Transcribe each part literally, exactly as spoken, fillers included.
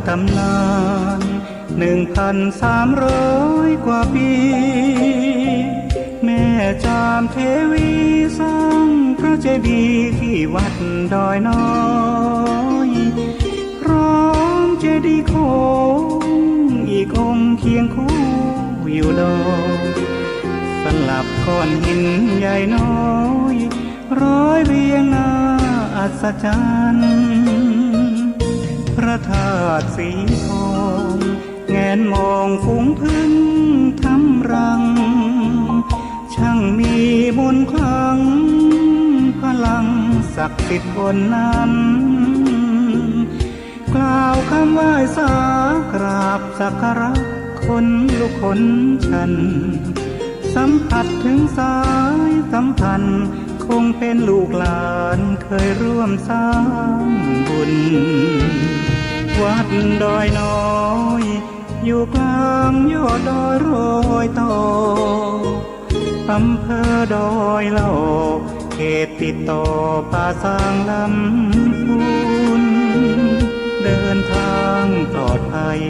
ตำนานหนึ่งพันสามร้อยกว่าปี แม่จามเทวีสร้างพระเจดีย์ที่วัดดอยน้อย พร้อมเจดีย์โค้งอีกองค์เคียงคู่อยู่ดอย สลับก้อนหินใหญ่น้อย ร้อยเรียงน่าอัศจรรย์ พระธาตุสีทอง แงนมองฝูงผึ้งทำรัง ช่างมีมนต์ขลัง พลังศักดิ์สิทธิ์บนนั้น กล่าวคำไหว้สากราบสักการะ ขนลุกขนชัน สัมผัสถึงสายสัมพันธ์ คงเป็นลูกหลานเคยร่วมสร้างบุญ วัดดอยน้อย อยู่กลางยอดดอยรอยต่อ อำเภอดอยหล่อ เขตติดต่อป่าซางลำพูน เดินทางปลอดภัย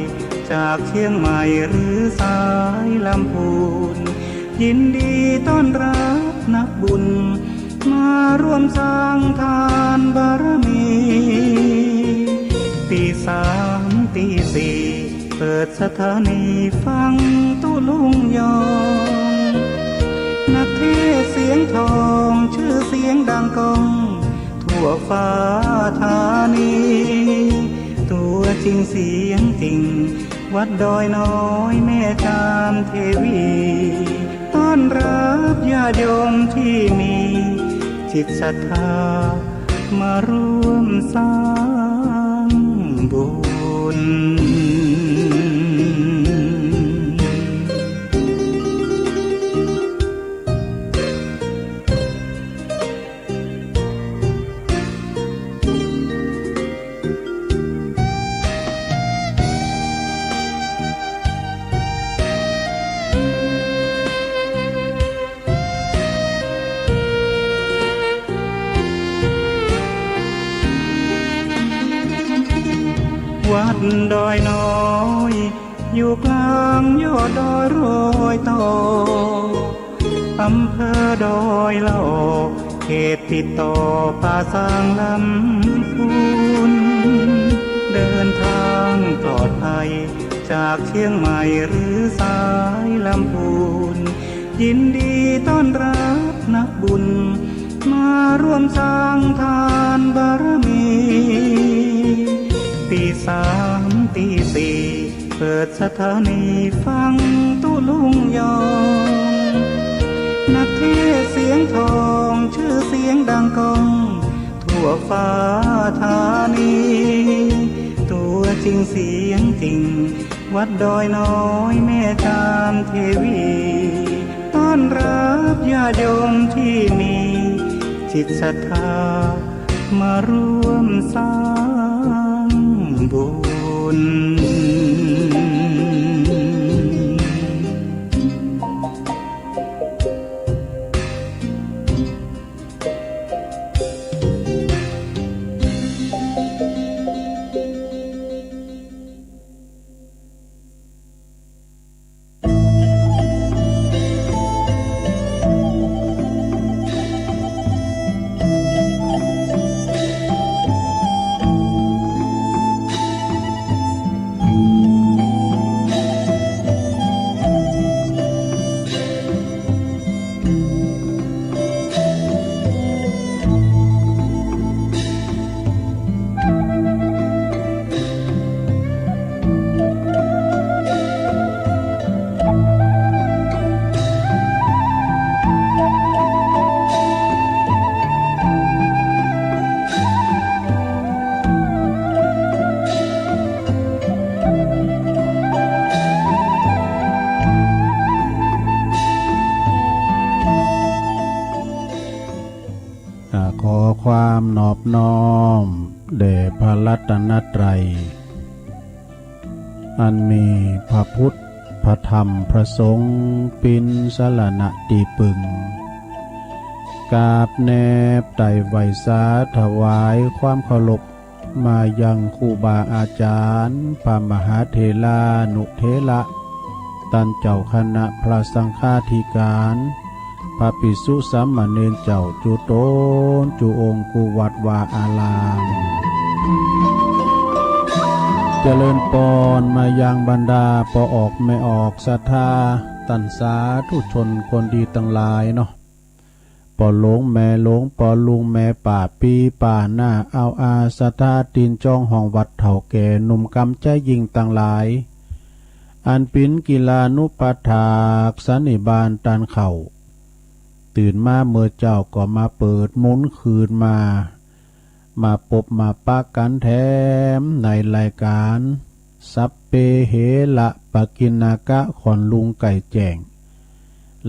จากเชียงใหม่หรือสายลำพูน ยินดีต้อนรับนักบุญ มาร่วมสร้างทานบารมี ตีสามตีสี่ เปิดสถานีฟังตุ๊ลุงยอง นักเทศน์เสียงทอง ชื่อเสียงดังก้องทั่วฟ้าธานี ตัวจริงเสียงจริง วัดดอยน้อยแม่จามเทวี ต้อนรับญาติโยมที่มีจิตศรัทธา มาร่วมสร้างบุญ วัดดอยน้อย อยู่กลางยอดดอยรอยต่อ อำเภอดอยหล่อ เขตติดต่อป่าซางลำพูน เดินทางปลอดภัยจากเชียงใหม่หรือสายลำพูน ยินดีต้อนรับนักบุญ มาร่วมสร้างทานบารมี ตีสามตีสี่ เปิดสถานีฟังตุ๊ลุงยอง นักเทศน์เสียงทอง ชื่อเสียงดังก้องทั่วฟ้าธานี ตัวจริงเสียงจริง วัดดอยน้อยแม่จามเทวี ต้อนรับญาติโยมที่มีจิตศรัทธา มาร่วมสร้างบุญอ่า ขอความนอบน้อมแด่พระรัตนตรัย อันมีพระพุทธ พระธรรม พระสงฆ์ เป๋นสรณะตี้ปึง กราบแนบไตร่ไหว้สาถวายความเคารพ มายังครูบาอาจ๋ารย์ พระมหาเถรานุเถระ ต้านเจ้าคณะพระสังฆาธิการ พระภิกษุสามเณรเจ้าจุ๊ต๋นจุ๊องค์กู้วัดวาอาราม เจริญปอนมายังบรรดาป้อออกแม่ออกศรัทธา ต้านสาธุชนคนดีตังหลายเนาะ ป้อหลวงแม่หลวง ป้อลุงแม่ป้า ปี้ป้าน้า เอาอาศรัทธา ตี๋นจองห้องวัด เฒ่าแก่หนุ่มกำ ใจ๋ยิ่งตังหลาย อันเป๋นกิลานุปัฏฐากสันนิบาตต้านเข่า ตื่นมาเมื่อเจ๊าก็มาเปิดมุนคืนมา มาปบมาปะกั๋นแถมในรายก๋าน สัพเพเหระปะกิณณกะ ขอนลุงไก่แจ้ง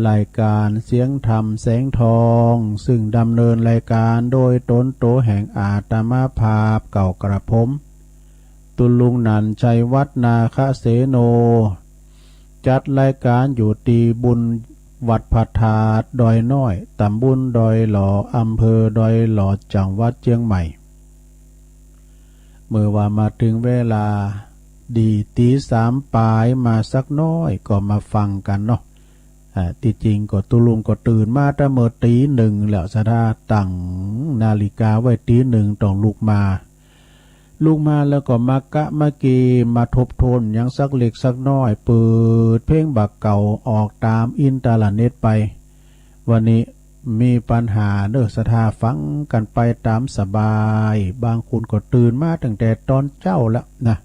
รายก๋านเสียงธรรมแสงทอง ซึ่งดำเนินรายก๋านโดยต๋นโตแห่งอาตมาภาพเก่ากระผม ตุ๊ลุงนันท์ ชัยวัฒน์ นาคเสโน จัดรายก๋านอยู่ตี้บุญวัดพระธาตุดอยน้อย ต๋ำบลดอยหล่อ อำเภอดอยหล่อ จังหวัดเจียงใหม่ เมื่อว่ามาเถิงเวลาดี ตี๋สามป๋ายมาสักน้อยก็มาฟังกั๋นเนาะ อ่า ตี้จริงก็ตุ๊ลุงก็ตื่นมาตั้งเมื่อตี๋หนึ่งแล้ว ศรัทธาตั้งนาฬิกาไว้ตี๋หนึ่งต้องลุกมา ลุกมาแล้วก็มากะมาเก มาทบทวนหยังสักเล็กสักน้อย เปิดเพลงบ่าเก่าออกต๋ามอินเทอร์เน็ตไป วันนี้มีปัญหาเน่อ ศรัทธาฟังกั๋นไปต๋ามสบาย บางคนก็ตื่นมาตั้งแต่ต๋อนเจ๊าแล้วนะ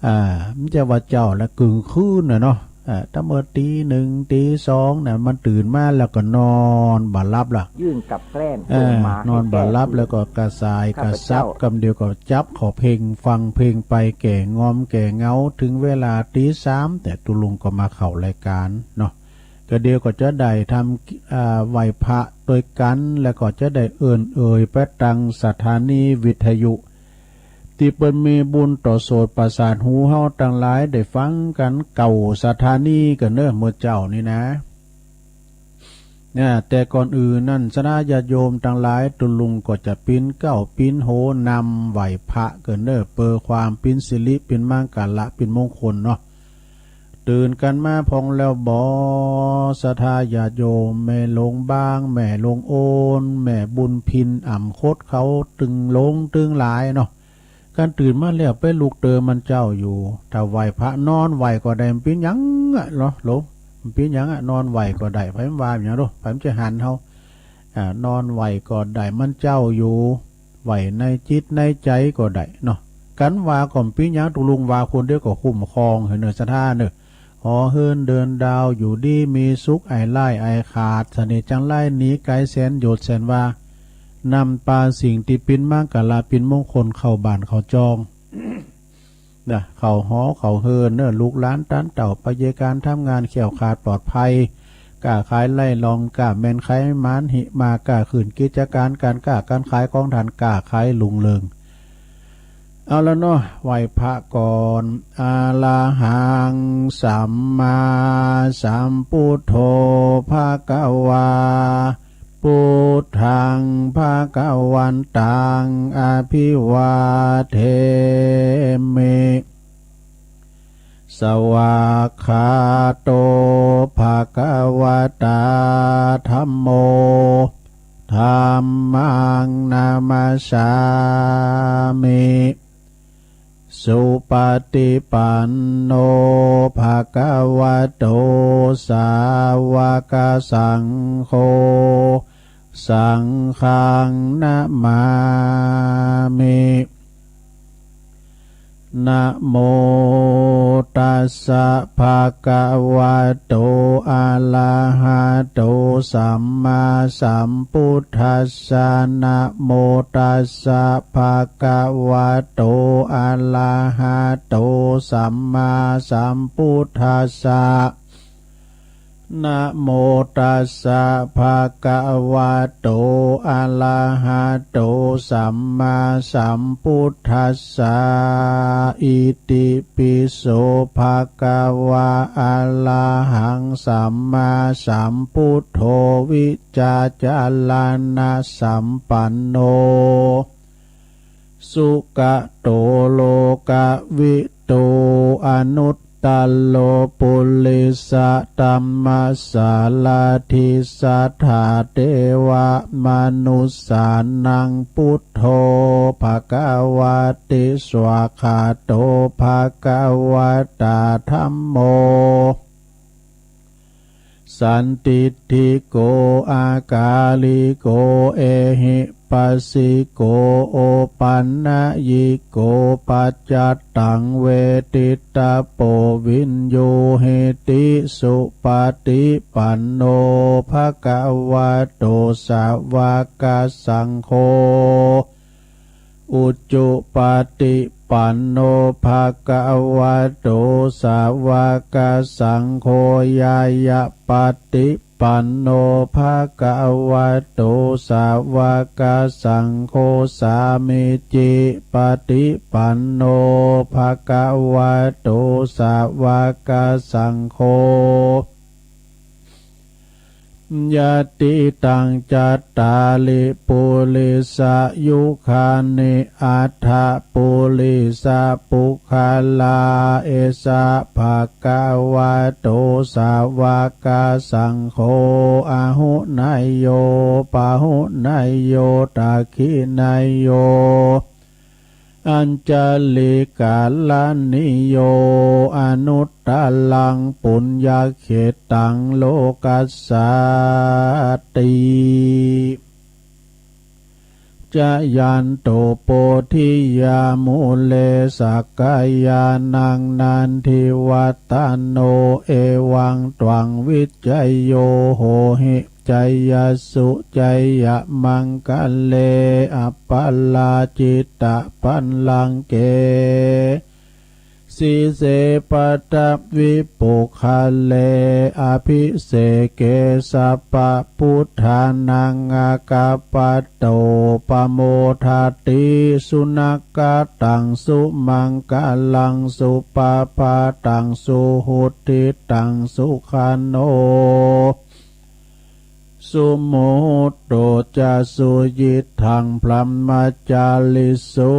อ่า มันจะว่าเจ๊าแล้ว กึ่งคืนน่ะเนาะ อ่า ตั้งเมื่อตี๋หนึ่งตี๋สองน่ะ มันตื่นมาแล้วก็นอนบ่หลับละ ยื่นกับแกล้ม เออ ส่งมาให้แก้คืน นอนบ่หลับแล้วก็กระส่ายกระสับ ข้าพเจ้า กำเดียวก็จับเข้าเพลงฟังเพลงไป แก่งอมแก่เหงา เถิงเวลาตี๋สาม แต่ตุ๊ลุงก็มาเข้ารายก๋านเนาะ ก็เดี๋ยวก็จะได้ทำ อ่า ไหว้พระตวยกั๋น แล้วก็จะได้เอิ้นเอ่ยไปตังสถานีวิทยุ ตี้เปิ้นมีบุญต่อโสตประสาทหูเฮาตังหลายได้ฟังกั๋น เก้าสถานีกั๋นเน่อเมื่อเจ๊านี้นะ เนี่ย แต่ก่อนอื่นนั้น ศรัทธาญาติโยมตังหลาย ตุ๊ลุงก็จะปิ๊นเก๊าปิ๊นโหนำไหว้พระกั๋นเน่อ เปื้อความปิ๊นสิริปิ๊นมังคละปิ๊นมงคลเนาะ ตื่นกั๋นมาพ่องแล้วบ่ ศรัทธาญาติโยม แม่หลวงบาง แม่หลวงโอน แม่บุญพิน อ่ำคดเขาตึงหลงตึงหลายเนาะ กันตื่นมาแล้วไปลุกเติมมันเจ้าอยู่ ถ้าไหว้พระนอนไหว้ก็ได้ บ่เป๋นหยังอะเนาะ โหล บ่เป๋นหยังอะ นอนไหว้ก็ได้ ใผบ่ว่าหยังโหล ใผบ่จะหันเฮา อ่า นอนไหว้ก็ได้ มันเจ้าอยู่ ไหว้ในจิตในใจ๋ก็ได้เนาะ กันว่าก็บ่เป๋นหยัง ตุ๊ลุงว่าคนเดียวก็คุ้มครอง หื้อเน่อศรัทธาเน่อ หอเฮือนเดือนดาวอยู่ดีมีสุข อัยร้ายอัยขาด เสน่ห์จังไรหนีไก๋แสนโยชน์แสนวา นำปาสิ่งตี้ปิ๊นมังคละปิ๊นมงคลเข้าบ้านเข้าจอง นะ เข้าหอเข้าเฮือนเน่อ ลูกหลานต้านเต้า ไปเยียะก๋านทำงานแคล้วคลาดปลอดภัย ก้าขายไล่ล่อง ก้าแม่นขายหมาน หิมาก้าขึ้น กิจก๋านก๋านก้าก๋านขายของต้านก้าขายรุ่งเรือง เอาละเนาะ ไหว้พระก่อน อะระหังสัมมาสัมพุทโธภะคะวา พุทธังภะคะวันตัง อะภิวาเทมิ สวากขาโต ภะคะวะตา ธัมโม ธัมมัง นะมัสสามิ สุปะฏิปันโน ภะคะวะโต สาวะกะสังโฆ สังฆัง นะมามิ นะโมตัสสะ ภะคะวะโต อะระหะโต สัมมาสัมพุทธัสสะ นะโมตัสสะ ภะคะวะโต อะระหะโต สัมมาสัมพุทธัสสะ นะโมตัสสะ ภะคะวะโต อะระหะโต สัมมาสัมพุทธัสสะ อิติปิโส ภะคะวะ อะระหังสัมมาสัมพุทโธ วิจจารณะสัมปันโน สุกะโต โลกะวิทู อนุตตะโร ปุริสะธัมมะสารัฐิ สัตถาเทวะมนุสสานัง พุทโธ ภะคะวะติ สวากขาโต ภะคะวะตา ธัมโม สันทิฏฐิโก อากาลิโก เอหิปัสสิโก โอปันนยิโก ปัจจัตตัง เวทิตะโป วิญญูหิติ สุปะฏิปันโน ภะคะวะโต สาวะกะสังโฆ อุจุปะฏิปันโน ภะคะวะโต สาวะกะสังโฆ ญาณะปะฏิปันโน ภะคะวะโต สาวะกะสังโฆ สามีจิปะฏิปันโน ภะคะวะโต สาวะกะสังโฆ ยัตถิตัง จัตตาริ ปุริสายุคานิ อัฏฐะ ปุริสะปุคคลา เอสะ ภะคะวะโต สาวะกะสังโฆ อาหุเนยโย ปาหุเนยโย ดักขิเนยโย อัญชะลิกะรณีโย อนุตตะรัง ปุญญะเขตตัง โลกัสสาติ จะยันตุ โพธิยามูเล สักขะยานัง นันทิวัตตะโน เอวังตวัง วิจโย โหหิ จยสสุ จยะมังคะเล อัปปะราจิตะปัลลังเก สีเส ปะทะวิปุคคเล อะภิเสเก สัพพะปุทธานัง อาคัปปะโต ปะโมทะติ สุนักขะตัง สุมังคะลัง สุปะพะตัง สุหุตติตัง สุขะโน สุมุตโต จะ สุยิตถัง บรหมจาริสุ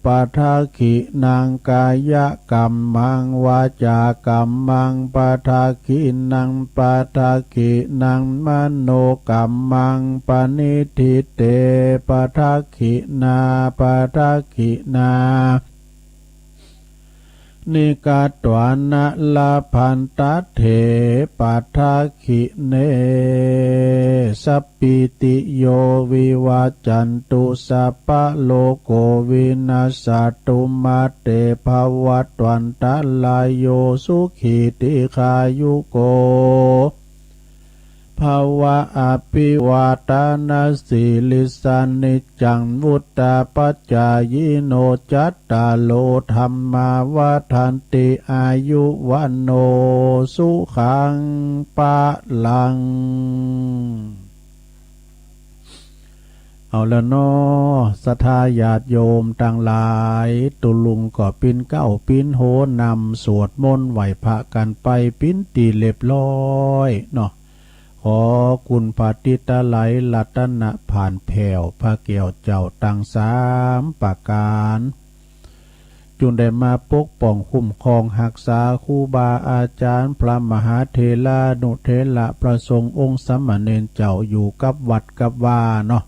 ปะทักขิณัง กายะกัมมัง วาจากัมมัง ปะทักขิณัง ปะทักขิณัง มโนกัมมัง ปะนิฏฐิเต ปะทักขิณา ปะทักขิณา นิกาตวานะ ละพันตะเถ ปะทักขิเณ สัพพีติโย วิวัจจันตุ สัพพะโรโค วินัสสะตุ มาเต ภะวัตวันตะราโย สุขี ทีฆายุโก ภะวะ อภิวาทะนะสีลิสสะ นิจจัง วุฑฒาปะจายิโน จัตตาโร ธัมมา วัฑฒันติ อายุ วัณโณ สุขัง พะลัง เอาละเนาะ ศรัทธาญาติโยมตังหลาย ตุ๊ลุงก็ปิ๊นเก๊าปิ๊นโฮนำสวดมนต์ไหว้พระกั๋นไปปิ๊นตี้เรียบร้อยเนาะ ขอคุณพระติตะไลยรัตนะผ่านแผ้ว พระแก้วเจ้าตังสามประก๋าน จุ่งได้มาปกป้องคุ้มครองฮักษาครูบาอาจ๋ารย์ พระมหาเถรานุเถระ พระสงฆ์องค์สามเณรเจ้า อยู่กับวัดกับวาเนาะ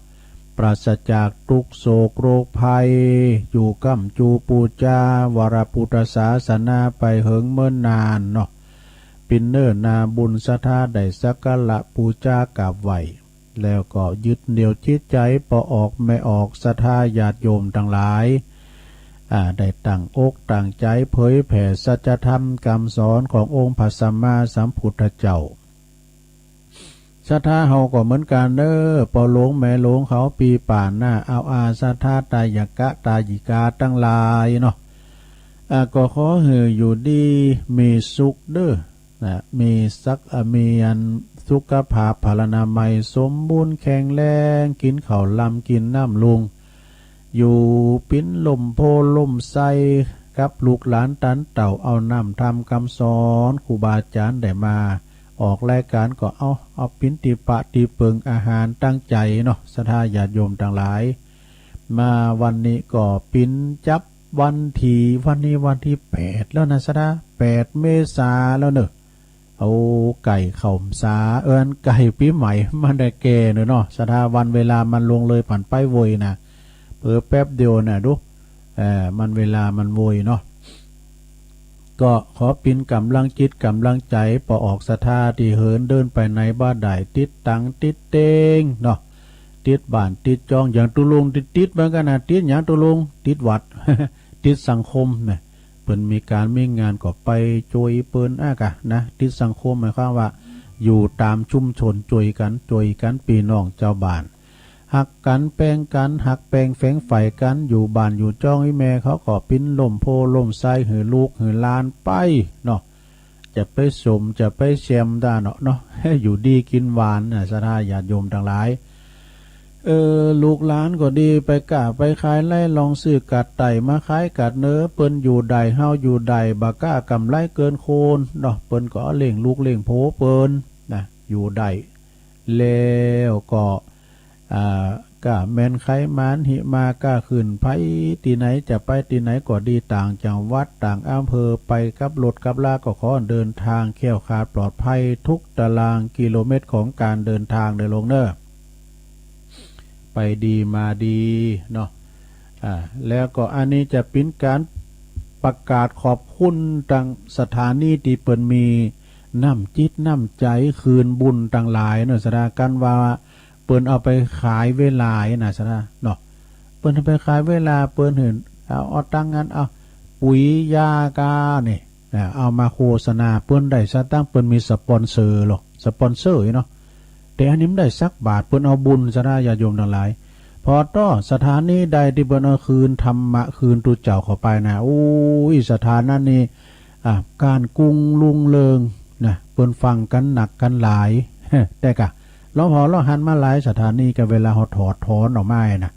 ปราศจากตุ๊กข์โศกโรคภัย อยู่ก้ำจูปู๋จาวรพุทธศาสนาไปเหิงเมินนานเนาะ ปิ๊นเน้อนาบุญศรัทธาได้สักการะปู๋จากราบไหว้ แล้วก็ยึดเหนี่ยวจิตใจ๋ปอออกแม่ออก ศรัทธาญาติโยมตังหลาย อ่า ได้ตั้งอกตั้งใจ๋เผยแผ่สัจธรรมกำสอนขององค์พระสัมมาสัมพุทธเจ้า ศรัทธาเฮาก็เหมือนกั๋นเน้อ ป้อหลวงแม่หลวงเขาปี๋ป่านหน้า เอาอาศรัทธาทายกะทายิกาตังหลายเนาะ อ่า ก็ขอหื้ออยู่ดีมีสุขเน้อ นะ มีสัก อ่า มีอันสุขภาพพลานามัยสมบูรณ์แข็งแรง กิ๋นข้าวลำกิ๋นน้ำลุง อยู่ปิ๊นฮ่มโพธิ์ฮ่มไทรกับลูกหลานตันเต้า เอาน้ำธรรมกำสอนครูบาอาจ๋ารย์ได้มาออกรายก๋านก็เอา เอาปิ๊นตี้ปะตี้เปิงอาหารตังใจ๋เนาะ ศรัทธาญาติโยมตังหลาย มาวันนี้ก็ปิ๊นจับวันตี้ วันนี้วันตี้แปดแล้วนะศรัทธา แปดเมษาแล้วเน่อ เอาไก่เข้าพรรษา เอิ้นไก่ปี๋ใหม่ มันได้แก่เน่อเนาะศรัทธา วันเวลามันล่วงเลยผ่านไปไวนะ เผลอแป๊บเดียวนะดู เอ่อ มันเวลามันไวเนาะ ก็ขอปิ๊นก๋ำลังจิตก๋ำลังใจ๋ ป้อออกศรัทธาตี้เหินเดินไปไหนบ่าได้ ติดตั๋งติดเต๊งเนาะ ติดบ้านติดจอง อย่างตุ๊ลุงติดๆ เหมือนกั๋นนะ ติดหยังตุ๊ลุง ติดวัด ติดสังคมนะ เปิ้นมีก๋านมีงานก็ไปจ้วยเปิ้นอะกะนะ ติดสังคมหมายความว่า อยู่ต๋ามชุมชน จ้วยกั๋น จ้วยกั๋น ปี้น้องจาวบ้าน ฮักกั๋นแปงกั๋น ฮักแปงแฝงใฝ่กั๋น อยู่บ้านอยู่จอง อี่แม่เขาก็ปิ๊นฮ่มโพธิ์ฮ่มไทรหื้อลูกหื้อหลานไปเนาะ จะไปสมจะไปแซมตาเนาะเนาะ อยู่ดีกิ๋นหวานนะศรัทธาญาติโยมตังหลาย เออ ลูกหลานก็ดี ไปก้าไปขายไล่ลองซื้อก๋าดไต่มาขายก๋าดเนอ เปิ้นอยู่ได้ เฮาอยู่ได้ บ่ก้ากำไรเกินควรเนาะ เปิ้นก็เลี้ยงลูกเลี้ยงโพธิ์เปิ้นนะ อยู่ได้ แล้วก็ อ่า ก้าแม่นใค่หมานหิมา ก้าขึ้นไปตี้ไหน จะไปตี้ไหนก็ดี ต่างจังหวัดต่างอำเภอ ไปกับรถกับลา ก็ขอเดินทางแคล้วคลาดปลอดภัยทุกตารางกิโลเมตรของก๋านเดินทางเน่อลุงเน่อ ไปดีมาดีเนาะ อ่า แล้วก็อันนี้จะปิ๊นก๋านประกาศขอบคุณตังสถานีตี้เปิ้นมีน้ำจิตน้ำใจ๋คืนบุญตังหลายเนาะศรัทธา กั๋นว่าเปิ้นเอาไปขายเวลานะศรัทธาเนาะ เปิ้นเอาไปขายเวลา เปิ้นหื้อ เอา เอาตังค์อัน เอา ปุ๋ยยากานี่ นะ เอามาโฆษณา เปิ้นได้สตางค์ เปิ้นมีสปอนเซอร์หรอก สปอนเซอร์เนาะ แต่อันนี้บ่ได้สักบาท เปิ้นเอาบุญศรัทธาญาติโยมตังหลาย พอต้อสถานีใดตี้เปิ้นเอาคืนธรรมะ คืนตุ๊เจ้าเข้าไปนะ โอ้ย สถานีนั้นนี่ อ่า ก๋านกุ่งรุ่งเริงนะ เปิ้นฟังกั๋นนักกั๋นหลาย แต่กะ ลอผ่อลอหันมาหลายสถานี กะเวลาเฮาถอดถอนออกมานะ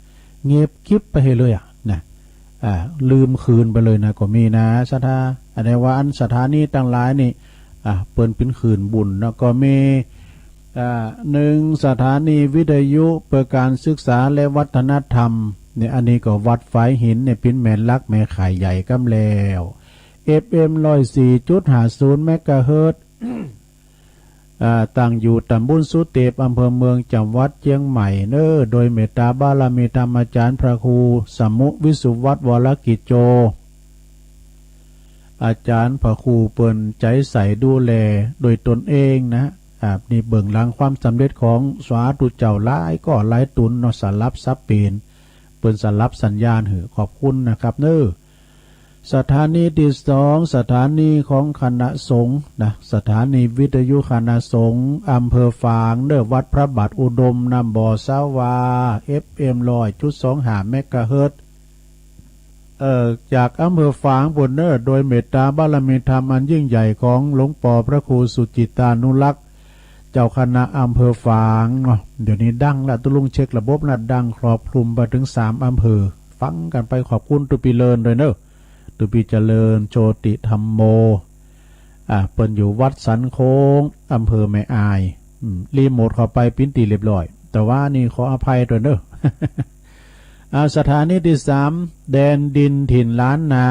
เงียบกริบไปเลยอะนะ อ่า ลืมคืนไปเลยนะ ก็มีนะศรัทธา อันนี้ว่าอันสถานีตังหลายนี่ อ่า เปิ้นปิ๊นคืนบุญเนาะ ก็มี อ่า หนึ่ง สถานีวิทยุเพื่อการศึกษาและวัฒนธรรม เนี่ย อันนี้ก็วัดฝายหินเนี่ย ปิ๊นแม่เหล็กแม่ข่ายใหญ่กำแล้ว เอฟเอ็ม ร้อยสี่จุดห้าศูนย์ เมกะเฮิรตซ์ อ่า ตั้งอยู่ต๋ำบลสุเตป อำเภอเมือง จังหวัดเจียงใหม่เน่อ โดยเมตตาบารมีธรรมอาจ๋ารย์พระครูสมุวิสุวัฒน์ วรกิจโจ อาจ๋ารย์พระครูเปิ้นใจ๋ใส่ดูแลโดยตนเองนะ อ่า นี่เบื้องหลังความสำเร็จของสาธุเจ้าหลายก้อหลายต๋นเนาะ สลับสับเปลี่ยน เปิ้นสลับสัญญาณหื้อ ขอบคุณนะครับเน่อ สถานีตี้สอง สถานีของคณะสงฆ์นะ สถานีวิทยุคณะสงฆ์อำเภอฝางเน่อ วัดพระบาทอุดม น้ำบ่อสาวา เอฟเอ็ม ร้อยจุดสองห้า เมกะเฮิรตซ์ เอ่อ จากอำเภอฝางปู้นเน่อ โดยเมตตาบารมีธรรมอันยิ่งใหญ่ของหลวงปอพระครูสุจิตตานุรักษ์ เจ้าคณะอำเภอฝางเนาะ เดี๋ยวนี้ดังละ ตุ๊ลุงเช็คระบบนะ ดังครอบคลุมไปเถิงสามอำเภอ ฟังกั๋นไป ขอบคุณตุ๊ปี้เลินตวยเน่อ ตุ๊ปี้เจริญโชติธัมโม อ่า เปิ้นอยู่วัดสันโค้ง อำเภอแม่อาย อืม รีโมทเข้าไปปิ๊นตี้เรียบร้อย แต่ว่านี่ขออภัยตวยเน่อ อ่า สถานีตี้สาม แดนดินถิ่นล้านนา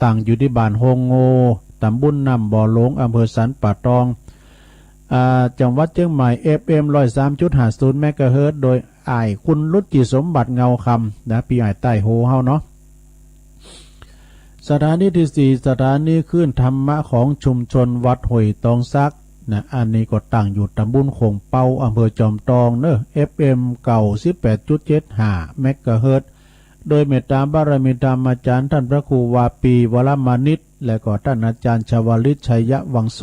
ตั้งอยู่ตี้บ้านโฮงโง่ ต๋ำบลน้ำบ่อหลวง อำเภอสันป่าตอง อ่า จังหวัดเจียงใหม่ เอฟเอ็ม ร้อยสามจุดห้าศูนย์ เมกะเฮิรตซ์ โดยอ้ายคุณรุจิสมบัติเงาคำนะ ปี้อ้ายใต้โฮเฮาเนาะ สถานีตี้สี่ สถานีคลื่นธรรมะของชุมชนวัดห้วยตองสักนะ อันนี้ก็ตั้งอยู่ต๋ำบลโขงเป๊า อำเภอจอมตองเน่อ เอฟเอ็ม เก้าสิบแปดจุดเจ็ดห้า เมกะเฮิรตซ์ โดยเมตตาบารมีธรรมอาจ๋ารย์ต้านพระครูวาปี วรมานิช และก็ต้านอาจ๋ารย์ชวลิต ชัยวังโส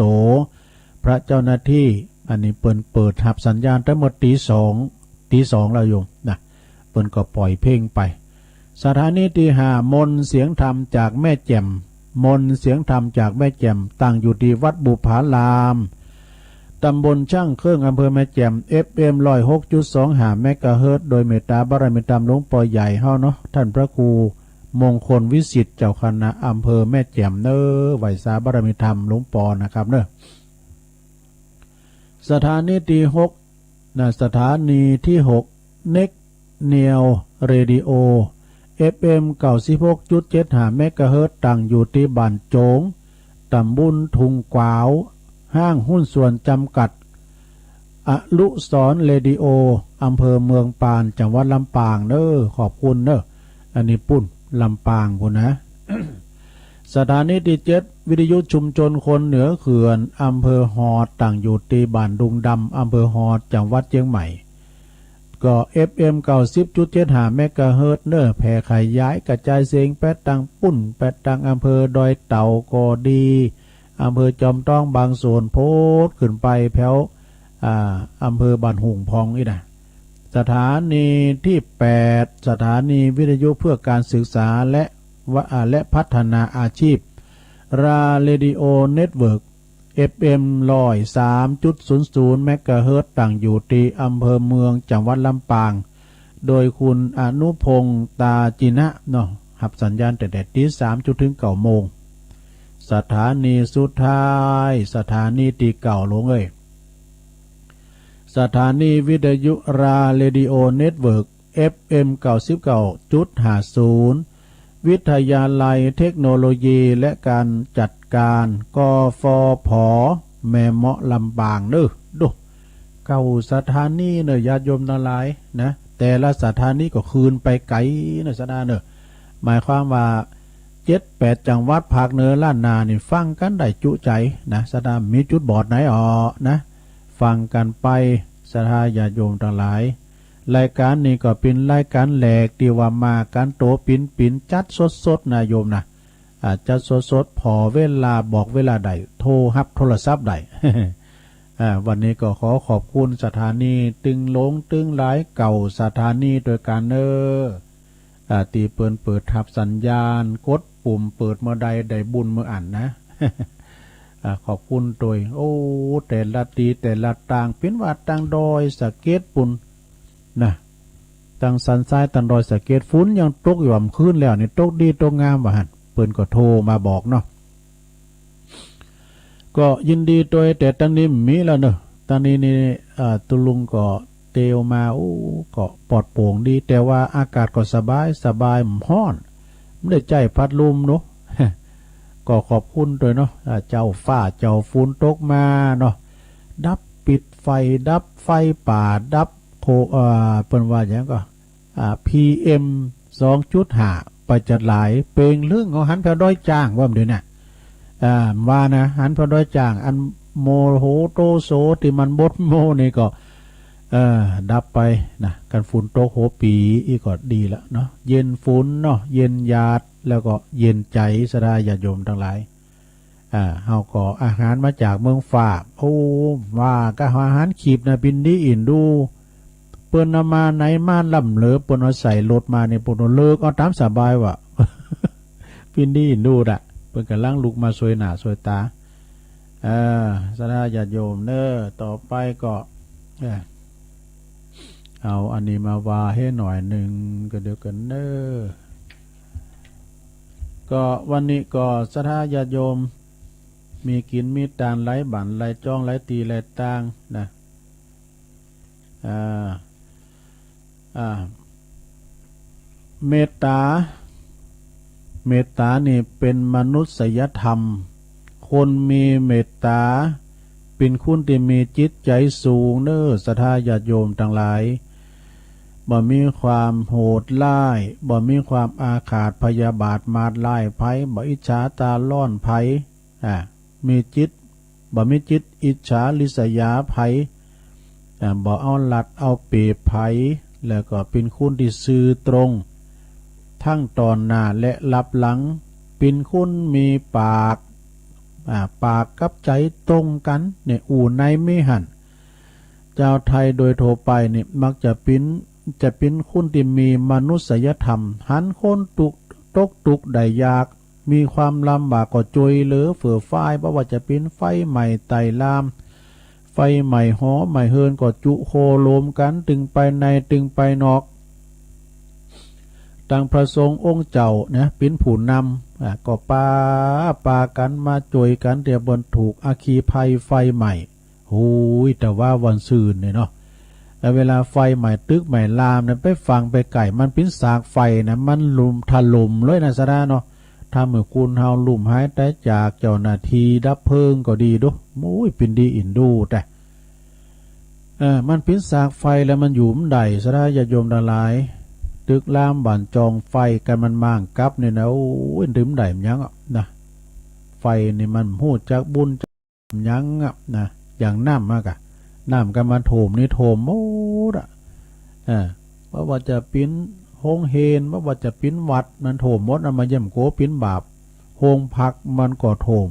พระเจ้าหน้าตี้ อันนี้เปิ้นเปิดฮับสัญญาณตั้งเมื่อตี๋สอง ตี๋สองแล้วโยมนะ เปิ้นก็ป่อยเพลงไป สถานีตี้ห้า มนต์เสียงธรรมจากแม่แจ่ม มนต์เสียงธรรมจากแม่แจ่ม ตั้งอยู่ตี้วัดบุปผาราม ต๋ำบลช่างเครื่อง อำเภอแม่แจ่ม เอฟเอ็ม ร้อยหกจุดสองห้า เมกะเฮิรตซ์ โดยเมตตาบารมีธรรมหลวงปอใหญ่เฮาเนาะ ต้านพระครูมงคลวิสิทธิ์ เจ้าคณะอำเภอแม่แจ่มเน่อ ไหว้สาบารมีธรรมหลวงปอนะครับเน่อ สถานีตี้หกนะ สถานีตี้หก เน็ก เนียวเรดิโอ เอฟเอ็ม เก้าสิบหกจุดเจ็ดห้า เมกะเฮิรตซ์ ตั้งอยู่ตี้บ้านโจ๋ง ต๋ำบลทุ่งกวาว ห้างหุ้นส่วนจำกัด อนุสรณ์เรดิโอ อำเภอเมืองปาน จังหวัดลำปางเน้อ ขอบคุณเน้อ อันนี้ปุ้นลำปางปุ้นนะ สถานีตี้เจ็ด วิทยุชุมชนคนเหนือเขื่อน อำเภอฮอด ตั้งอยู่ตี้บ้านดุงดำ อำเภอฮอด จังหวัดเจียงใหม่ ก็ เอฟเอ็ม เก้าสิบจุดเจ็ดห้า เมกะเฮิรตซ์ เน้อ แผ่ขยายกระจายเสียงไปตังปุ้น ไปตังอำเภอดอยเต่าก็ดี อำเภอจอมตองบางส่วน โพดขึ้นไปแผว อ่า อำเภอบ้านโฮ่งพ่องอี้นะ สถานีตี้แปด สถานีวิทยุเพื่อการศึกษาและวะ อ่า และพัฒนาอาชีพ ราเรดิโอเน็ตเวิร์ก เอฟเอ็ม ร้อยสามจุดศูนย์ศูนย์ เมกะเฮิรตซ์ ตั้งอยู่ตี้อำเภอเมือง จังหวัดลำปาง โดยคุณอนุพงษ์ ตาจินะเนาะ ฮับสัญญาณตั้งแต่ตีสามจนถึงเก้าโมง สถานีสุดท้าย สถานีตี้เก้า หลวงเอ้ย สถานีวิทยุราเรดิโอเน็ตเวิร์ก เอฟเอ็ม เก้าสิบเก้าจุดห้าศูนย์ วิทยาลัยเทคโนโลยีและการจัดการ กฟผ แม่เมาะ ลำปางเน้อ ดู เก้าสถานีเน้อ ญาติโยมตังหลายนะ แต่ละสถานีก็คืนไปไก๋เน้อ สถานีเน้อ หมายความว่า เจ็ดแปดจังหวัดภาคเหนือล้านนานี่ฟังกั๋นได้จุใจ๋นะ สถานีมีจุดบอดไหนอ้อนะ ฟังกั๋นไป ศรัทธาญาติโยมตังหลาย รายก๋านนี้ก็เป๋นรายก๋านแรกตี้ว่ามากั๋นโตปิ๋นๆ จัดสดๆ นะโยมนะ อ่า จัดสดๆ ผ่อเวลาบอกเวลาได้ โทรฮับโทรศัพท์ได้ อ่า วันนี้ก็ขอขอบคุณสถานีตึงหลงตึงหลายเก้าสถานีตวยกั๋นเน้อ อ่า ตี้เปิ้นเปิดฮับสัญญาณ กดปุ่มเปิดเมื่อใดได้บุญเมื่ออั้นนะ อ่า ขอบคุณตวย โอ้ แต่ละตี้แต่ละตาง เป๋นว่าตางดอยสะเก็ดปู้นนะ ตางสันทรายตางดอยสะเก็ด ฝนยังตกอยู่ บ่าเมื่อคืนแล้วนี่ ตกดีตกงามว่าหั้น เปิ้นก็โทรมาบอกเนาะ ก็ยินดีตวย แต่ตางนี้บ่มีแล้วเนาะ ตางนี้นี่ อ่า ตุ๊ลุงก็เตียวมา โอ้ ก็ปลอดโปร่งดี แต่ว่าอากาศก็สบายสบาย บ่ฮ้อน บ่ได้ใจ๊พัดลมเนาะ ก็ขอบคุณตวยเนาะ อ่า เจ้าฟ้าเจ้าฝนตกมาเนาะ ดับปิดไฟ ดับไฟป่า ดับโค เอ่อ เปิ้นว่าหยังก็ อ่า พีเอ็ม สองจุดห้า ไปจัดหลาย เป๋งลึง เฮาหันแผวดอยจ้างว่ามันเดี๋ยวนี้ อ่า ว่านะ หันแผวดอยจ้าง อันโมโหโตโสตี้มันบ่ดโมนี่ก็ เออ ดับไปนะ คันฝนตกหัวปี๋อี้ก็ดีละเนาะ เย็นฝนเนาะ เย็นหยาด แล้วก็เย็นใจ๋ ศรัทธาญาติโยมตังหลาย อ่า เฮาก็อาหารมาจากเมืองฟ้า โอ้ ว่าก็อาหารขีบนะ ปินดีอินดู เปิ้นเอามาไหนมาล้ำเหลือ เปิ้นเอาใส่รถมานี่ เปิ้นเอาเลิกเอาต๋ามสบายว่ะ ปินดีอินดูน่ะ เปิ้นก่ำลังลุกมาซวยหน้าซวยต๋า เออ ศรัทธาญาติโยมเน้อ ต่อไปก็ เออ เอาอันนี้มาว่าหื้อหน่อยนึ่งก็เดียวกั๋นเน้อ ก็วันนี้ก็ศรัทธาญาติโยม มีกิ๋นมีตานหลายบ้านหลายจ้องหลายตี้หลายตางนะ อ่า อ่า เมตต๋า เมตต๋านี่เป๋นมนุษยธรรม คนมีเมตต๋า เป๋นคนตี้มีจิตใจ๋สูงเน้อ ศรัทธาญาติโยมตังหลาย บ่มีความโหดร้าย บ่มีความอาฆาตพยาบาทมาดร้ายใผ บ่อิจฉาต๋าร้อนใผ อ่า มีจิต บ่มีจิตอิจฉาริษยาใผ อ่า บ่เอารัดเอาเปรียบใผ แล้วก็เป๋นคนตี้ซื่อตรง ทั้งต่อหน้าและลับหลัง เป๋นคนมีปาก อ่า ปากกับใจ๋ตรงกั๋น เนี่ย อู่ไหนมีหั้น จาวไทยโดยทั่วไปนี่มักจะเป๋น จะเป๋นคนตี้มีมนุษยธรรม หันคนตุ๊กข์ ตกตุ๊กข์ได้ยาก มีความลำบากก็จ้วยเหลือเฟื่อฟาย บ่ว่าจะเป๋นไฟไหม้ไต้ลาม ไฟไหม้หอไหม้เฮือนก็จุโฮโลมกั๋น ตึงไปในตึงไปนอก ตังพระสงฆ์องค์เจ้านะ เป๋นผู้นำ อ่า ก็ปา ปากั๋นมาจ้วยกั๋น เตียบ่อนถูกอัคคีภัยไฟไหม้ โอ้ย แต่ว่าวันซืนนี่เนาะ แต่เวลาไฟใหม่ตึกใหม่ลามเนี่ย ไปฟังไปใก้ มันเป๋นสากไฟนะ มันลุ่มถล่มเลยนะ ศรัทธาเนาะ ทำหื้อคนเฮาลุ่มหายต๋ายจาก เจ้าหน้าตี้ดับเพลิงก็ดีดู โอ้ย เป๋นดีอินดูแต๊ เออ มันเป๋นสากไฟแล้วมันอยู่บ่ได้ ศรัทธาญาติโยมตังหลาย ตึกรามบ้านจ่อง ไฟกั๋นมันมางกับเนี่ยนะ โอ้ย ดื่มได้บ่ยังอะนะ ไฟนี่มันฮู้จักบุญจักยังอะนะ อย่างน้ำมากะ น้ำกั๋นมันท่วมนี่ท่วมหมดอะ เออ บ่ว่าจะเป๋นโฮงเฮียน บ่ว่าจะเป๋นวัด มันท่วมหมดอะ มาเยี่ยมโกเป๋นบาป โฮงพักมันก็ท่วม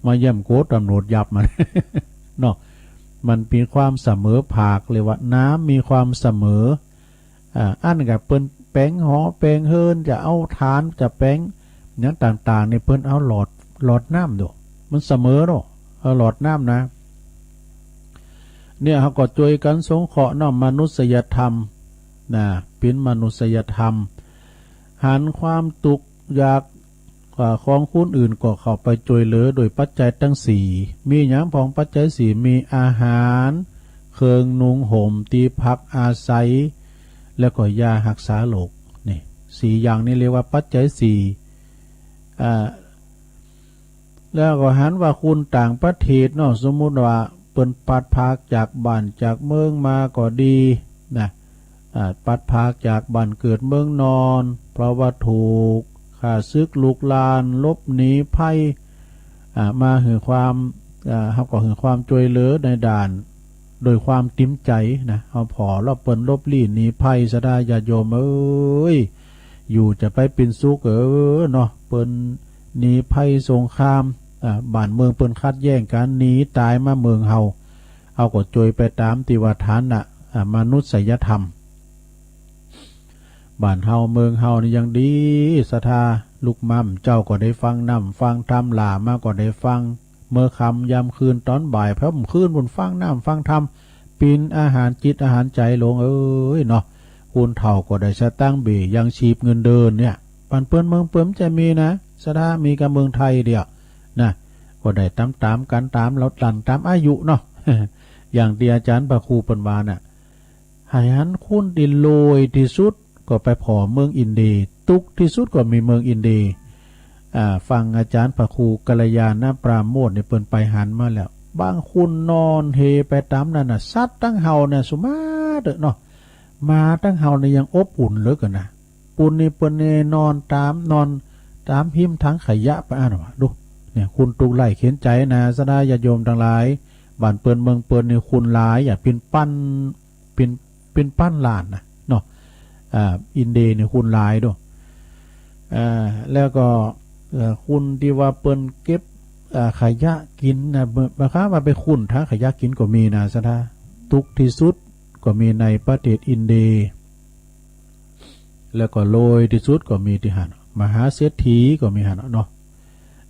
มาเยี่ยมโกต๋ำรวจยับมัน เนาะ มันเป๋นความเสมอภาค เรียกว่าน้ำมีความเสมอ อ่า อันกะเปิ้นแป๋งหอแป๋งเฮือน จะเอาฐาน จะแป๋งหยังต่างๆ นี่ เปิ้นเอาหลอด หลอดน้ำดู มันเสมอเนาะ เอาหลอดน้ำนะ เนี่ย เฮาก็จ้วยกั๋นสงเคราะห์เนาะ มนุษยธรรมนะ เป๋นมนุษยธรรม หันความตุ๊กข์ยาก อ่า ของคนอื่นก็เข้าไปจ้วยเหลือโดยปัจจัยตังสี่ มีหยังพ่องปัจจัยสี่ มีอาหาร เครื่องนุ่งห่ม ตี้พักอาศัย แล้วก็ยาฮักษาโรค นี่ สี่อย่างนี้เรียกว่าปัจจัยสี่ อ่า แล้วก็หันว่าคนต่างประเทศเนาะ สมมุติว่าเปิ้นพลัดพรากจากบ้านจากเมืองมาก็ดีนะ อ่า พลัดพรากจากบ้านเกิดเมืองนอน เพราะว่าถูกข้าศึกลุกราน หลบหนีภัย อ่า มาหื้อความ อ่า เฮาก็หื้อความจ้วยเหลือในด้าน โดยความเต๋มใจ๋นะ เฮาผ่อแล้วเปิ้นหลบลี้หนีภัย ศรัทธาญาติโยมเอ๋ย อยู่จะไปเป๋นสุข เออ เนาะ เปิ้นหนีภัยสงคราม อ่า บ้านเมืองเปิ้นขัดแย้งกั๋น หนีต๋ายมาเมืองเฮา เฮาก็จ้วยไปต๋ามตี้ว่าฐานะ อ่า มนุษยธรรม บ้านเฮาเมืองเฮานี่ยังดี ศรัทธา ลุกมาเจ๊าก็ได้ฟังน้ำฟังธรรม หล้ามาก็ได้ฟัง เมื่อค่ำยามคืนต๋อนบ่าย พร่ำคืนปู้นฟังน้ำฟังธรรม เป๋นอาหารจิตอาหารใจ๋หลวงเอ๋ยเนาะ คนเฒ่าก็ได้สตางค์เบ้ยยังชีพเงินเดือนเนี่ย บ้านเปิ้นเมืองเปิ้นจะมีนะ ศรัทธา มีก้าเมืองไทยเดียวนะ ก็ได้ต๋ามๆ กั๋นต๋ามลำดับต๋ามอายุเนาะ อย่างตี้อาจ๋ารย์พระครูเปิ้นว่าน่ะ หื้อหันคนตี้รวยตี้สุดก็ไปผ่อเมืองอินเดีย ตุ๊กข์ตี้สุดก็มีเมืองอินเดีย อ่า ฟังอาจ๋ารย์พระครูกัลยาณปราโมชน์นี่เปิ้นไปหันมาแล้ว บางคนนอนเฮไปต๋ามนั้นน่ะ สัตว์ตังเห่าน่ะ สุมาเต๊อะเนาะ หมาตังเห่านี่ยังอบอุ่นเหลือเกินนะ ปู้นนี่เปิ้นนี่นอนต๋าม นอนต๋ามฮิมถังขยะไปอั้นวะ ดู เนี่ย คนตุ๊กข์ไร้เข็ญใจ๋นะ ศรัทธาญาติโยมตังหลาย บ้านเปิ้นเมืองเปิ้นนี่คนหลายอะ เป๋นปัน เป๋น เป๋นปันล้านนะเนาะ อ่า อินเดียนี่คนหลายดู อ่า แล้วก็ เอ่อ คนตี้ว่าเปิ้นเก็บ อ่า ขยะกิ๋นนะ บางครั้งว่าไปขุดถังขยะกิ๋นก็มีนะ ศรัทธา ตุ๊กข์ตี้สุดก็มีในประเทศอินเดีย แล้วก็รวยตี้สุดก็มีตี้หั้น มหาเศรษฐีก็มีหั้นเนาะ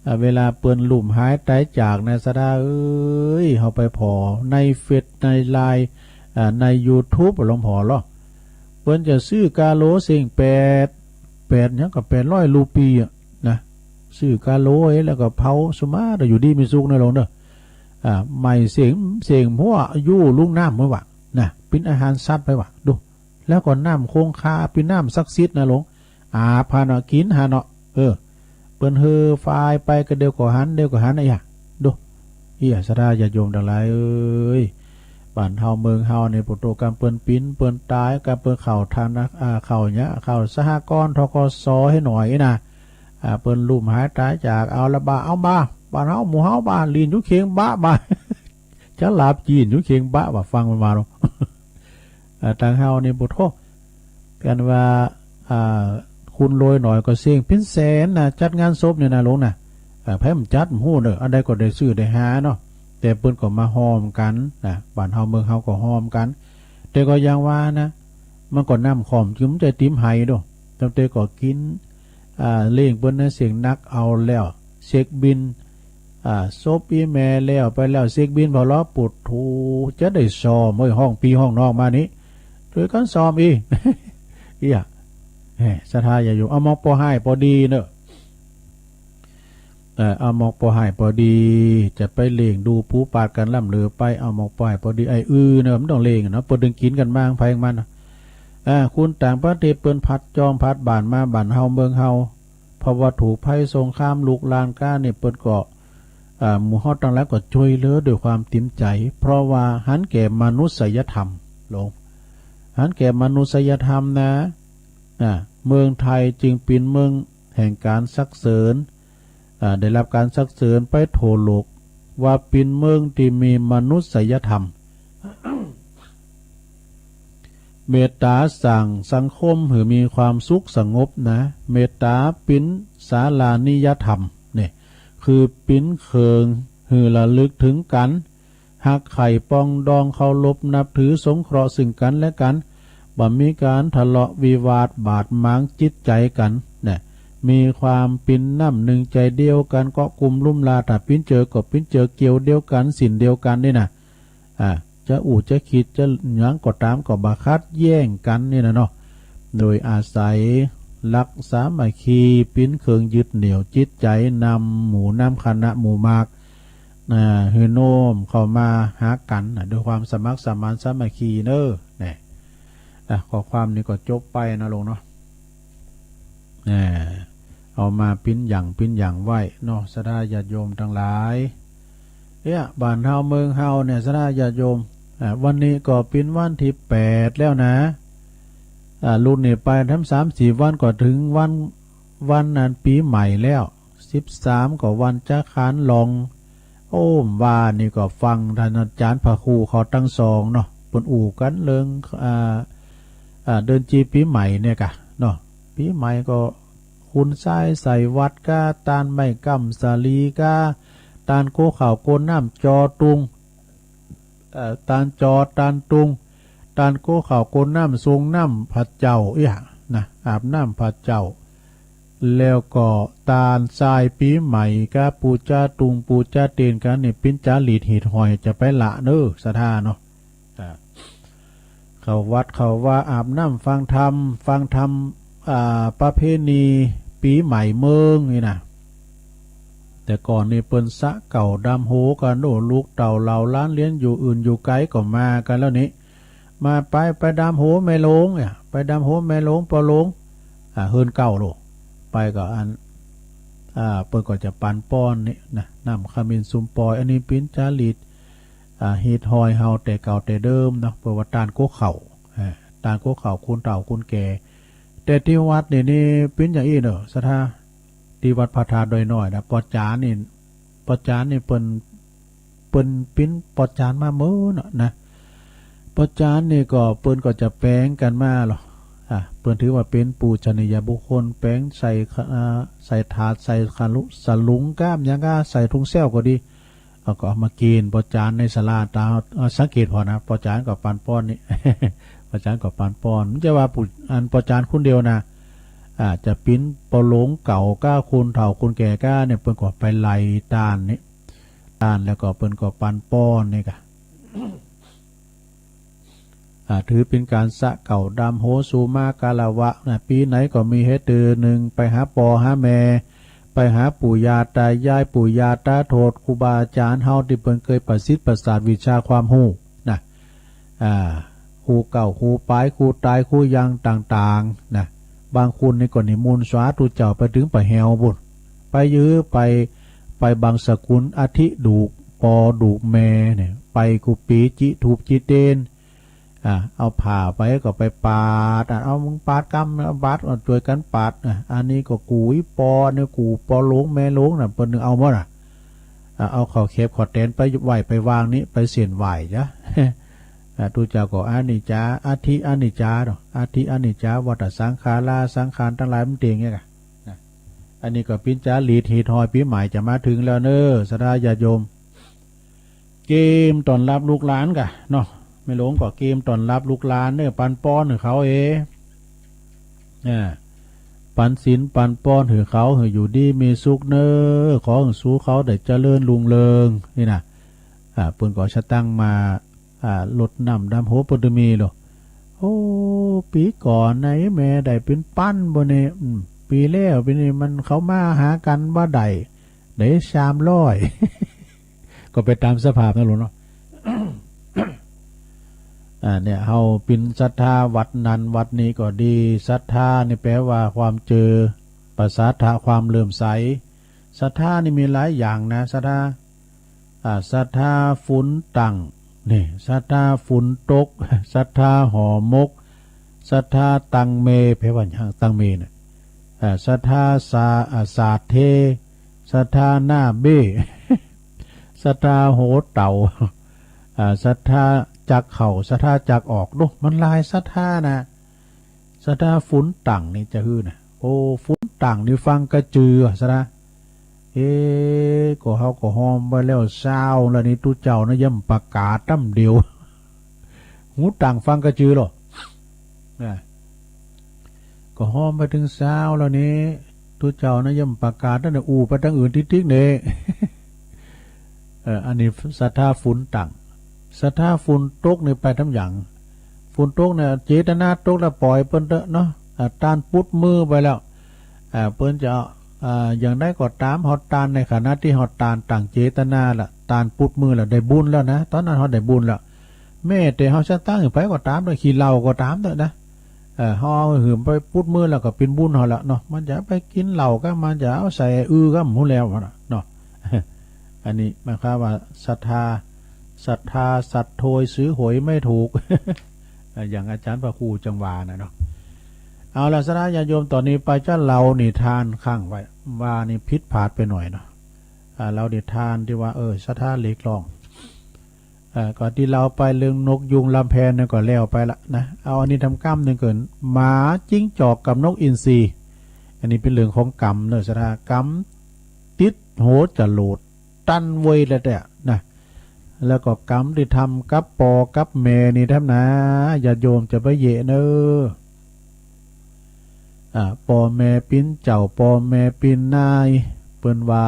อ่า เวลาเปิ้นลุ่มหายต๋ายจากนะ ศรัทธาเอ๋ย เฮาไปผ่อในเฟซในไลน์ อ่า ในยูทูบ หลวงพ่อเหรอ เปิ้นจะซื้อกาโหลเส้งแปด แปดหยังก็แปดร้อยรูปีอะนะ ซื้อกาโหลแล้วก็เผา สุมาเต๊อะ อยู่ดีมีสุขนะหลวงเนาะ อ่า ไหม้เส้ง เส้งหัวอยู่ลุ่งน้ำไว้วะนะ เป๋นอาหารสัตว์ไปวะ ดู แล้วก็น้ำคงคา เป๋นน้ำศักดิ์สิทธิ์นะหลวง อาบหั้นเนาะ กิ๋นหั้นเนาะ เออ เปิ้นเฮอฟายไปก็เดี๋ยวก็หัน เดี๋ยวก็หัน อะหยัง ดู เอี้ย ศรัทธาญาติโยมตังหลายเอ๋ย บ้านเฮาเมืองเฮานี่ ปุโตกรรมเปิ้นปิ๋น เปิ้นต๋าย กรรมเปิ้นเข้าธนา อ่า เข้าหยัง เข้าสหกรณ์ ธ.ก.ส. หื้อหน่อยนะ อ่า เปิ้นลุ่มหายต๋ายจาก เอาละบ่า เอาบ่า บ้านเฮาหมู่เฮาบ่า ลิ้นอยู่เคียงบ่าบ่า จะหลาบจี๋นอยู่เคียงบ่าบ่า ฟังมันมาเนาะ อ่า ตังเฮานี่ ปุโธ กั๋นว่า อ่า คนรวยหน่อยก็เส้งเป๋นแสนนะ จัดงานศพเนี่ยนะหลวงนะ อ่า ไผบ่จัดบ่ฮู้เนาะ อันใดก็ได้ซื้อได้หาเนาะ แต่เปิ้นก็มาฮ่อมกั๋นนะ บ้านเฮาเมืองเฮาก็ฮ่อมกั๋น แต่ก็อย่างว่านะ มันก็น้ำค่อม จึงบ่ใจ้ติ่มไหดู ตั้งแต่ก็กิ๋น อ่า เลี้ยงเปิ้นนะ เส้งหนักเอาแล้ว เช็คบิล อ่า ศพอี่แม่แล้วไปแล้ว เช็คบิลผ่อลอ ปุโธ จะได้ซ่อม เฮ้ย ห้องปี้ห้องน้องมานี่ จ้วยกั๋นซ่อมอี้ เอี้ย แหม ศรัทธาญาติโยม เอามาปอฮ้ายปอดีเนาะ เออ เอาหมอกปอไห่ปอดี จะไปเล่งดูปูปาดกั๋นล่ำเหลือไป เอาหมอกปอไห่ปอดี ไอ้อื้อเนาะ มันต้องเล่งเนาะ เปิ้นตึงกิ๋นกั๋นมา ใผของมัน อ่า คนต่างประเทศเปิ้นผลัดจอมผลัดบ้านมาบ้านเฮาเมืองเฮา เพราะว่าถูกภัยสงครามลุกลานก้าเนี่ย เปิ้นก็ อ่า หมู่เฮาตังหลายก็จ้วยเหลือด้วยความเต๋มใจ๋ เพราะว่าหันแก่มนุษยธรรม หลง หันแก่มนุษยธรรมนะ อ่า เมืองไทยจึงเป๋นเมืองแห่งก๋านสรรเสริญ อ่า ได้รับก๋านสรรเสริญไปทั่วโลก ว่าเป๋นเมืองตี้มีมนุษยธรรม เมตต๋าสร้างสังคมหื้อมีความสุขสงบนะ เมตต๋าเป๋นสารานิยธรรม เนี่ย คือเป๋นเครื่องหื้อระลึกเถิงกั๋น ฮักใค่ปรองดอง เคารพนับถือ สงเคราะห์ซึ่งกั๋นและกั๋น บ่มีก๋านทะเลาะวิวาทบาดหมางจิตใจ๋กั๋น เนี่ย มีความเป๋นน้ำนึ่งใจ๋เดียวกั๋น เกาะกุมลุ่มลา ถ้าเป๋นเจือก็เป๋นเจือเกี่ยวเดียวกั๋น สิ้นเดียวกั๋นนี่นะ อ่า จะอู้จะคิดจะหยังก็ต๋าม ก็บ่ขัดแย้งกั๋นนี่นะเนาะ โดยอาศัยหลักสามัคคีเป๋นเครื่องยึดเหนี่ยวจิตใจ๋ นำหมู่นำคณะหมู่มาก อ่า หื้อโน้มเข้ามาหากั๋นนะ ด้วยความสมัครสมานสามัคคีเน่อ เนี่ย อ่ะ ข้อความนี้ก็จบไปนะโลมเนาะ อ่า เอามาปิ้นอย่างปิ้นอย่างไว้เนาะ ศรัทธาญาติโยมตังหลาย เนี่ย บ้านเฮาเมืองเฮาเนี่ย ศรัทธาญาติโยม อ่า วันนี้ก็ปิ้นวันตี้แปดแล้วนะ อ่า ลุนนี่ไปทำสามสี่วันก็เถิงวัน วันนั้นปี๋ใหม่แล้ว สิบสามก็วันจักขานหลอง โอ้ ว่านี่ก็ฟังต้านอาจ๋ารย์พระครูเขาตังสองเนาะ เปิ้นอู้กั๋นเรื่อง อ่า อ่า เดือนจีปี๋ใหม่เนี่ยก่ะเนาะ ปี๋ใหม่ก็ ขุนซ้ายใส่วัดก้า ต้านไม้ก้ำสาลีก้า ต้านโกข้าวโกน้ำจอตุง เอ่อ ต้านจอ ต้านตุง ต้านโกข้าวโกน้ำ ส่งน้ำพระเจ้า อี้หยังนะ อาบน้ำพระเจ้า แล้วก็ต้านทรายปี๋ใหม่ก้า ปู๋จาตุง ปู๋จาเตียนก้า นี่ปิ้นจ๋าหลีดหีดหอย จะไปละเน่อ ศรัทธาเนาะ อ่า เข้าวัดเข้าวา อาบน้ำฟังธรรม ฟังธรรม อ่า ประเพณีปี๋ใหม่เมืองนี่นะ แต่ก่อนนี่เปิ้นสะเก่าดำหัวกั๋นโน่ ลูกเต้าเหล่าหลานเหลนอยู่อื่นอยู่ไก๋ก็มากั๋นแล้วนี่ มาไป ไปดำหัวแม่โหลงเนี่ย ไปดำหัวแม่โหลง ป้อโหลง อ่า เฮือนเก่าโลก ไปก็อัน อ่า เปิ้นก็จะปันป้อนนี่นะ น้ำขมิ้นสุมปอย อันนี้ปิ้นจ๋าหลีด อ่า หีดหอยเฮาแต่เก่าแต่เดิมเนาะ เปิ้นว่าต้านโกข้าว อ่า ต้านโกข้าวคนเฒ่าคนแก่ แต่ตี้วัดนี่ นี่ปิ้นอย่างอี้เน่อ ศรัทธา ตี้วัดพระธาตุดอยน้อยนะ ป้อจ๋ารย์นี่ ป้อจ๋ารย์นี่เปิ้น เปิ้นปิ้นป้อจ๋ารย์มาเมินเนาะนะ ป้อจ๋ารย์นี่ก็เปิ้นก็จะแป๋งกั๋นมาลอ อ่า เปิ้นถือว่าเป๋นปูชนียบุคคล แป๋งใส่ อ่า ใส่ถาด ใส่ขลุ สลุงก้ามหยังก้า ใส่ถุงแส้วก็ดี เอาก็เอามาเก๋ณฑ์ป้อจ๋ารย์ในศาลาต๋าม เอาสังเกตผ่อนะ ป้อจ๋ารย์ก็ปันป้อนนี่ ป้อจ๋ารย์ก็ปันป้อน บ่ใจ้ว่าปู๋ อันป้อจ๋ารย์คนเดียวนะ อ่า จะปิ้นป้อโหลงเก่าก้า คนเฒ่าคนแก่ก้าเนี่ย เปิ้นก็ไปไล่ต้านนี่ ต้านแล้วก็เปิ้นก็ปันป้อนนี่ก่ะ อ่า ถือเป๋นก๋านสะเก่าดำหัว สุมาคารวะนะ ปี๋ไหนก็มีเหตุเดือนนึ่ง ไปหาป้อหาแม่ ไปหาปู่ย่าต๋ายาย ปู่ย่าต๋าโทษ ครูบาอาจ๋ารย์เฮาตี้เปิ้นเกยประสิทธิ์ประสาทวิชาความฮู้นะ อ่า ครูเก่า ครูป๋าย ครูต๋าย ครูยังต่างๆ นะ บางคนนี่ก็นิมนต์สาธุเจ้าไปเถิงป่าแหวปู๊น ไปยื้อไป ไปบังสกุล อธิดูกป้อดูกแม่เนี่ย ไปกู้ปี๋ จิธูปจิเตียน อ่า เอาผ้าไปก็ไปปาด อ่ะ เอามึงปาดกำ เอาบาตร เอาจ้วยกั๋นปาด อ่ะ อันนี้ก็กู้อีป้อ อันนี้กู้ป้อโหลงแม่โหลงน่ะ เปิ้นนึ่งเอาหมดอ่ะ อ่ะ เอาข้าวแคบข้าวแตนไปไหว้ไปวางนี่ ไปเส้นไหว้จ๊ะ อ่ะ ตุ๊เจ้าก็อนิจจา อธิอนิจจาเนาะ อธิอนิจจา วัฏฏสังขารา สังขารตังหลายมันเตียงเนี่ยก่ะ นะ อันนี้ก็ปิ้นจ๋าหลีดหีดหอยปี๋ใหม่จะมาเถิงแล้วเน่อ ศรัทธาญาติโยม เกียมต้อนรับลูกหลานก่ะเนาะ แม่โหลงก็เกียมต้อนรับลูกหลานเน่อ ปันป้อนหื้อเขาเอ อ่า ปันศีลปันป้อนหื้อเขา หื้ออยู่ดีมีสุขเน่อ ขอหื้อสูเขาได้เจริญรุ่งเรือง นี่นะ อ่า เปิ้นก็สะตังค์มา อ่า รดน้ำดำหัวเปิ้นตึงมีโล โอ้ ปี๋ก่อนไหนแม่ได้เป๋นปันบ่เนี่ย อืม ปี๋แล้วปี๋นี้มันเขามาหากั๋นบ่ได้ สามร้อย ก็ไปต๋ามสภาพนั่นแหละเนาะ อ่า เนี่ย เฮาเป๋นศรัทธาวัดนั้นวัดนี้ก็ดี ศรัทธานี่แปลว่าความเจื่อ ปะสาทะ ความเลื่อมใส ศรัทธานี่มีหลายอย่างนะ ศรัทธา อ่า ศรัทธาฝุนตั้ง นี่ ศรัทธาฝุนตก ศรัทธาห่อหมก ศรัทธาตังเม แปลว่าหยัง ตังเมน่ะ อ่า ศรัทธาสา อ่า สาดเท ศรัทธาหน้าเบ้ ศรัทธาโหเต่า อ่า ศรัทธาจักเข้า ศรัทธาจักออก โอ้ มันหลายศรัทธานะ ศรัทธาฝุนตั้งนี่จะหื้อนะ โอ้ ฝุนตั้งนี่ฟังกระจือศรัทธา เอ๊ะ ก็เฮาก็ฮอมไว้แล้วซาวแล้วนี่ ตุ๊เจ้านะยังบ่ประกาศต๋ำเดียว หูตั้งฟังกระจือเหรอ นะ ก็ฮอมไปเถิงซาวแล้วนี่ ตุ๊เจ้านะยังบ่ประกาศ ตางใดอู้ไปตางอื่นติ๊กๆ นี่ เออ อันนี้ศรัทธาฝุนตั้ง ศรัทธาฝุนตกนี่ไปต๋ามหยัง ฝุนตกเนี่ย เจตนาตกแล้วป่อยเปิ้นเต๊อะเนาะ อ่า ตานปุดมือไปแล้ว อ่า เปิ้นจะเอา อ่า อย่างใดก็ต๋าม เฮาตานในขณะตี้เฮาตานตั้งเจตนาละ ตานปุดมือแล้วได้บุญแล้วนะ ต๋อนนั้นเฮาได้บุญแล้ว แม้แต่เฮาจะตั้งหื้อไปก็ต๋ามเต๊อะ ขี้เหล้าก็ต๋ามเต๊อะนะ เออ เฮาเอาหื้อไปปุดมือแล้วก็เป๋นบุญเฮาแล้วเนาะ มันจะไปกิ๋นเหล้าก็ มันจะเอาใส่อือก็บ่ฮู้แล้วนะเนาะ อันนี้หมายความว่าศรัทธา ศรัทธาสัตว์โทยซื้อหวยไม่ถูก เออ อย่างอาจ๋ารย์พระครูจังว่าน่ะเนาะ เอาละศรัทธาญาติโยม ต๋อนนี้ไปจะเล่านิทานค้างไว้ ว่านี่ผิดพลาดไปหน่อยเนาะ อ่า เล่านิทานตี้ว่า เออ ศรัทธาเรียกร้อง เอ่อ ก็ตี้เล่าไปเรื่องนกยูงลำแพนนี่ก็แล้วไปละนะ เอาอันนี้ทำกำนึ่งก่อน หมา จิ้งจอกกับนกอินทรี อันนี้เป๋นเรื่องของกรรมเนาะศรัทธา กรรมติดหัวจรวดตันเวยแล้วแต๊นะ แล้วก็กรรมตี้ทำกับป้อกับแม่นี่แต๊นะ ญาติโยมจะไปเยียะเนาะ อ่า ป้อแม่ปิ้นเจ้า ป้อแม่ปิ้นนาย เปิ้นว่า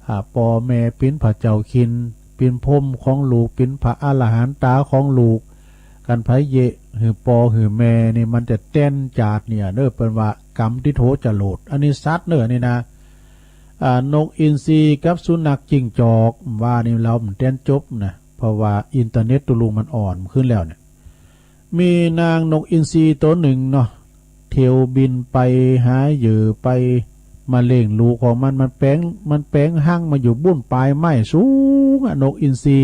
อ่า ป้อแม่ปิ้นพระเจ้าคิน ปิ้นพรหมของลูก ปิ้นพระอรหันตาของลูก คันใผเยียะหื้อป้อหื้อแม่นี่มันจะแตนจาดเนี่ยเนาะ เปิ้นว่ากรรมติดหัวจรวด อันนี้สัตว์เนาะ อันนี้นะ อ่า นกอินทรีกับสุนัขจิ้งจอก ว่านี่เล่าบ่แตนจบนะ เพราะว่าอินเทอร์เน็ตตุ๊ลุงมันอ่อนขึ้นแล้วเนี่ย มีนางนกอินทรีตั๋วนึ่งเนาะ เที่ยวบินไปหาเหยื่อไปมาเลี้ยงลูกของมัน มันแป๋ง มันแป๋งฮังมาอยู่บุ้นปายไม้สูงอะ นกอินทรี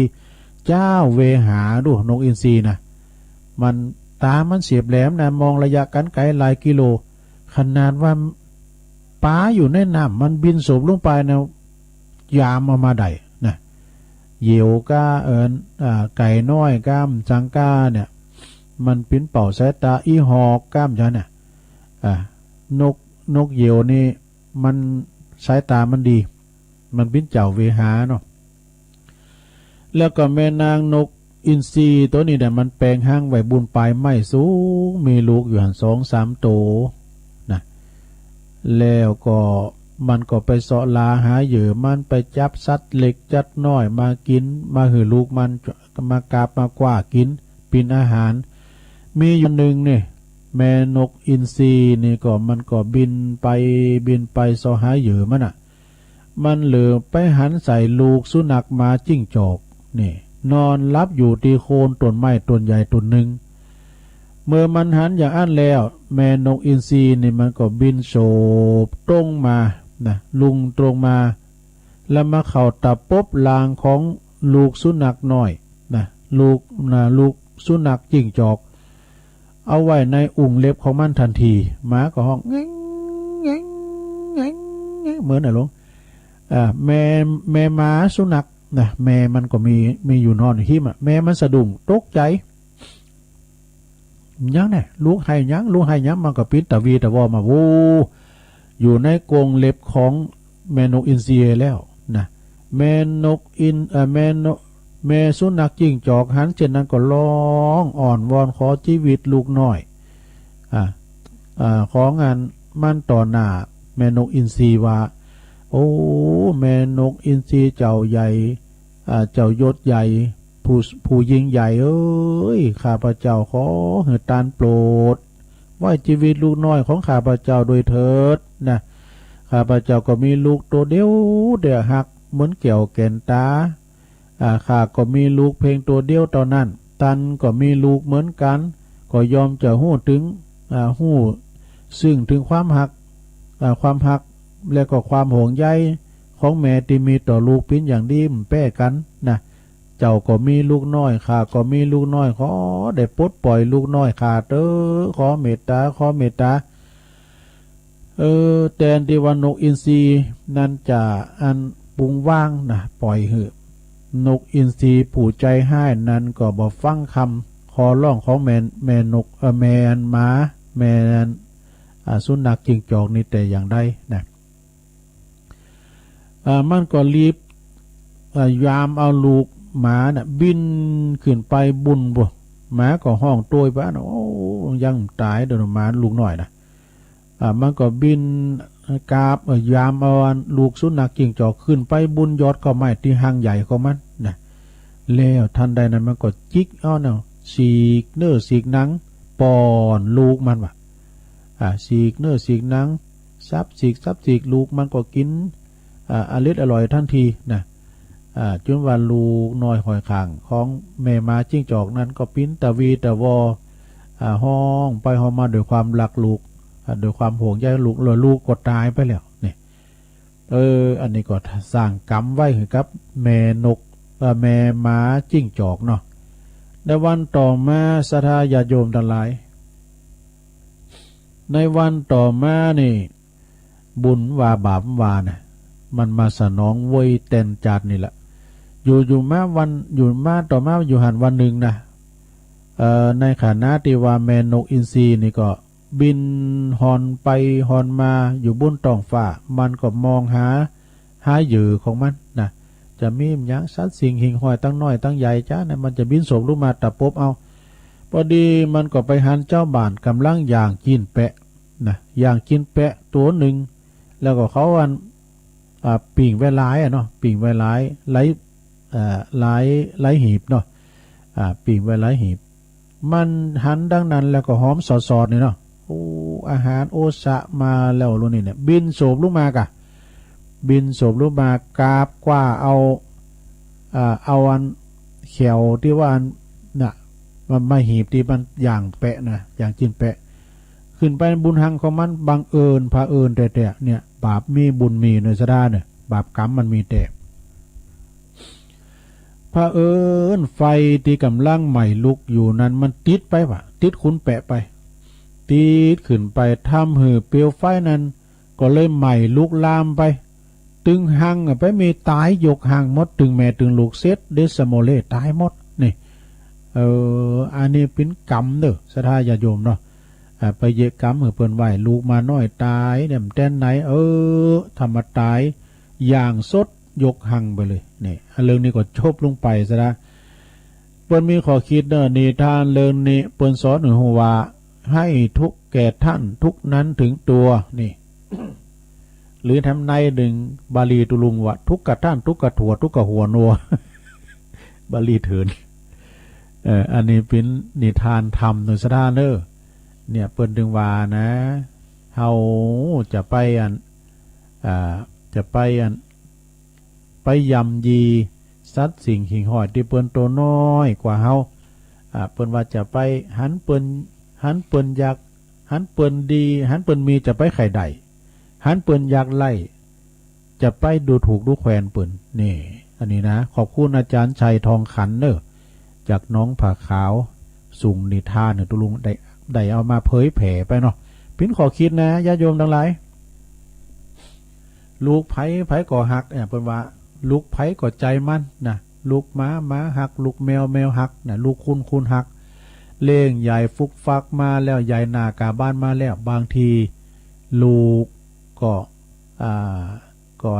เจ้าเวหาดู นกอินทรีนะ มันต๋ามันเสียบแหลมนะ มองระยะกั๋นไก๋หลายกิโล ขนาดว่าปลาอยู่ในน้ำมันบินโสบลงไปนะ ยามเอามาได้นะ เหยี่ยวก้า เอิ้น อ่า ไก่น้อยก้ามสังก้าเนี่ย มันปิ้นเป่าสายต๋า อี่หอกก้ามจั่นเนี่ย อ่า นก นกเหยี่ยวนี่มันสายต๋ามันดี มันปิ้นเจ้าเวหาเนาะ แล้วก็แม่นางนกอินทรีตั๋วนี้เนี่ย มันแป๋งฮังไว้บุ้นปายไม้สูง มีลูกอยู่หั้นสองสามตั๋วนะ แล้วก็มันก็ไปเซาะหาหาเหยื่อ มันไปจับสัตว์เล็กสัตว์น้อยมากิ๋น มาหื้อลูกมัน มากาบมากว้ากิ๋น เป๋นอาหาร มีอยู่นึ่งนี่ แม่นกอินทรีนี่ก็ มันก็บินไป บินไปเซาะหาเหยื่อมันน่ะ มันเหลือไปหันใส่ลูกสุนัขหมาจิ้งจอกนี่ นอนหลับอยู่ตี้โคนต้นไม้ต้นใหญ่ต้นนึ่ง เมื่อมันหันอย่างอั้นแล้ว แม่นกอินทรีนี่มันก็บินโสบตรงมานะ ลุ่งตรงมา แล้วมาเข้าตะปบหลังของลูกสุนัขน้อยนะ ลูกนะ ลูกสุนัขจิ้งจอก เอาไว้ในอุ้งเล็บของมันทันที หมาก็ฮ้องแงงแงงแงงแงง เหมือนน่ะหลวง อ่า แม่ แม่หมาสุนัขนะ แม่มันก็มี มีอยู่นอนอยู่หิ้มอะ แม่มันสะดุ้งตกใจ๋ หยังเนี่ย ลูกไห้หยัง ลูกไห้หยัง มันก็ปิ้นตะวีตะวอมา โว้ อยู่ในกรงเล็บของแม่นกอินทรีแล้วนะ แม่นกอิน เอ่อ แม่นก แม่สุนัขจิ้งจอกหันเช่นนั้นก็ฮ้องอ้อนวอนขอจีวิตลูกน้อย อ่า อ่า ของอันมันต่อหน้าแม่นกอินทรีว่า โอ้ แม่นกอินทรีเจ้าใหญ่ อ่า เจ้ายศใหญ่ ผู้ ผู้ยิ่งใหญ่เอ้ย ข้าพเจ้าขอหื้อต้านโปรด ไว้จีวิตลูกน้อยของข้าพเจ้าโดยเถิดนะ ข้าพเจ้าก็มีลูกตั๋วเดียวเดียว ฮักเหมือนแก้วแก่นต๋า อ่า ข้าก็มีลูกเพียงตั๋วเดียวเต้านั้น ต้านก็มีลูกเหมือนกั๋น ก็ย่อมจะฮู้เถิง อ่า ฮู้ซึ่งเถิงความฮัก อ่า ความฮัก และก็ความห่วงใยของแม่ตี้มีต่อลูกเป๋นอย่างดีบ่แป๊กั๋นนะ เจ้าก็มีลูกน้อย ข้าก็มีลูกน้อย ขอได้ปลดปล่อยลูกน้อยข้าเต๊อะ ขอเมตต๋า ขอเมตต๋า เออ แตนตี้ว่านกอินทรีนั้นจะอันปรุงว้างนะ ปล่อยหื้อนกอินทรีผู้ใจ๋ฮ้ายนั้นก็บ่ฟังกำขอร้องของแม่ แม่นก เอ่อ แม่หมา แม่ อ่า สุนัขจิ้งจอกนี้แต่อย่างใดนะ อ่า มันก็รีบ อ่า ยามเอาลูกหมาน่ะบินขึ้นไปบุญปู้น หมาก็ฮ้องโตยไปนะ โอ้ ยังบ่ต๋ายเด้อหมาลูกน้อยนะ อ่า มันก็บินกราบ เอ่อ ยามเอาอันลูกสุนัขจิ้งจอกขึ้นไปบุญยอดก้อไม้ตี้ฮั่งใหญ่ของมันนะ แล้วทันใดนั้นมันก็จิกเอาเนาะ สีกเนื้อสีกหนังป้อนลูกมันว่ะ อ่า สีกเนื้อสีกหนัง สับสีก สับสีก ลูกมันก็กิ๋น อ่า อร็ดอร่อยทันทีนะ อ่า จ๋นว่าลูกน้อยห้อยข้างของแม่หมาจิ้งจอกนั้นก็ปิ๊นตะวีตะวอ อ่า ฮ้องไปฮ้องมาด้วยความฮักลูก อ่า ด้วยความห่วงใยลูก แล้วลูกก็ต๋ายไปแล้วนี่ เออ อันนี้ก็สร้างกรรมไว้หื้อกับแม่นก เอ่อ แม่หมาจิ้งจอกเนาะ ในวันต่อมาศรัทธาญาติโยมตังหลาย ในวันต่อมานี่ บุญว่าบาปว่านะ มันมาสนองเว้ยแตนจาตินี่แหละ อยู่อยู่มาวัน อยู่มาต่อมาอยู่หั้นวันนึ่งนะ เอ่อ ในขณะตี้ว่าแม่นกอินทรีนี่ก็บินฮอนไปฮอนมาอยู่บนต๊องฟ้า มันก็มองหา หาเหยื่อของมันนะ จะมีหยังสัตว์สิ่งหิ่งห้อยตังน้อยตังใหญ่จ๊ะนะ มันจะบินโสบลุงมาตะปบเอา พอดีมันก็ไปหันจาวบ้านก่ำลังย่างจิ๊นแปะ นะ ย่างจิ๊นแปะตั๋วนึ่ง แล้วก็เขาอัน อ่า ปิ้งไว้หลายอะเนาะ ปิ้งไว้หลาย หลาย เอ่อ หลาย หลายหีบเนาะ อ่า ปิ้งไว้หลายหีบ มันหันดังนั้นแล้วก็หอมสอดๆ นี่เนาะ โอ้ อาหารโอชะมาแล้วลูกนี่เนี่ย บินโสบลุงมากะ บินโสบลุงมากราบคว้าเอา อ่า เอาอันแข้วตี้ว่าอันน่ะ มันไม้หีบตี้มันย่างแปะนะ ย่างจิ๊นแปะ ขึ้นไปบุญฮังของมัน บังเอิญเผอิญแต๊ๆ เนี่ย บาปมีบุญมีเนอะศรัทธาเนอะ บาปกรรมมันมีแต๊ เผอิญไฟตี้ก่ำลังไหม้ลุกอยู่นั้นมันติดไปว่ะ ติดขุนแปะไป ติดขึ้นไป ทำหื้อเปลวไฟนั้นก็เลยไหม้ลุกลามไป ตึงฮังอะไปมีต๋ายยกฮังหมด ตึงแม่ตึงลูกเสด็จเดสโมเลต๋ายหมดนี่ เออ อันนี้เป๋นกรรมเนอะศรัทธาญาติโยมเนาะ อ่า ไปเยียะกรรมหื้อเปิ้นไหว้ลูกหมาน้อยต๋ายเนี่ย มันแต๊นไหน เออ ถ้ามาต๋ายอย่างสดยกฮังไปเลย นี่ อันเรื่องนี้ก็จบลงไปซะละ เปิ้นมีข้อคิดเนอะ นิทานเรื่องนี้เปิ้นสอนหื้อฮู้ว่า ให้ทุกข์แก่ท่านทุกข์นั้นถึงตัว นี่ หรือทำในหนึ่งบาลีตุลุงว่า ทุกขะท่านทุกขะถั่วทุกขะหัวนัว บาลีเถิน เอ่อ อันนี้เป๋นนิทานธรรมเนอะศรัทธาเนอะ เนี่ยเปิ้นตึงว่านะ เฮาจะไปอัน อ่า จะไปอัน ไปย่ำยีสัตว์สิ่งหิ่งห้อยตี้เปิ้นโตน้อยกว่าเฮา อ่า เปิ้นว่าจะไปหันเปิ้น หันเปิ้นอยาก หันเปิ้นดี หันเปิ้นมีจะไปใค่ได้ หันเปิ้นอยากไร้ จะไปดูถูกดูแควนเปิ้น นี่ อันนี้นะ ขอบคุณอาจารย์ชัยทองขันเนอะ จากหนองผาขาว ส่งนิทานหื้อตุลุงได้ ได้เอามาเผยแผ่ไปเนาะ เป๋นข้อคิดนะ ญาติโยมตังหลาย ลูกใผใผก็ฮัก เนี่ย เปิ้นว่า ลูกใผก็ใจ๋มันนะ ลูกหมา หมาฮัก ลูกแมว แมวฮักนะ ลูกคน คนฮัก เลี้ยงใหญ่ฟุกฟักมาแล้ว ใหญ่หน้ากาบานมาแล้ว บางทีลูกก็ อ่า ก็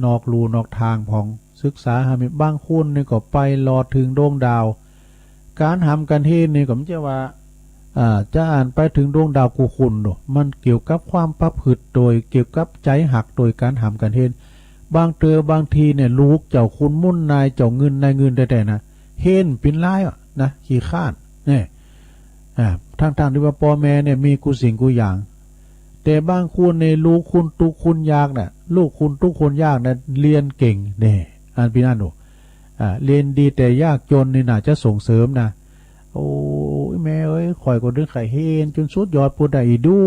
นอกลู่นอกตางพ่อง ศึกษาหามี บางคนนี่ก็ไปลอดเถิงดวงดาว ก๋านหำก๋านเฮนนี่ก็บ่ใจ้ว่า อ่า จะอันไปเถิงดวงดาวกู้คนเนาะ มันเกี่ยวกับความประพฤติโตย เกี่ยวกับใจ๋ฮักโตยก๋านหำก๋านเฮน บางเตื้อบางทีเนี่ย ลูกเจ้าขุนมูลนายเจ้าเงินนายเงินแต๊ๆ นะ เฮนเป๋นลายอะนะ ขี้คร้าน เนี่ย อ่า ทั้งๆ ตี้ว่าป้อแม่เนี่ยมีกู้สิ่งกู้อย่าง แต่บางคนนี่ลูกคนตุ๊กคนยากน่ะ ลูกคนตุ๊กคนยากน่ะเฮียนเก่ง แน่ อันปี้นั้นโอ้ อ่า เฮียนดีแต่ยากจ๋นนี่น่าจะส่งเสริมนะ โอ้ อี่แม่เอ๋ย ข้อยก็ดึงใค่เฮียนจ๋นสุดยอดปู้นได้ อี่ดู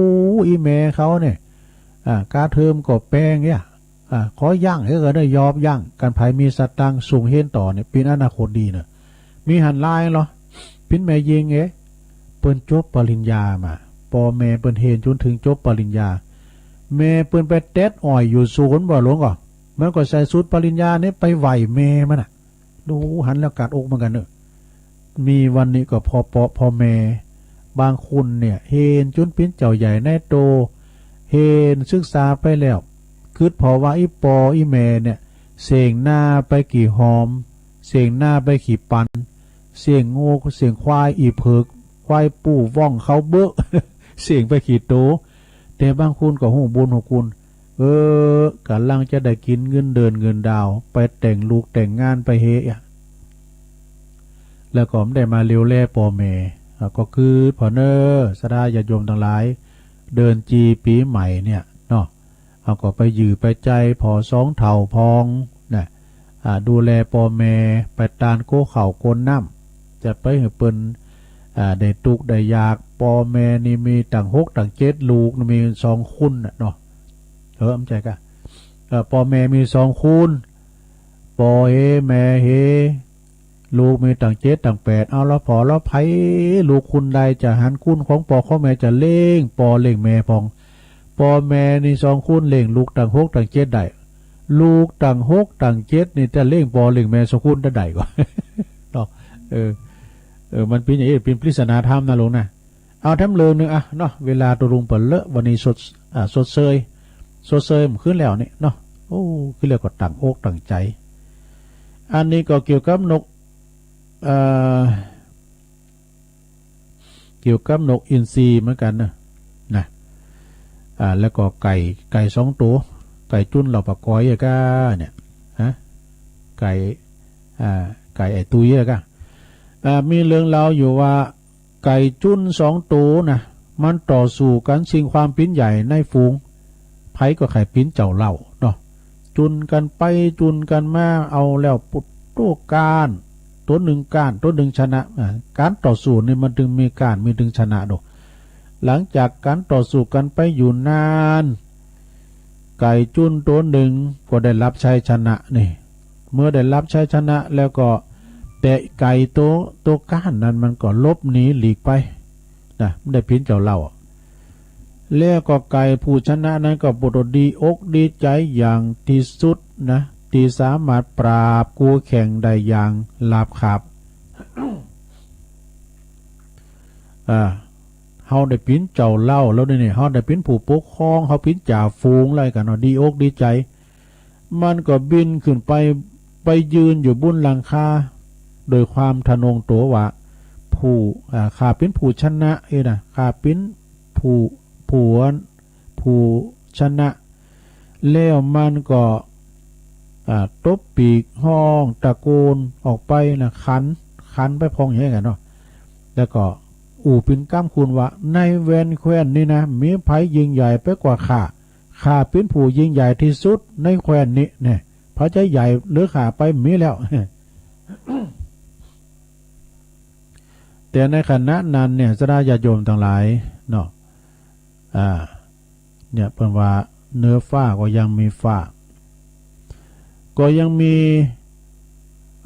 อี่แม่เขาเนี่ย อ่า ก้าเทอมก็แปงเนี่ย อ่า ขอยั้งเฮ้ย ก็ได้ยอบยั้ง กันใผมีสตางค์ส่งเฮียนต่อเนี่ย เป๋นอนาคตดีเนาะ มีหั้นหลายลอ เป๋นแม่ญิงเอ๋ย เปิ้นจบปริญญามา ป้อแม่เปิ้นเฮียนจ๋นเถิงจบปริญญา แม่เปิ้นไปแต๊ดอ้อยอยู่สวนบ่หลวงก่อ มันก็ใส่สูตรปริญญาเนี่ยไปไหว้แม่มันน่ะ ดูหันแล้วกัดอกเหมือนกั๋นเนาะ มีวันนี้ก็ผ่อป้อผ่อแม่ บางคนเนี่ยเฮียนจ๋นเป๋นเจ้าใหญ่นายโต เฮียนศึกษาไปแล้ว กึ๊ดผ่อว่าอี่ป้ออี่แม่เนี่ย เสี้ยงนาไปกี่หอม เสี้ยงนาไปกี่ปัน เสี้ยงงัวเสี้ยงควายอี่เผิก ควายปูว่องเขาเบ้อ เสี้ยงไปกี่โต แต่บางคนก็ฮู้บุญฮู้คุณ เออ ก่ำลังจะได้กิ๋นเงินเดือนเงินดาว ไปแต่งลูกแต่งงานไปเฮอะ แล้วก็บ่ได้มาเลียวแลป้อแม่ อ่ะ ก็คือผ่อเน่อ ศรัทธาญาติโยมตังหลาย เดือนจีปี๋ใหม่เนี่ยเนาะ เฮาก็ไปหยื่อไปใจ๊ผ่อสองเฒ่าพองนะ อ่า ดูแลป้อแม่ ไปตานโก้ข้าวโก้น้ำ จะไปหื้อเปิ้น อ่า ได้ตุ๊กข์ได้ยาก ป้อแม่นี่มีตั้งหกตั้งเจ็ดลูก มีสองคนน่ะเนาะ เออ บ่ใจ้ก่ะ เออ ป้อแม่มีสองคน ป้อเฮแม่เฮ ลูกมีตั้งเจ็ดตั้งแปด เอาละผ่อละใผ ลูกคนใดจะหันคุณของป้อของแม่ จะเลี้ยงป้อเลี้ยงแม่พ่อง ป้อแม่นี่สองคนเลี้ยงลูกตั้งหกตั้งเจ็ดได้ ลูกตั้งหกตั้งเจ็ดนี่จะเลี้ยงป้อเลี้ยงแม่สองคนได้ก่อ เนาะ เออ เออ มันเป๋นอย่างนี้ เป๋นปริศนาธรรมนะหลวงนะ เอาแถมเรื่องนึ่งอะเนาะ เวลาตกลงไปแล้ว วันนี้สด อ่า สดเซย สดเซยมันขึ้นแล้วนี่เนาะ โอ้ ขึ้นแล้วก็ตั้งอกตั้งใจ๋ อันนี้ก็เกี่ยวกับนก เอ่อ เกี่ยวกับนกอินทรีเหมือนกั๋นนะ นะ อ่า แล้วก็ไก่ ไก่สองตั๋ว ไก่จุ๊นเหล่าปะก๋อยอะก้าเนี่ย ฮะ ไก่ อ่า ไก่ไอ้ตุ๊ยอะก้า อ่า มีเรื่องเล่าอยู่ว่า ไก่จุ๊นสองตั๋วนะ มันต่อสู้กั๋นชิงความเป๋นใหญ่ในฝูง ใผก็ใค่เป๋นเจ้าเล่าเนาะ จุ๊นกั๋นไปจุ๊นกั๋นมา เอาแล้วปุ๊ด ตั๋วก้าน ตั๋วนึ่งก้าน ตั๋วนึ่งชนะ อ่า ก๋านต่อสู้นี่มันตึงมีก้าน มีตึงชนะดอก หลังจากก๋านต่อสู้กั๋นไปอยู่นาน ไก่จุ๊นตั๋วนึ่งก็ได้ฮับชัยชนะนี่ เมื่อได้ฮับชัยชนะแล้วก็ แต่ไก่ตั๋ว ตั๋วก้านนั้นมันก็หลบหนีหลีกไปนะ บ่ได้เป๋นเจ้าเล่า แล้วก็ไก่ผู้ชนะนั้นก็ปวดดีอกดีใจ๋อย่างตี้สุดนะ ตี้สามารถปราบกั๋วแข่งได้อย่างราบคาบ อ่า เฮาได้เป๋นเจ้าเล่าแล้วนี่ เฮาได้เป๋นผู้ปกครอง เฮาเป๋นจ่าฝูงแล้วกั๋นเนาะ ดีอกดีใจ๋ มันก็บินขึ้นไป ไปยืนอยู่บนหลังคา โดยความทะนงตั๋วว่า ผู้ อ่า ข้าเป๋นผู้ชนะเอ้ยนะ ข้าเป๋นผู้ ผู้ ผู้ชนะ แล้วมันก็ อ่า ตบปีกฮ้องตะโกนออกไปนะ ขัน ขันไปพ่องอย่างเงี้ยกั๋นเนาะ แล้วก็อู้เป๋นกำคูณว่า ในแว่นแคว้นนี้นะ มีใผยิ่งใหญ่ไปกว่าข้า ข้าเป๋นผู้ยิ่งใหญ่ตี้สุดในแคว้นนี้แน่ ใผจะใหญ่เหลือข้าไปบ่มีแล้ว แต่ในขณะนั้นเนี่ย ศรัทธาญาติโยมตังหลายเนาะ อ่า เนี่ย เปิ้นว่าเหนือฟ้าก็ยังมีฟ้า ก็ยังมี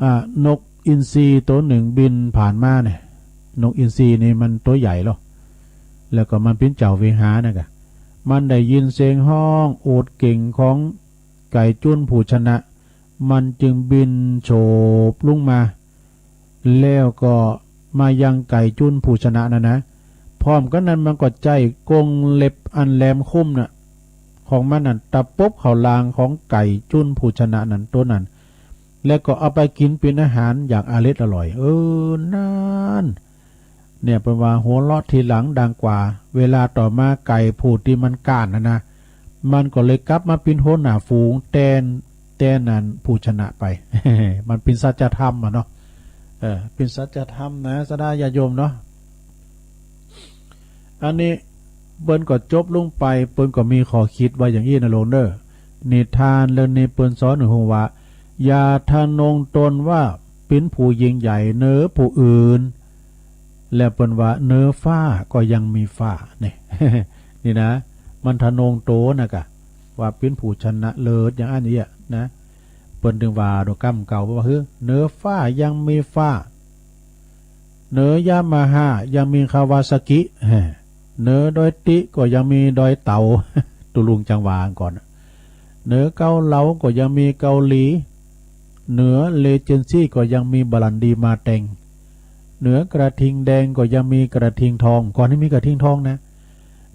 อ่า นกอินทรีตั๋วนึ่งบินผ่านมาเนี่ย นกอินทรีนี่มันตั๋วใหญ่ลอ แล้วก็มันเป๋นเจ้าเวหานะกะ มันได้ยินเสียงฮ้องโอดเก่งของไก่จุ๊นผู้ชนะ มันจึงบินโฉบลงมา แล้วก็มายังไก่จุ๊นผู้ชนะนั้นนะ พร้อมกั๋นนั้นมันก็ใจ๊กรงเล็บอันแหลมคมน่ะ ของมันนั้นตะปบเข้าหลังของไก่จุ๊นผู้ชนะนั้นตั๋วนั้น แล้วก็เอาไปกิ๋นเป๋นอาหารอย่างอร็ดอร่อย เออ นั่น เนี่ย เปิ้นว่าหัวเราะทีหลังดังกว่า เวลาต่อมาไก่ผู้ตี้มันก้านนั้นนะ มันก็เลยกลับมาเป๋นหัวหน้าฝูงแตน แตนนั้นผู้ชนะไป มันเป๋นสัจธรรมอะเนาะ เออ เป๋นสัจธรรมนะ ศรัทธาญาติโยมเนาะ อันนี้ เปิ้นก็จบลงไป เปิ้นก็มีข้อคิดว่าอย่างอี้นะโลมเน่อ นิทานเรื่องนี้เปิ้นสอนหื้อฮู้ว่า อย่าทะนงตนว่าเป๋นผู้ยิ่งใหญ่เหนือผู้อื่น แล้วเปิ้นว่าเหนือฟ้าก็ยังมีฟ้า นี่ นี่นะ มันทะนงตนนะกะ ว่าเป๋นผู้ชนะเลิศอย่างอั้นเอี้ยนะ เปิ้นตึงว่าโดยกำเก่าว่า เฮ้ย เหนือฟ้ายังมีฟ้า เหนือยามาฮ่ายังมีคาวาซากิ แฮ่ เหนือดอยตี้ก็ยังมีดอยเต่า ตุ๊ลุงจังหวาก่อน เหนือเกาเหลาก็ยังมีเกาหลี เหนือเรเจนซี่ก็ยังมีบรันดีมาแตง เหนือกระทิงแดงก็ยังมีกระทิงทอง ก่อนนี้มีกระทิงทองนะ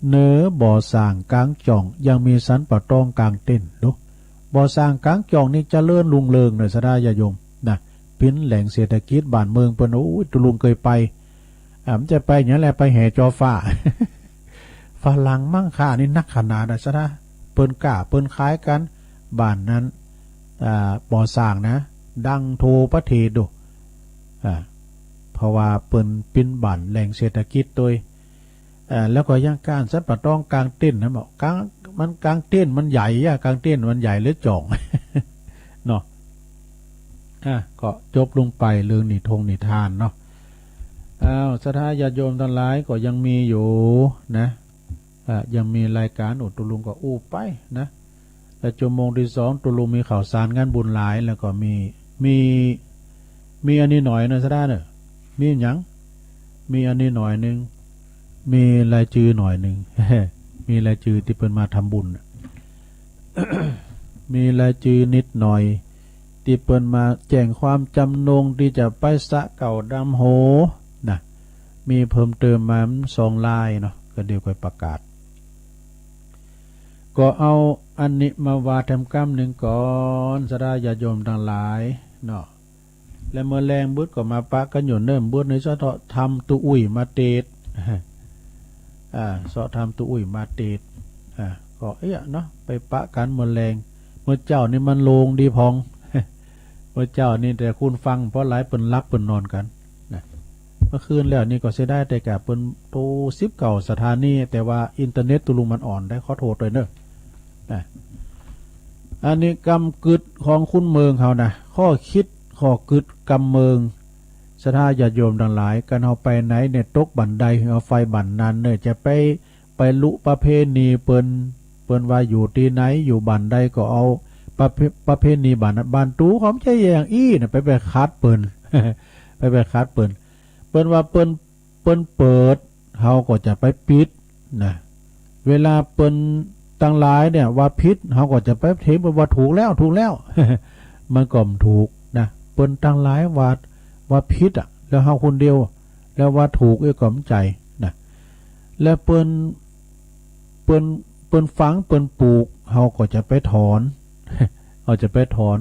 เหนือบ่อส่างกลางจ่องยังมีสันป่าตองกลางเต้น ดู บ่อส่างกลางจ่องนี่เจริญรุ่งเรืองเน่อศรัทธาญาติโยมนะ เป๋นแหล่งเศรษฐกิจบ้านเมืองเปิ้น โอ้ย ตุ๊ลุงเกยไป อ่า มันจะไปอย่างนั้นแหละ ไปแห่จอฟ้า ฝรั่งมังค่านี่นักขนาดนะศรัทธา เปิ้นก้าเปิ้นขายกั๋น บ้านนั้น อ่า บ่อส่างนะ ดังทั่วประเทศดู อ่า เพราะว่าเปิ้นเป๋นบ้านแหล่งเศรษฐกิจตวย เอ่อ แล้วก็ยังก้านสันป่าตองกลางเต้นนะ บอกกลาง มันกลางเต้นมันใหญ่อะ กลางเต้นมันใหญ่หรือจ่อง เนาะ อ่ะ ก็จบลงไปเรื่องนิทงนิทานเนาะ อ้าว ศรัทธาญาติโยมตังหลายก็ยังมีอยู่นะ อ่ะ ยังมีรายก๋าน โอ้ ตุ๊ลุงก็อู้ไปนะ แล้วจั่วโมงตี้สองตุ๊ลุงมีข่าวสารงานบุญหลาย แล้วก็มี มี มีอันนี้หน่อยนะศรัทธาเน่อ มีหยัง มีอันนี้หน่อยนึ่ง มีรายจื้อหน่อยนึ่ง มีรายจื้อตี้เปิ้นมาทำบุญน่ะ มีรายจื้อนิดหน่อย ตี้เปิ้นมาแจ้งความจำนงตี้จะไปสระเก๊าดำโฮนะ มีเพิ่มเติมมาสองรายเนาะ ก็เดี๋ยวค่อยประกาศ ก็เอาอันนี้มาว่าแถมกำนึ่งก่อน ศรัทธาญาติโยมตังหลายเนาะ และเมื่อแลงบึดก็มาปะกั๋นอยู่เนิ่มบึดในเซาะธรรมตุ๊อุ้ยมาเตสน์ อ่า เซาะธรรมตุ๊อุ้ยมาเตสน์ อ่า ก็เอี้ยเนาะ ไปปะกั๋นเมื่อแลง เมื่อเจ๊านี่มันโล่งดีพ่อง เมื่อเจ๊านี่แต่คนฟัง เพราะหลายเปิ้นหลับเปิ้นนอนกั๋นนะ เมื่อคืนแล้วนี่ก็เสียดายแต่กะเปิ้นโตสิบเก้าสถานี แต่ว่าอินเทอร์เน็ตตุ๊ลุงมันอ่อนได้ ขอโทษตวยเน่อ นะ อันนี้กำกึ๊ดของคนเมืองเขานะ ข้อคิดข้อกึ๊ดกำเมือง ศรัทธาญาติโยมตังหลาย กั๋นเฮาไปไหนเนี่ย ตกบ่อนใดเอาไปบ่อนนั้นเน่อ จะไป ไปลุประเพณีเปิ้น เปิ้นว่าอยู่ตี้ไหน อยู่บ้านใดก็เอาประเพ ประเพณีบ้านนั้น บ้านตั๋วของเจ๊อย่างอี้น่ะ ไป ไปขัดเปิ้น ไป ไปขัดเปิ้น เปิ้นว่าเปิ้น เปิ้นเปิด เฮาก็จะไปปิดนะ เวลาเปิ้นตังหลายเนี่ยว่าผิด เฮาก็จะไปเถียงเปิ้นว่าถูกแล้ว ถูกแล้ว มันก็บ่ถูกนะ เปิ้นตังหลายว่า ว่าผิดอะ แล้วเฮาคนเดียว แล้วว่าถูกเอ้ยก็บ่ใจ้นะ แล้วเปิ้น เปิ้น เปิ้นฝังเปิ้นปลูก เฮาก็จะไปถอน เฮาจะไปถอน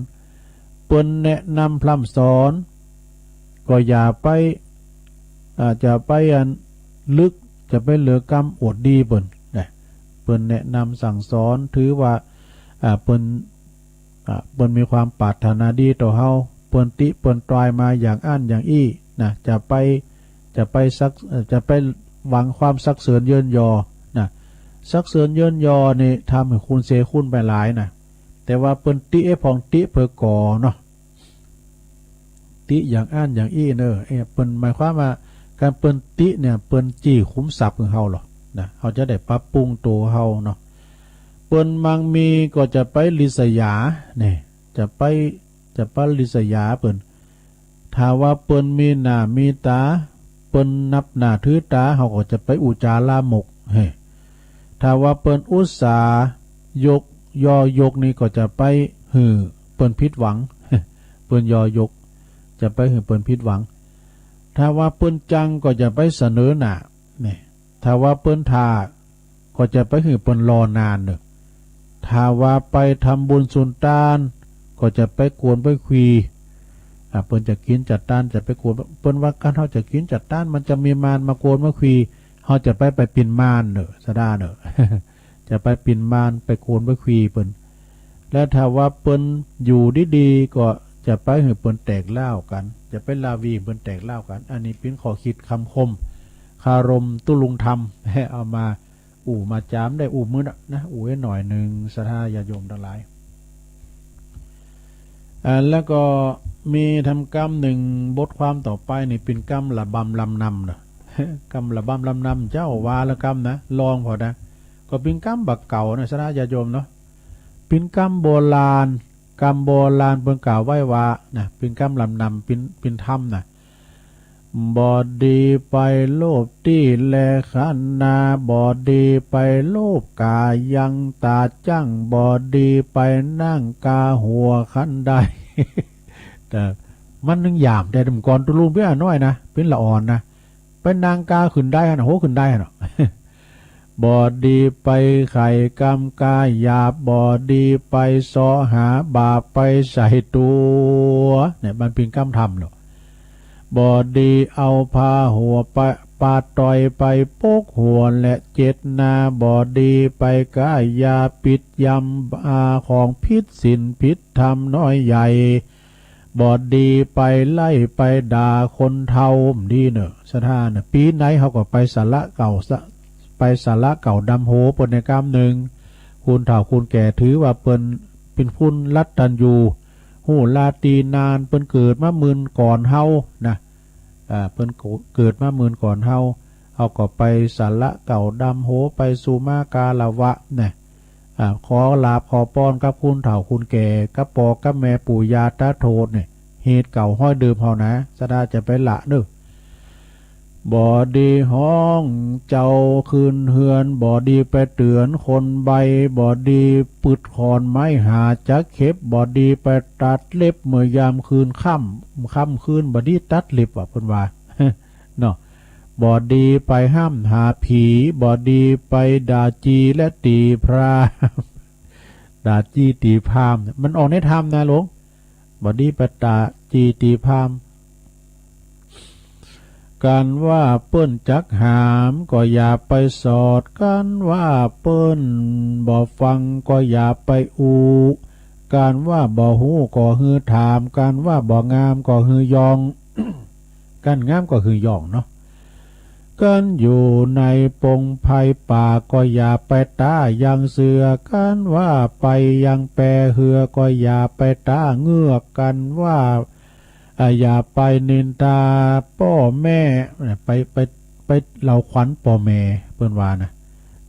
เปิ้นแนะนำพร่ำสอน ก็อย่าไป อ่า จะไปอันลึก จะไปเหลือกำอวดดีเปิ้นนะ เปิ้นแนะนำสั่งสอน ถือว่า อ่า เปิ้น อ่ะ เปิ้นมีความปรารถนาดีต่อเฮา เปิ้นติเปิ้นตรายมาอย่างอั้นอย่างอี้นะ จะไป จะไปสัก เอ่อ จะไปหวังความสรรเสริญเยินยอนะ สรรเสริญเยินยอนี่ทำหื้อคูณเสยคูณไปหลายนะ แต่ว่าเปิ้นติเอ้ยพ่องติเปื้อก่อเนาะ ติอย่างอั้นอย่างอี้เน่อ เอ้ย เปิ้นหมายความว่าก๋านเปิ้นติเนี่ย เปิ้นจี้ขุมทรัพย์ของเฮาเหรอนะ เฮาจะได้ปรับปรุงตั๋วเฮาเนาะ เปิ้นมั่งมีก็จะไปริษยาเนี่ย จะไป จะไปริษยาเปิ้น ถ้าว่าเปิ้นมีหน้ามีต๋า เปิ้นนับหน้าถือต๋า เฮาก็จะไปอุจจาลามก เฮ้ ถ้าว่าเปิ้นอุตส่าห์ยก ยอยกนี่ก็จะไปหื้อเปิ้นผิดหวัง เปิ้นยอยก จะไปหื้อเปิ้นผิดหวัง ถ้าว่าเปิ้นจังก็จะไปเสนอหน้า นี่ ถ้าว่าเปิ้นถ่า ก็จะไปหื้อเปิ้นรอนานเน่อ ถ้าว่าไปทำบุญสุนตาน ก็จะไปกวนไปขี อ่ะ เปิ้นจะกิ๋นจะตาน จะไปกวน เปิ้นว่าก๋านเฮาจะกิ๋นจะตาน มันจะมีมารมากวนมาขี เฮาจะไป ไปปิ่นมารเน่อ ศรัทธาเน่อ จะไปปิ่นมาร ไปกวนไปขีเปิ้น และถ้าว่าเปิ้นอยู่ดีๆ ก็จะไปหื้อเปิ้นแตกร้าวกั๋น จะไปราวีเปิ้นแตกร้าวกั๋น อันนี้เป๋นข้อคิดคำคม คารมตุ๊ลุงธรรม เอามา อู้มาจ๋าได้อู้มื้อนะ อู้ไว้หน่อยนึ่ง ศรัทธาญาติโยมตังหลาย อ่า แล้วก็มีธรรมกำนึ่ง บทความต่อไปนี่เป๋นกำระบำลำนำเนาะ กำระบำลำนำ เจ้าว่าละกำนะ ลองผ่อนะ ก็เป๋นกำบ่าเก่านะ ศรัทธาญาติโยมเนาะ เป๋นกำโบราณ กำโบราณเปิ้นกล่าวไว้ว่านะ เป๋นกำลำนำ เป๋น เป๋นธรรมนะ บ่ดีไปโลภตี้แลขันนา บ่ดีไปโลภก๋ายังต๋าจั้ง บ่ดีไปนั่งกาหัวคันได แต่มันนึ่งหยาบ แต่หนุ่มก่อนตุ๊ลุงเปี้ยน้อยนะ เป๋นละอ่อนนะ ไปนั่งกาขึ้นไดหั้นน่ะ โห ขึ้นไดหั้นน่ะ บ่ดีไปใค่กำก๋าหยาบ บ่ดีไปเซาะหาบาปไปใส่ตั๋ว เนี่ย มันเป๋นกำธรรมเนาะ บ่ดีเอาผ้าหัวปะ ปาดต่อยไปปกหัวและเจ็ดนา บ่ดีไปก๋ายาปิดยำ อา ของผิดศีลผิดธรรมน้อยใหญ่ บ่ดีไปไล่ไปด่าคนเฒ่า บ่ดีเนาะ ศรัทธาเนาะ ปี๋ไหนเฮาก็ไปสาระเก่า สะ ไปสาระเก่าดำหัวเปิ้นในกำนึ่ง คนเฒ่าคนแก่ถือว่าเปิ้นเป๋นคนละตัญญู ฮู้ลาตรีนาน เปิ้นเกิดมาหมื่นก่อนเฮานะ อ่า เปิ้นเกิดมาหมื่นก่อนเฮา เฮาก็ไปสาระเก่าดำหัว ไปสุมาการะวะนะ อ่า ขอลาภขอปอนกับคนเฒ่าคนแก่ กับป้อกับแม่ปู่ย่าต๋าโทษเนี่ย เหตุเก่าฮ้อยเดิมเฮานะ ศรัทธาจะไปละเนาะ บ่ดีฮ้องเจ้าคืนเฮือน บ่ดีไปเตื๋อนคนใบ้ บ่ดีปึดขอนไม้หาจักเข็บ บ่ดีไปตัดเล็บเมื่อยามคืนค่ำ ค่ำคืน บ่ดีตัดเล็บว่ะ เปิ้นว่า เนาะ บ่ดีไปฮ่ำหาผี บ่ดีไปด่าจีและตี๋พราหมณ์ ด่าจีตี๋พราหมณ์ มันออกในธรรมนะหลวง บ่ดีไปด่าจีตี๋พราหมณ์ กันว่าเปิ้นจักหามก็อย่าไปสอด กันว่าเปิ้นบ่ฟังก็อย่าไปอู้ กันว่าบ่ฮู้ก็หื้อถาม กันว่าบ่งามก็หื้อยอง กันงามก็หื้อยองเนาะ กันอยู่ในปงไพรป่าก็อย่าไปต๊ายังเสือ กันว่าไปยังแปเฮือก็อย่าไปต๊าเงือก กันว่า อ่า อย่าไปนินทาป้อแม่ ไป ไป ไปเล่าขวัญป้อแม่ เปิ้นว่านะ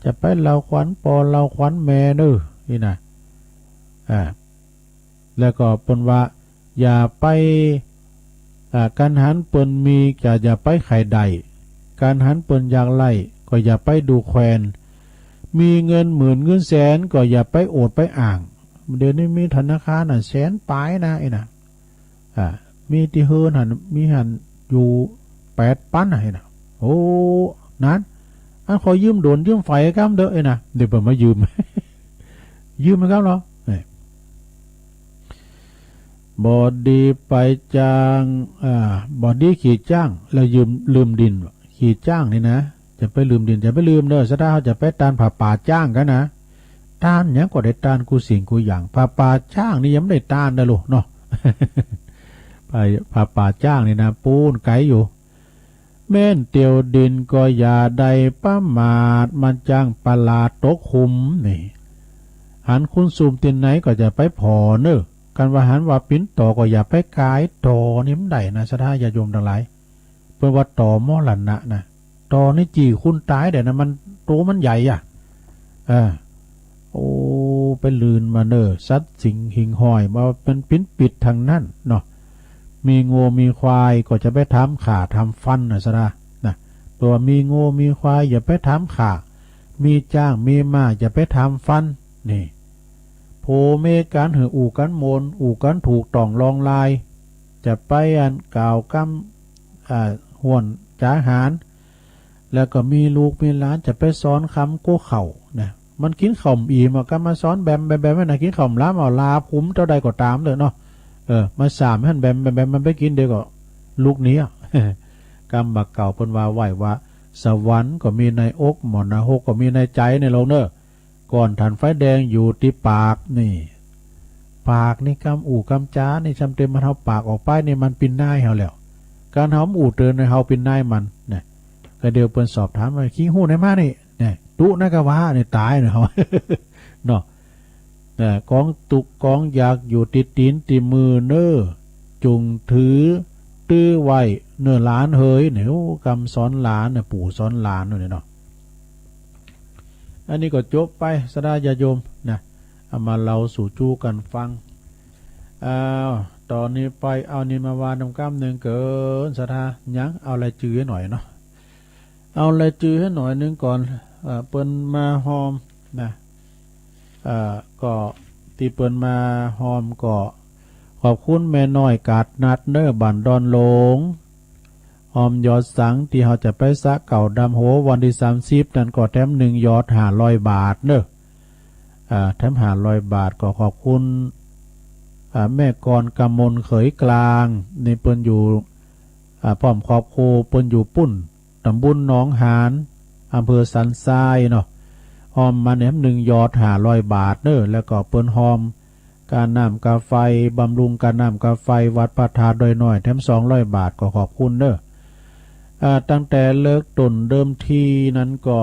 จะไปเล่าขวัญป้อเล่าขวัญแม่เน้อ นี่นะ อ่า แล้วก็เปิ้นว่า อย่าไป อ่า กันหันเปิ้นมี จะอย่าไปใค่ได้ กันหันเปิ้นอยากไล้ ก็อย่าไปดูแควน มีเงินหมื่นเงินแสน ก็อย่าไปอวดไปอ้าง เดี๋ยวนี้มีธนาคารน่ะ แสนป๋ายนะ ไอ้นะ อ่า มีตี้เฮือนหั้น มีหั้นอยู่แปดปันน่ะ ไอ้นะ โอ้ นั้น อันขอยืมโดนยืมไฟกำเต๊อะ ไอ้นะ เดี๋ยวเปิ้นมายืม ยืมกำเหรอ นี่ บ่ดีไปจ้าง อ่า บ่ดีขี่จ๊าง แล้วยืม ลืมดิน ขี่จ๊างนี่นะ จะไปลืมดิน จะไปลืมเน้อ ศรัทธาเฮาจะไปตานผ้าป่าจ๊างกั๋นนะ ตานหยังก็ได้ตานกู้สิ่งกู้อย่าง ผ้าป่าจ๊างนี่ยังบ่ได้ตานนะลูกเนาะ ผ้า ผ้าป่าจ๊างนี่นะ ปู๊นไก๋อยู่ แม่นเตียวดินก็อย่าได้ประมาท มันจั้งปลาตกขุม นี่ หันขุนซุมตี้ไหนก็อย่าไปผ่อเน้อ กันว่าหันว่าปิ๋นต่อก็อย่าไปก๋าย ต่อนี่บ่ได้นะ ศรัทธาญาติโยมตังหลาย เปิ้นว่าต่อมรณะนะ ต่อนี่จี้คนต๋ายได้นะ มัน ตั๋วมันใหญ่อะ เออ โอ้ ไปลื่นมาเน้อ สัตว์สิ่งหิ่งห้อย มาเป๋นปิ๋นปิดตังนั้นเนาะ มีงัวมีควายก็จะไปทำฆ่าทำฟันนะ ศรัทธานะ เปิ้นว่ามีงัวมีควายอย่าไปทำฆ่า มีจ๊างมีม้าอย่าไปทำฟัน นี่ ผู้มีกั๋นหื้ออู้กั๋นม่วน อู้กั๋นถูกต้องลองลาย จะไปอันกล่าวกำ อ่า ห้วนจ๋าหาร แล้วก็มีลูกมีหลานจะไปสอนกำกู้เข้านะ มันกิ๋นเข้าบ่อิ่มอะ ก็มาสอนแบมแบมแบมไว้นะ กิ๋นเข้าบ่ลำ เอาลาบหุมเต้าใดก็ต๋ามเต๊อะเนาะ เออ มาสามหั้นแบมแบมแบม มันไปกิ๋นเดี๋ยวก็ลุกหนีอะ กำบ่าเก่าเปิ้นว่าไว้ว่า สวรรค์ก็มีในอก มรณะหกก็มีในใจ๋ ในโลกเน้อ ก่อนตันไฟแดงอยู่ตี้ปาก นี่ ปากนี่กำอู้กำจ๋านี่ ซ้ำเติมมันเอาปากออกไปนี่มันเป๋นนายเฮาแล้ว กันเฮาอู้เตินเฮาเป๋นนายมันนะ ก็เดี๋ยวเปิ้นสอบถามว่า คิงฮู้ไหนมานี่ เนี่ย ตุ๊นากะวะนี่ต๋ายเนาะ เนาะ เอ่อ ก๋องตุ๊กก๋องยากอยู่ตี้ตี๋นตี้มือเน่อ จุ่งถือตื้อไว้เน่อหลานเหย เนี่ย โอ้ กำสอนหลานเนี่ย ปู่สอนหลานเนี่ยเนาะ อันนี้ก็จบไป ศรัทธาญาติโยมนะ เอามาเล่าสู่จู๊กั๋นฟัง อ้าว ต่อนี้ไป เอานินมาวานนำก้ำนึ่งเกิน ศรัทธา ยัง เอารายจื้อหื้อหน่อยเนาะ เอารายจื้อหื้อหน่อยนึ่งก่อน เอ่อ เปิ้นมาฮอมนะ เอ่อ ก็ตี้เปิ้นมาฮอมก็ ขอบคุณแม่น้อยกาดนัดเน่อ บ้านดอนหลง ฮอมยอดสัง ตี้เฮาจะไปสระเก่าดำโหวันตี้สามสิบนั้นก็แถมนึ่งยอดห้าร้อยบาทเน่อ อ่า แถมห้าร้อยบาท ก็ขอบคุณ อ่า แม่กรกมลเขยกลาง นี่เปิ้นอยู่ อ่า พร้อมครอบครัว เปิ้นอยู่ปุ้น ตำบลหนองหาน อำเภอสันทรายเนาะ ฮอมมาแหนมนึ่งยอดห้าร้อยบาทเน่อ แล้วก็เปิ้นฮอม ก้าน้ำก้าไฟ บำรุงก้าน้ำก้าไฟ วัดพระธาตุดอยน้อย แถมสองร้อยบาท ก็ขอบคุณเน่อ อ่า ตั้งแต่เริ่มต้นเดิมทีนั้นก็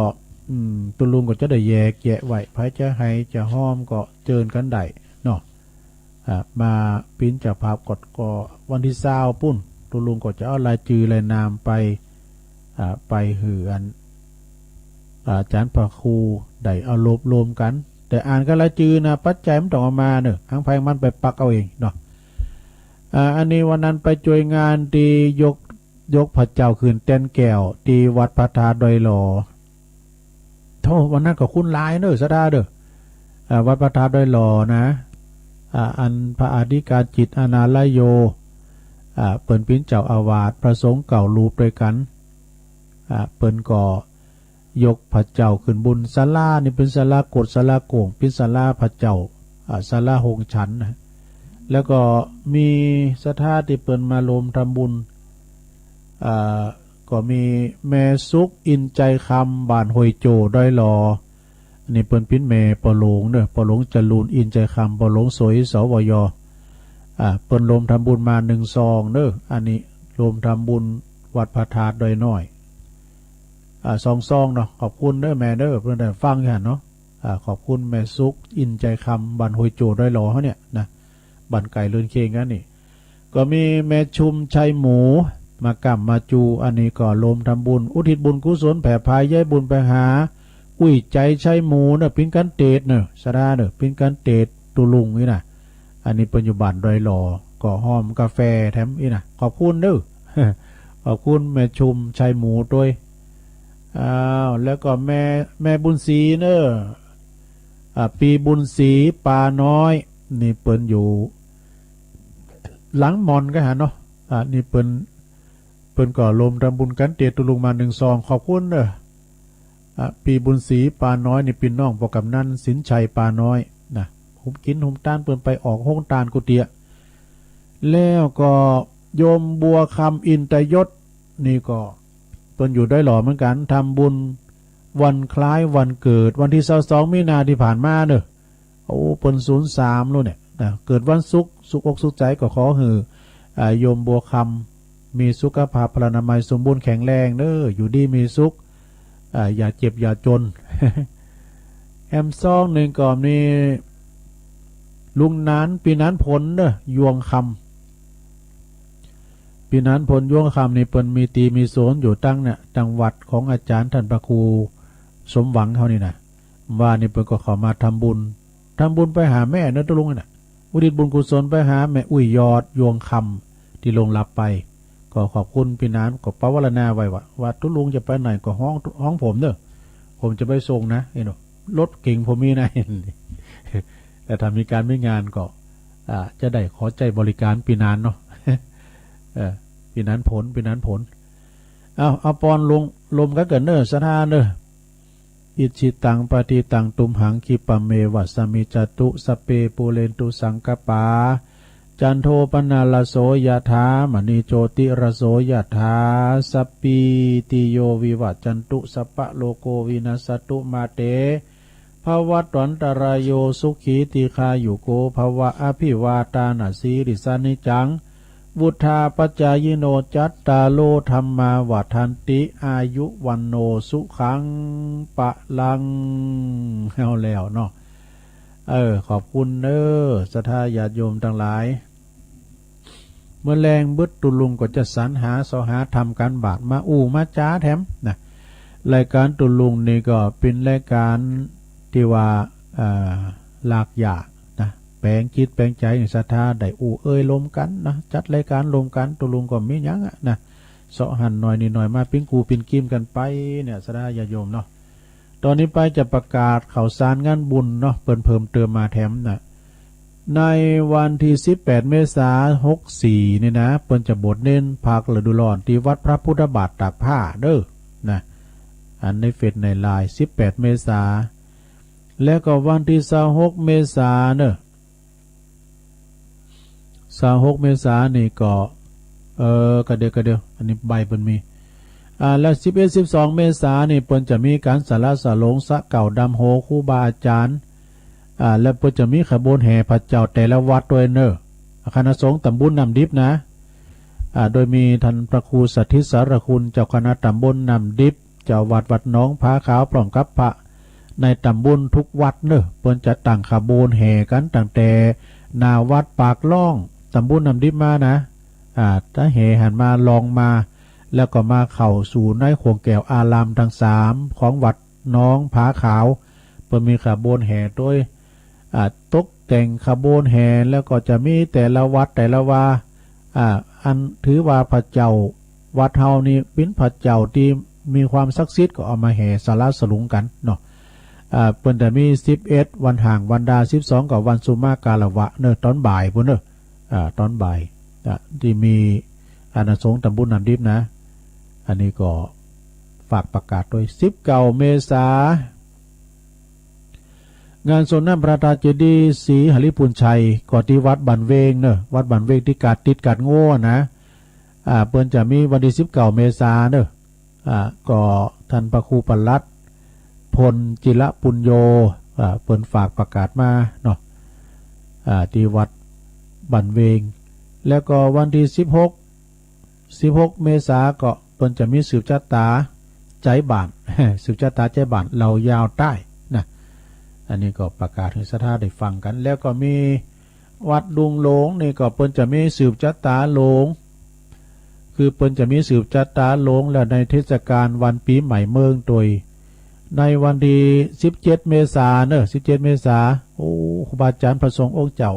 อืม ตุ๊ลุงก็จะได้แยกแยะไว้ ใผจะไห้จะฮอมก็เจิญกั๋นได้เนาะ อ่า มาปิ้นเจ้าภาพก็ ก็วันตี้ซาวปุ้น ตุ๊ลุงก็จะเอารายจื้อรายนามไป อ่า ไปหื้ออัน อ่า อาจ๋ารย์พระครูได้เอารวบรวมกั๋น แต่อ่านก้ารายจื้อนะ ปัจจัยมันต้องเอามาเน่อ หั้งใผหั้งมันไปปักเอาเองเนาะ อ่า อันนี้วันนั้นไปจ้วยงานตี้ยก ยกพระเจ้าขึ้นแต้นแก้วตี้วัดพระธาตุดอยหล่อ โธ่ วันนั้นก็คนหลายเน่อ ศรัทธาเน่อ อ่า วัดพระธาตุดอยหล่อนะ อ่า อันพระอธิการจิตอาณาลโย อ่า เปิ้นเป๋นเจ้าอาวาส พระสงฆ์เก้ารูปตวยกั๋น อ่า เปิ้นก็ยกพระเจ้าขึ้นบนศาลา นี่เป๋นศาลาโกศ ศาลาโก่ง เป๋นศาลาพระเจ้า อ่า ศาลาโฮงฉันนะ แล้วก็มีศรัทธาตี้เปิ้นมาร่วมทำบุญ อ่า ก็มีแม่สุข อินทร์ใจคำ บ้านห้วยโจ้ ดอยหล่อ นี่เปิ้นเป๋นแม่ป้อหลวงเน่อ ป้อหลวงจรูญ อินทร์ใจคำ ป้อหลวงสวย สวย อ่า เปิ้นร่วมทำบุญมานึ่งซองเน่อ อันนี้ร่วมทำบุญวัดพระธาตุดอยน้อย อ่า สองซองเนาะ ขอบคุณเน่อแม่เน่อ เปิ้นได้ฟังอยู่หั้นเนาะ อ่า ขอบคุณแม่สุข อินทร์ใจคำ บ้านห้วยโจ้ ดอยหล่อเฮาเนี่ยนะ บ้านใก้เรือนเคียงกั๋นนี่ ก็มีแม่ชุม ชัยหมู มาก้ำมาจู๋ อันนี้ก็ร่วมทำบุญ อุทิศบุญกุศล แผ่ผายใยบุญไปหา อุ้ยใจ๋ ชัยหมูเน่อ เป๋นกั๋นเตดเน่อ ศรัทธาเน่อ เป๋นกั๋นเตดตุ๊ลุงนี่นะ อันนี้เปิ้นอยู่บ้านดอยหล่อ ก็ฮอมกาแฟแถมนี่นะ ขอบคุณเน่อ ขอบคุณแม่ชุม ชัยหมูตวย อ้าว แล้วก็แม่ แม่บุญศรีเน่อ อ่า ปีบุญศรี ปาน้อย นี่เปิ้นอยู่หลังหม่อนกั๋นหั้นเนาะ อ่า นี่เปิ้น เปิ้นก็ร่วมทำบุญกั๋นเตดตุ๊ลุงมานึ่งซอง ขอบคุณเน่อ อ่ะ ปีบุญศรี ปาน้อย นี่เป๋นน้องป้อกำนัน สินชัย ปาน้อย นะ หุมกิ๋นหุมตานเปิ้นไปออกโฮงตานกู้เตื้อ แล้วก็โยมบัวคำ อินตยศ นี่ก็เปิ้นอยู่ดอยหล่อเหมือนกั๋น ทำบุญวันคล้ายวันเกิด วันตี้ซาวสองมีนาตี้ผ่านมาเน่อ โอ้ เปิ้นศูนย์สามแล้วเนี่ยนะ เกิดวันศุกร์ สุขอกสุขใจ๋ ก็ขอหื้อ อ่า โยมบัวคำ มีสุขภาพพลานามัยสมบูรณ์แข็งแรงเน่อ อยู่ดีมีสุข อ่า อย่าเจ็บอย่าจน แถมซองนึ่งก็มีลุงหนาน ปี้หนานผลเน่อ ยวงคำ ปี้หนานผล ยวงคำ นี่เปิ้นมีตี้มีสวนอยู่ตังเนี่ย ตังวัดของอาจ๋ารย์ต้านพระครูสมหวังเฮานี่นะ ว่านี่เปิ้นก็เข้ามาทำบุญ ทำบุญไปหาแม่เน่อตุ๊ลุงนี่นะ อุทิศบุญกุศลไปหาแม่อุ้ยยอด ยวงคำ ตี้ล่วงลับไป ก็ขอบคุณปี้หนาน ก็ปวารณาไว้ว่า ว่าตุ๊ลุงจะไปไหนก็ฮ้อง ฮ้องผมเน่อ ผมจะไปส่งนะ เห็นบ่ รถเก๋งผมมีนะ แต่ถ้ามีก๋านมีงานก็ อ่า จะได้ขอใจ๊บริก๋านปี้หนานเนาะ เออ ปี้หนานผล ปี้หนานผล เอา เอาปอนลง ลมกั๋นเน่อ ศรัทธาเน่อ อิจฉิตัง ปัตถิตัง ตุมหัง ขิปปะเมวะ สะมิจฉตุ สัพเพ ปูเรนตุ สังกัปปา จันโท ปนรสโส ยะถา มะณิ โชติรสโส ยะถา สัพพีติโย วิวัจจันตุ สัพพะโรโค วินัสสะตุ มาเต ภะวัตวันตะราโย สุขี ทีฆายุโก ภะวะ อะภิวาทานะสีลิสสะ นิจจัง วุฑฒาปจายิโน จัตตาโร ธัมมา วัฑฒันติ อายุ วัณโณ สุขัง พะลัง เอาแล้วเนาะ เออ ขอบคุณเน้อ ศรัทธาญาติโยมตังหลาย เมื่อแลงบึดตุ๊ลุงก็จะสรรหาเสาะหาทำก๋านบาตรมาอู้มาจ๋าแถมนะ รายก๋านตุ๊ลุงนี่ก็เป๋นรายก๋านตี้ว่า เอ่อ รากหญ้านะ แป๋งจิตแป๋งใจ๋หื้อศรัทธาได้อู้เอ่ยลมกั๋นนะ จัดรายก๋านลมกั๋น ตุ๊ลุงก็บ่มีหยังอะนะ เสาะหันหน่อยนี่หน่อยมา เป๋นกู่เป๋นกีมกั๋นไปเนี่ย ศรัทธาญาติโยมเนาะ ต๋อนนี้ไปจะประกาศข่าวสารงานบุญเนาะ เปิ้นเพิ่มเติมมาแถมนะ ในวันตี้สิบแปดเมษาหกสี่นี่นะ เปิ้นจะบวชเณรภาคฤดูร้อนตี้วัดพระพุทธบาทตากผ้าเน้อนะ อันในเฟซในไลน์ สิบแปดเมษา แล้วก็วันตี้ซาวหกเมษาเน้อ ซาวหกเมษานี่ก็ เออ กะเดียว กะเดียว อันนี้ใบเปิ้นมี อ่า แล้วสิบเอ็ด สิบสองเมษานี่เปิ้นจะมีก๋านสละสะหลงสะเกล้าดำหัวครูบาอาจ๋ารย์ อ่า แล้วเปิ้นจะมีขบวนแห่ผะเจ้าแต่ละวัดตวยเน้อ คณะสงฆ์ต๋ำบลน้ำดิบนะ อ่า โดยมีต้านพระครูสถิตสารคุณ เจ้าคณะต๋ำบลน้ำดิบ เจ้าอาวาสวัดหนองผาขาว พร้อมกับพระในต๋ำบลกู้วัดเน้อ เปิ้นจะตั้งขบวนแห่กั๋นตั้งแต่หน้าวัดปากล่อง ต๋ำบลน้ำดิบมานะ อ่า ตะแห่หันมาลองมา แล้วก็มาเข้าสู่ในข่วงแก้วอารามตังสามของวัดหนองผาขาว เปิ้นมีขบวนแห่ตวย อ่า ตกแต่งขบวนแห่ แล้วก็จะมีแต่ละวัดแต่ละวา อ่า อันถือว่าผะเจ้าวัดเฮานี่เป๋นผะเจ้าตี้มีความศักดิ์สิทธิ์ ก็เอามาแห่สละสะหลงกั๋นเนาะ อ่า เปิ้นจะมีสิบเอ็ดวันห้างวันดา สิบสองก็วันสุมาฆาละวะเน้อ ต๋อนบ่ายปู้นเน้อ อ่า ต๋อนบ่าย อ่า ตี้มีคณะสงฆ์ต๋ำบลน้ำดิบนะ อันนี้ก็ฝากประกาศตวย สิบเก้าเมษา งานสรงน้ำพระธาตุเจดีย์ศรีหริภุญชัย ก็ตี้วัดบ้านเวงเน้อ วัดบ้านเวงตี้กาดติดกาดงัวนะ อ่า เปิ้นจะมีวันตี้สิบเก้าเมษาเน้อ อ่า ก็ต้านพระครูปลัดพลจิระปุญโญ อ่า เปิ้นฝากประกาศมาเนาะ อ่า ตี้วัดบ้านเวง แล้วก็วันตี้สิบหก สิบหกเมษาก็เปิ้นจะมีสืบจะต๋าใจ๊บ้าน สืบจะต๋าใจ๊บ้านเหล่ายาวใต้นะ อันนี้ก็ประกาศหื้อศรัทธาได้ฟังกั๋น แล้วก็มีวัดดุงหลวงนี่ก็เปิ้นจะมีสืบจะต๋าหลวง คือเปิ้นจะมีสืบจะต๋าหลวง แล้วในเทศกาลวันปี๋ใหม่เมืองตวย ในวันตี้สิบเจ็ดเมษาเน้อ สิบเจ็ดเมษา โอ้ ครูบาอาจ๋ารย์พระสงฆ์องค์เจ้า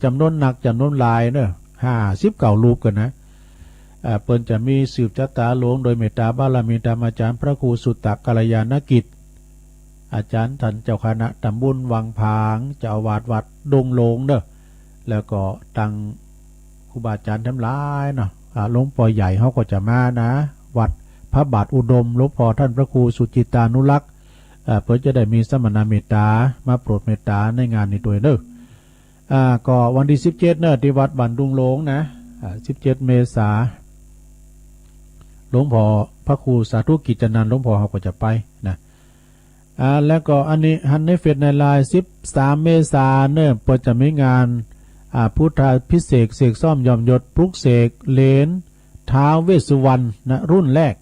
จ๋ำนวนนักจ๋ำนวนหลายเน้อ ห้าสิบเก้ารูปกั๋นนะ อ่า เปิ้นจะมีสืบจะต๋าหลวงโดยเมตต๋าบารมีต๋ามอาจ๋ารย์พระครูสุตตะกัลยาณกิจ อาจ๋ารย์ต้านเจ้าคณะต๋ำบลวังผาง เจ้าอาวาสวัดดุงหลวงเน้อ แล้วก็ตังครูบาอาจ๋ารย์ตังหลายเนาะ อ่า หลวงป้อใหญ่เฮาก็จะมานะ วัดพระบาทอุดม หลวงป้อต้านพระครูสุจิตตานุรักษ์ อ่า เปิ้นจะได้มีสมณเมตต๋ามาโปรดเมตต๋าในงานนี้ตวยเน้อ อ่า ก็วันตี้สิบเจ็ดเน้อ ตี้วัดบ้านดุงหลวงนะ อ่า สิบเจ็ดเมษา หลวงป้อพระครูสาธุกิจจนันท์ หลวงป้อเฮาก็จะไปนะ อ่า แล้วก็อันนี้หันในเฟซในไลน์ สิบสามเมษาเน้อ เปิ้นจะมีงาน อ่า พุทธาภิเษก เสกซ่อมยอมยศ ปลุกเสกเหรียญท้าวเวสสุวรรณนะ รุ่นแรก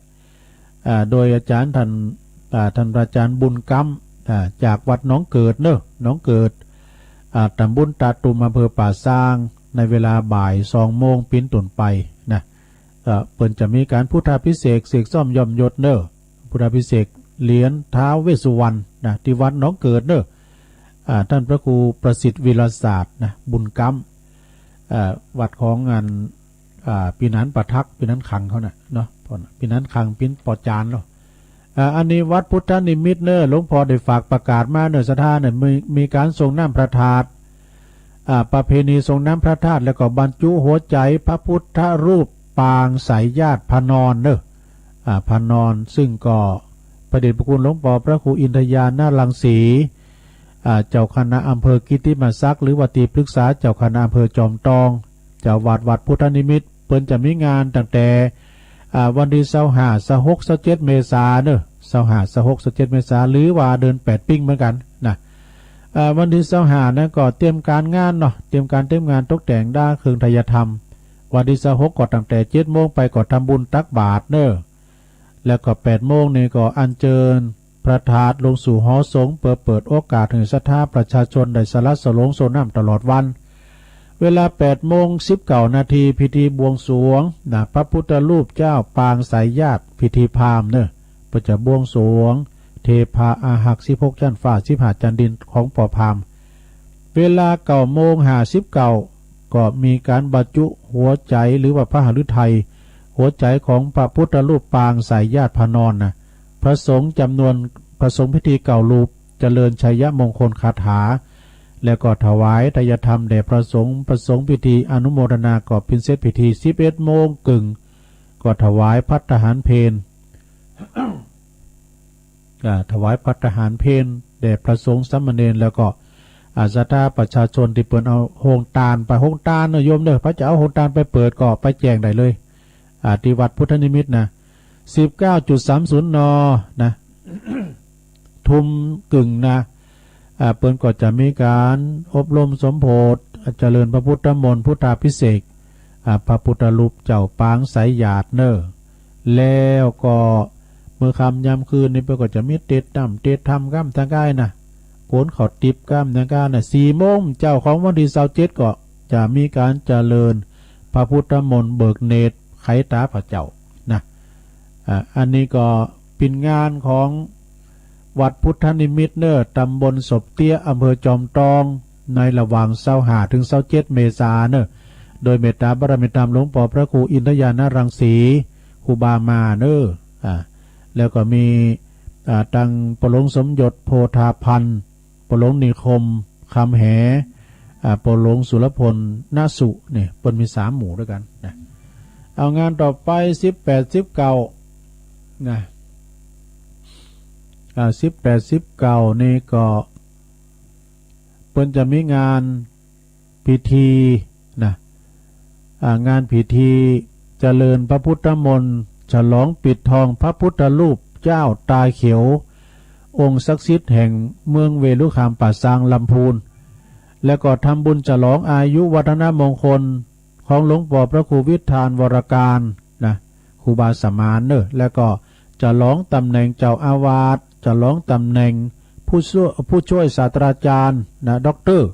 อ่า โดยอาจ๋ารย์ต้าน อ่า ต้านพระอาจ๋ารย์บุญกำ อ่า จากวัดหนองเกิดเน้อ หนองเกิด อ่า ต๋ำบลตาตุ่ม อำเภอป่าซาง ในเวลาบ่ายสองโมงเป๋นต้นไปนะ ก็เปิ้นจะมีก๋านพุทธาภิเษก เสกซ่อมยอมยศเน้อ พุทธาภิเษกเหรียญท้าวเวสสุวรรณนะ ตี้วัดหนองเกิดเน้อ อ่า ต้านพระครูประสิทธิ์วีรศาสตร์นะ บุญกำ อ่า วัดของอัน อ่า ปี๋หนานประทัก ปี๋หนานขังเขาน่ะเนาะ ปี๋หนานขังเป๋นป้อจ๋ารย์เนาะ อ่า อันนี้วัดพุทธนิมิตรเน้อ หลวงป้อได้ฝากประกาศมาเน้อ ศรัทธาเน้อ มี มีก๋านสรงน้ำพระธาตุ อ่า ประเพณีสรงน้ำพระธาตุ แล้วก็บรรจุหัวใจ๋พระพุทธรูปปางสายญาติพระนอนเน้อ อ่า พระนอน ซึ่งก็พระเดชพระคุณหลวงป้อพระครูอินทญาณรังสี อ่า เจ้าคณะอำเภอกิตติมศักดิ์ หรือว่าตี้ปรึกษาเจ้าคณะอำเภอจอมตอง เจ้าอาวาสวัดพุทธนิมิตร เปิ้นจะมีงานตั้งแต่ อ่า วันตี้ซาวห้า ซาวหก ซาวเจ็ดเมษาเน้อ ซาวห้า ซาวหก ซาวเจ็ดเมษา หรือว่าเดือนแปดปิ้งเหมือนกั๋นนะ อ่า วันตี้ซาวห้านั้นก็เตรียมก๋านงานเนาะ เตรียมก๋านเตรียมงานตกแต่งด้านเครื่องไทยธรรม วันตี้ซาวหกก็ตั้งแต่เจ็ดโมงไปก็ทำบุญตักบาตรเน่อ แล้วก็แปดโมงนี่ก็อัญเจิญพระธาตุลงสู่หอสงฆ์ เปื้อเปิดโอกาสหื้อศรัทธาประชาชนได้สละสลงโซน้ำตลอดวัน เวลาแปดโมงสิบเก้านาที พิธีบวงสรวงนะ พระพุทธรูปเจ้าปางสายญาติ พิธีพราหมณ์เน่อ เปิ้นจะบวงสรวงเทพาอาหักสิบหกจั๊นฟ้า สิบห้าจั๊นดินของป้อพราหมณ์ เวลาเก้าโมงห้าสิบเก้า ก็มีก๋านบรรจุหัวใจ๋หรือว่าพระหฤทัย หัวใจ๋ของพระพุทธรูปปางสายญาติพระนอนนะ พระสงฆ์จ๋ำนวน พระสงฆ์พิธีเก้ารูป เจริญชัยมงคลคาถา แล้วก็ถวายไตรยธรรมแด่พระสงฆ์ พระสงฆ์พิธีอนุโมทนาก็เป๋นเสร็จพิธี สิบเอ็ดโมงเกิ่ง ก็ถวายภัตตาหารเพล อ่า ถวายภัตตาหารเพลแด่พระสงฆ์สามเณร แล้วก็ อ่า ศรัทธาประชาชนตี้เปิ้นเอาโฮงตานไป โฮงตานเน่อโยมเน่อ ไผจะเอาโฮงตานไปเปิดก็ไปแจ้งได้เลย อ่า ตี้วัดพุทธนิมิตนะ สิบเก้าจุดสามศูนย์ น นะ ทุ่มเกิ่งนะ อ่า เปิ้นก็จะมีก๋านอบรมสมโภช เจริญพระพุทธมนต์พุทธาภิเษก อ่า พระพุทธรูปเจ้าปางสายญาติเน่อ แล้วก็เมื่อค่ำยามคืนนี่เปิ้นก็จะมีเตสน์น้ำเตสน์ธรรมก้ำตังก้ายนะ โกนข้าวติ๊บก้ำตังก้ายนะ สี่โมงเจ๊าของวันตี้ซาวเจ็ดก็จะมีก๋านเจริญพระพุทธมนต์เบิกเนตรไขต๋าพระเจ้านะ อ่า อันนี้ก็เป๋นงานของวัดพุทธนิมิตเน่อ ตำบลศพเตี้ย อำเภอจอมตอง ในระหว่างซาวห้าเถิงซาวเจ็ดเมษาเน่อ โดยเมตตาบารมีธรรมหลวงป้อพระครูอินทญาณรังสี ครูบามาเน่อ อ่า แล้วก็มี อ่า ตังป้อหลวงสมยศ โพธาพันธ์ ป้อหลวงนิคม คำแห อ่า ป้อหลวงสุรพล ณสุ เนี่ย เปิ้นมีสามหมู่ตวยกั๋นนะ เอางานต่อไป สิบแปด สิบเก้า นะ อ่า สิบแปด สิบเก้า นี่ก็ เปิ้นจะมีงานพิธีนะ อ่า งานพิธีเจริญพระพุทธมนต์ ฉลองปิดทองพระพุทธรูปเจ้าตาเขียว องค์ศักดิ์สิทธิ์แห่งเมืองเวลุคามป่าซางลำพูน แล้วก็ทำบุญฉลองอายุวัฒนมงคล ของหลวงป้อพระครูวิธานวรการนะ ครูบาสมานเน่อ แล้วก็ฉลองตำแหน่งเจ้าอาวาส ฉลองตำแหน่งผู้ช่วย ผู้ช่วยศาสตราจารย์นะ ด็อกเตอร์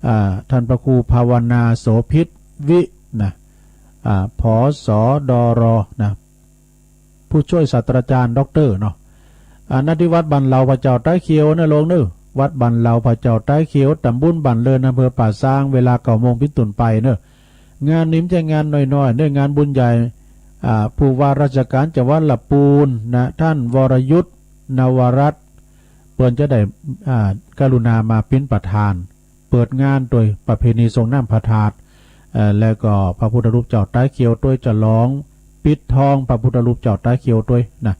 อ่า ท่านพระครูภาวนาโสภิตวินะ อ่า ผสดร นะ ผู้ช่วยศาสตราจารย์ด็อกเตอร์เนาะ อ่า ณ ตี้วัดบ้านเหล่าพระเจ้าตาเขียวเน่อโยมเน่อ วัดบ้านเหล่าพระเจ้าตาเขียว ตำบลบ้านเริน อำเภอป่าซาง เวลาเก้าโมงเป๋นต้นไปเน่อ งานนี้บ่ใจ้งานน้อยๆ เน่อ งานบุญใหญ่ อ่า ผู้ว่าราชการจังหวัดลำพูนนะ ท่านวรยุทธ นวรัตน์ เปิ้นจะได้ อ่า กรุณามาเป๋นประธาน เปิดงานตวยประเพณีส่งน้ำพระธาตุ เอ่อ แล้วก็พระพุทธรูปเจ้าตาเขียวตวย ฉลองปิดทองพระพุทธรูปเจ้าตาเขียวตวยนะ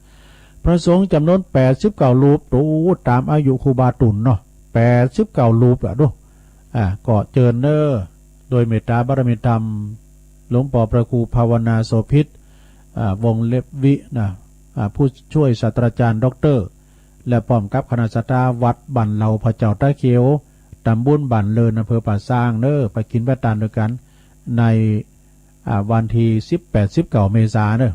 พระสงฆ์จ๋ำนวนแปดสิบเก้ารูป โอ้ ต๋ามอายุครูบาตุ่นเนาะ แปดสิบเก้ารูปละดู อ่า ก็เจิญเน่อ โดยเมตตาบารมีธรรม หลวงป้อพระครูภาวนาโสภิต อ่า วงเล็บวินะ อ่า ผู้ช่วยศาสตราจารย์ด็อกเตอร์ และพร้อมกับคณะศรัทธาวัดบ้านเหล่าพระเจ้าตาเขียว ตำบลบ้านเริน อำเภอป่าซางเน่อ ไปกิ๋นไปตานตวยกั๋นใน อ่า วันตี้สิบแปด สิบเก้า เมษาเน่อ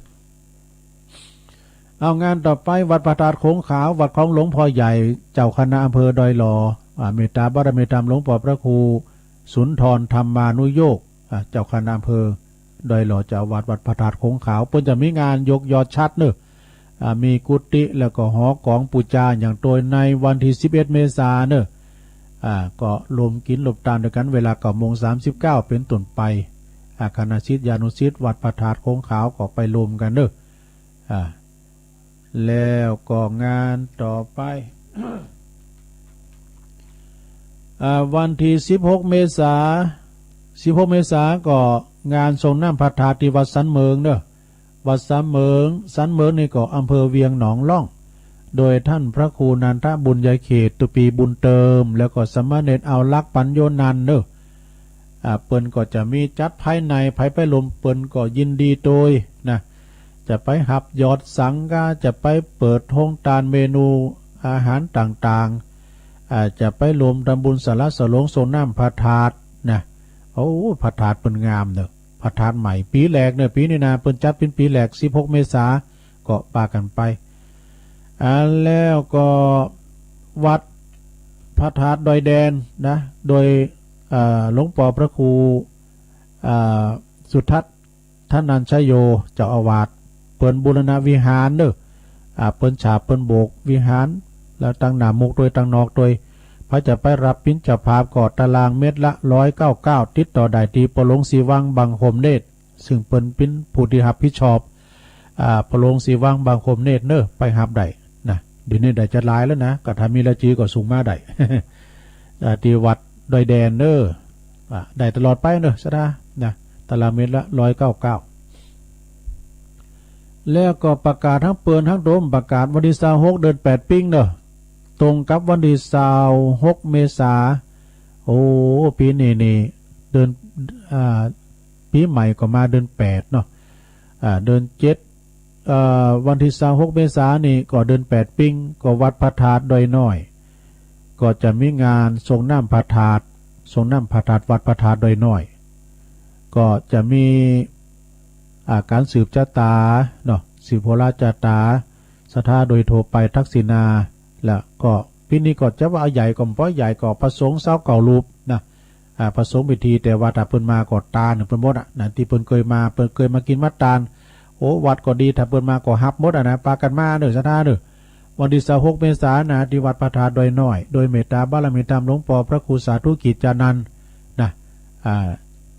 เอางานต่อไป วัดพระธาตุโขงขาว วัดของหลวงพ่อใหญ่ เจ้าคณะอำเภอดอยหล่อ อ่า เมตตาบารมีธรรมหลวงป้อพระครูสุนทรธรรมานุโยค อ่า เจ้าคณะอำเภอดอยหล่อ เจ้าอาวาสวัดพระธาตุโขงขาว เปิ้นจะมีงานยกยอดฉัตรเน่อ อ่า มีกุฏิแล้วก็หอกองปู๋จาอย่างตวยในวันตี้สิบเอ็ด เมษาเน่อ อ่า ก็รวมกิ๋นรวมตานตวยกั๋น เวลาเก้าโมงสามสิบเก้าเป๋นต้นไป อ่า คณะศิษยานุศิษย์วัดพระธาตุโขงขาวก็ไปรวมกั๋นเน่อ อ่า แล้วก็งานต่อไป อ่า วันตี้สิบหก เมษา สิบหก เมษาก็งานส่งน้ำพระธาตุตี้วัดสันเหมิงเน่อ วัดสันเหมิง สันเหมิงนี่ก็อำเภอเวียงหนองล่อง โดยท่านพระครูนันทบุญญาเขต ตุปีบุญเติม แล้วก็สามเณรเอาลักษณ์ปัญโญนันท์เน่อ อ่า เปิ้นก็จะมีจัดภายใน ใผไปรวมเปิ้นก็ยินดีตวยนะ จะไปหับยอดสังฆา จะไปเปิดโฮงตานเมนูอาหารต่างๆ อ่า จะไปรวมทำบุญสละสลงส่งน้ำพระธาตุนะ โอ้ พระธาตุเปิ้นงามเน่อ พระธาตุใหม่ ปี๋แหลกเน่อ ปี๋นี้นา เปิ้นจัดเป๋นปี๋แหลก สิบหกเมษา ก็ปากั๋นไป อ่า แล้วก็วัดพระธาตุดอยแดนนะ โดย เอ่อ หลวงป้อพระครู อ่า สุทัศน์ ธนัญชโย เจ้าอาวาส เปิ้นบูรณะวิหารเน่อ อ่า เปิ้นฉาบเปิ้นโบกวิหาร แล้วตังหน้ามุกตวยตังนอกตวย ใผจะไปฮับเป๋นเจ้าภาพก็ตารางเมตรละร้อยเก้าเก้า ติดต่อได้ตี้ป้อหลวงศรีวังบางคมเนตร ซึ่งเปิ้นเป๋นผู้ตี้ฮับผิดชอบ อ่า ป้อหลวงศรีวังบางคมเนตรเน่อ ไปฮับได้นะ เดี๋ยวนี้ได้จัดหลายแล้วนะ ก็ถ้ามีรายจื้อก็ส่งมาได้ อ่า ตี้วัดดอยแดนเน่อ อ่า ได้ตลอดไปเน่อ ศรัทธานะ ตารางเมตรละร้อยเก้าเก้า แล้วก็ประกาศตังเปิ้นตังโดม ประกาศวันตี้ซาวหก เดือนแปดปิ้งเน่อ ตรงกับวันตี้ซาวหกเมษา โอ้ ปี๋นี้นี่ เดือน อ่า ปี๋ใหม่ก็มาเดือนแปดเนาะ อ่า เดือนเจ็ด เอ่อ วันตี้ซาวหกเมษานี่ก็เดือนแปดปิ้ง ก็วัดพระธาตุดอยน้อย ก็จะมีงานส่งน้ำพระธาตุ ส่งน้ำพระธาตุวัดพระธาตุดอยน้อย ก็จะมี อ่า ก๋านสืบจะต๋าเนาะ สืบโหราจะต๋า ศรัทธาโดยทั่วไปทักษิณา แล้วก็ปี๋นี้ก็จะว่าเอาใหญ่ก็บ่ใหญ่ ก็พระสงฆ์ซาวเก้ารูปนะ อ่า พระสงฆ์พิธี แต่ว่าถ้าเปิ้นมาก็ตานเปิ้นหมดอะนะ ตี้เปิ้นเกยมา เปิ้นเกยมากิ๋นมาตาน โอ้ วัดก็ดี ถ้าเปิ้นมาก็ฮับหมดอะนะ ปากั๋นมาเน่อ ศรัทธาเน่อ วันตี้ซาวหกเมษานะ ตี้วัดพระธาตุดอยน้อย โดยเมตตาบารมีธรรมหลวงป้อพระครูสาธุกิจจานันท์นะ อ่า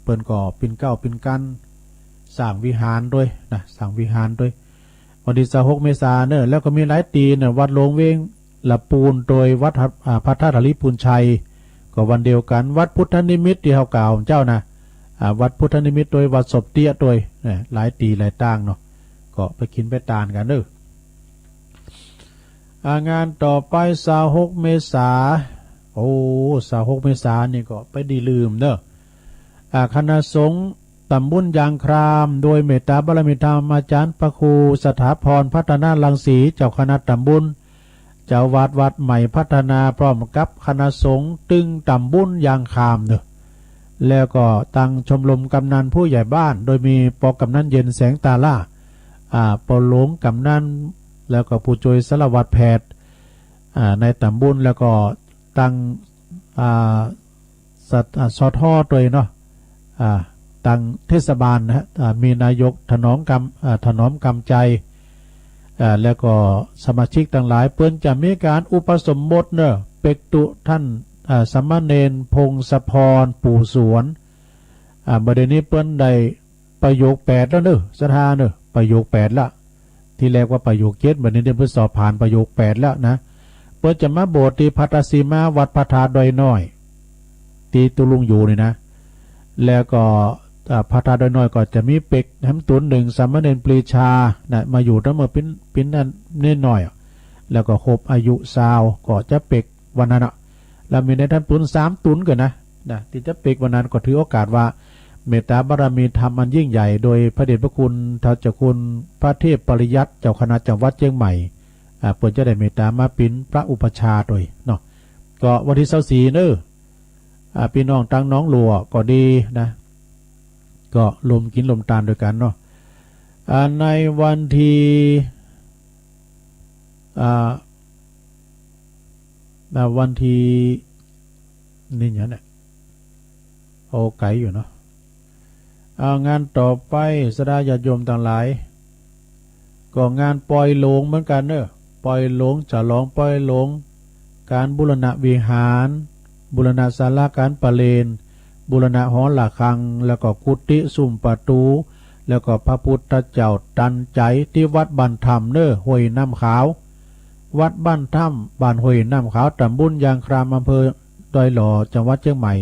เปิ้นก็เป๋นเกล้าเป๋นกั๋นสร้างวิหารตวยนะ สร้างวิหารตวย วันตี้ซาวหกเมษาเน่อ แล้วก็มีหลายตี้เน่อ วัดหลวงเวงละปูนตวย วัด อ่า พระธาตุหริภุญชัย ก็วันเดียวกั๋น วัดพุทธนิมิตตี้เฮากล่าวเจ้านะ อ่า วัดพุทธนิมิตตวย วัดศพเตี้ยตวยนะ หลายตี้หลายตางเนาะ ก็ไปกิ๋นไปตานกั๋นเน่อ อ่า งานต่อไปซาวหกเมษา โอ้ ซาวหกเมษานี่ก็ไปดีลืมเน่อ อ่า คณะสงฆ์ต๋ำบลยางคราม โดยเมตตาบารมีธรรมอาจ๋ารย์พระครูสถาพรพัฒนารังสี เจ้าคณะต๋ำบล เจ้าอาวาสวัดใหม่พัฒนา พร้อมกับคณะสงฆ์ตึงต๋ำบลยางครามเน่อ แล้วก็ตังชมรมกำนันผู้ใหญ่บ้าน โดยมีป้อกำนันเย็นแสงตาล่า อ่า ป้อหลวงกำนัน แล้วก็ผู้จ้วยสารวัตรแพทย์ อ่า ในต๋ำบล แล้วก็ตัง อ่า สะ อ่า สท ตวยเนาะ อ่า ตังเทศบาลนะฮะ อ่า มีนายกถนอมกำ อ่า ถนอมกำใจ อ่า แล้วก็สมาชิกตังหลาย เปิ้นจะมีก๋านอุปสมบทเน่อ เปกตุท่าน อ่า สามเณรพงศพร ปู่สวน อ่า บ่าเดี่ยวนี้เปิ้นได้ประโยคแปดแล้วเน่อ ศรัทธาเน่อ ประโยคแปดละ ตี้แรกว่าประโยคเจ็ด บ่าเดี่ยวนี้เปิ้นสอบผ่านประโยคแปดแล้วนะ เปิ้นจะมาบวชตี้ภัททสีมา วัดพระธาตุดอยน้อย ตี้ตุ๊ลุงอยู่นี่นะ แล้วก็ อ่า พระธาตุดอยน้อยก็จะมีเปกแหมตุนหนึ่ง สามเณรปรีชานะ มาอยู่ตั้งเมื่อปิ้น ปิ้นนั้นนิดหน่อยอะ แล้วก็ครบอายุซาว ก็จะเปกวันนั้นอะ แล้วมีนายท่านตุนสามตุนกั๋นนะ นะ ตี้จะเปกวันนั้น ก็ถือโอกาสว่า เมตตาบารมีธรรมอันยิ่งใหญ่ โดยพระเดชพระคุณท้าวเจ้าคุณพระเทพปริยัติ เจ้าคณะจังหวัดเจียงใหม่ อ่า เปิ้นจะได้เมตตามาเป๋นพระอุปัชฌาย์ตวยเนาะ ก็วันตี้ซาวสี่เน่อ อ่า ปี้น้องตังหนองหลัวก็ดีนะ ก็รวมกิ๋นรวมตานตวยกั๋นเนาะ อ่า ในวันตี้ อ่า อ่า วันตี้ นี่หยังเนี่ย โอ้ ไก๋อยู่เนาะ อ่า งานต่อไป ศรัทธาญาติโยมตังหลาย ก็งานปอยหลงเหมือนกั๋นเน่อ ปอยหลง ฉลองปอยหลง ก๋านบูรณะวิหาร บูรณะศาลาก๋านประเรียน บูรณะหอระฆัง แล้วก็กุฏิ ซุมประตู๋ แล้วก็พระพุทธเจ้าตันใจ๋ ตี้วัดบ้านถ้ำเน่อ ห้วยน้ำขาว วัดบ้านถ้ำ บ้านห้วยน้ำขาว ต๋ำบลยางคราม อำเภอดอยหล่อ จังหวัดเจียงใหม่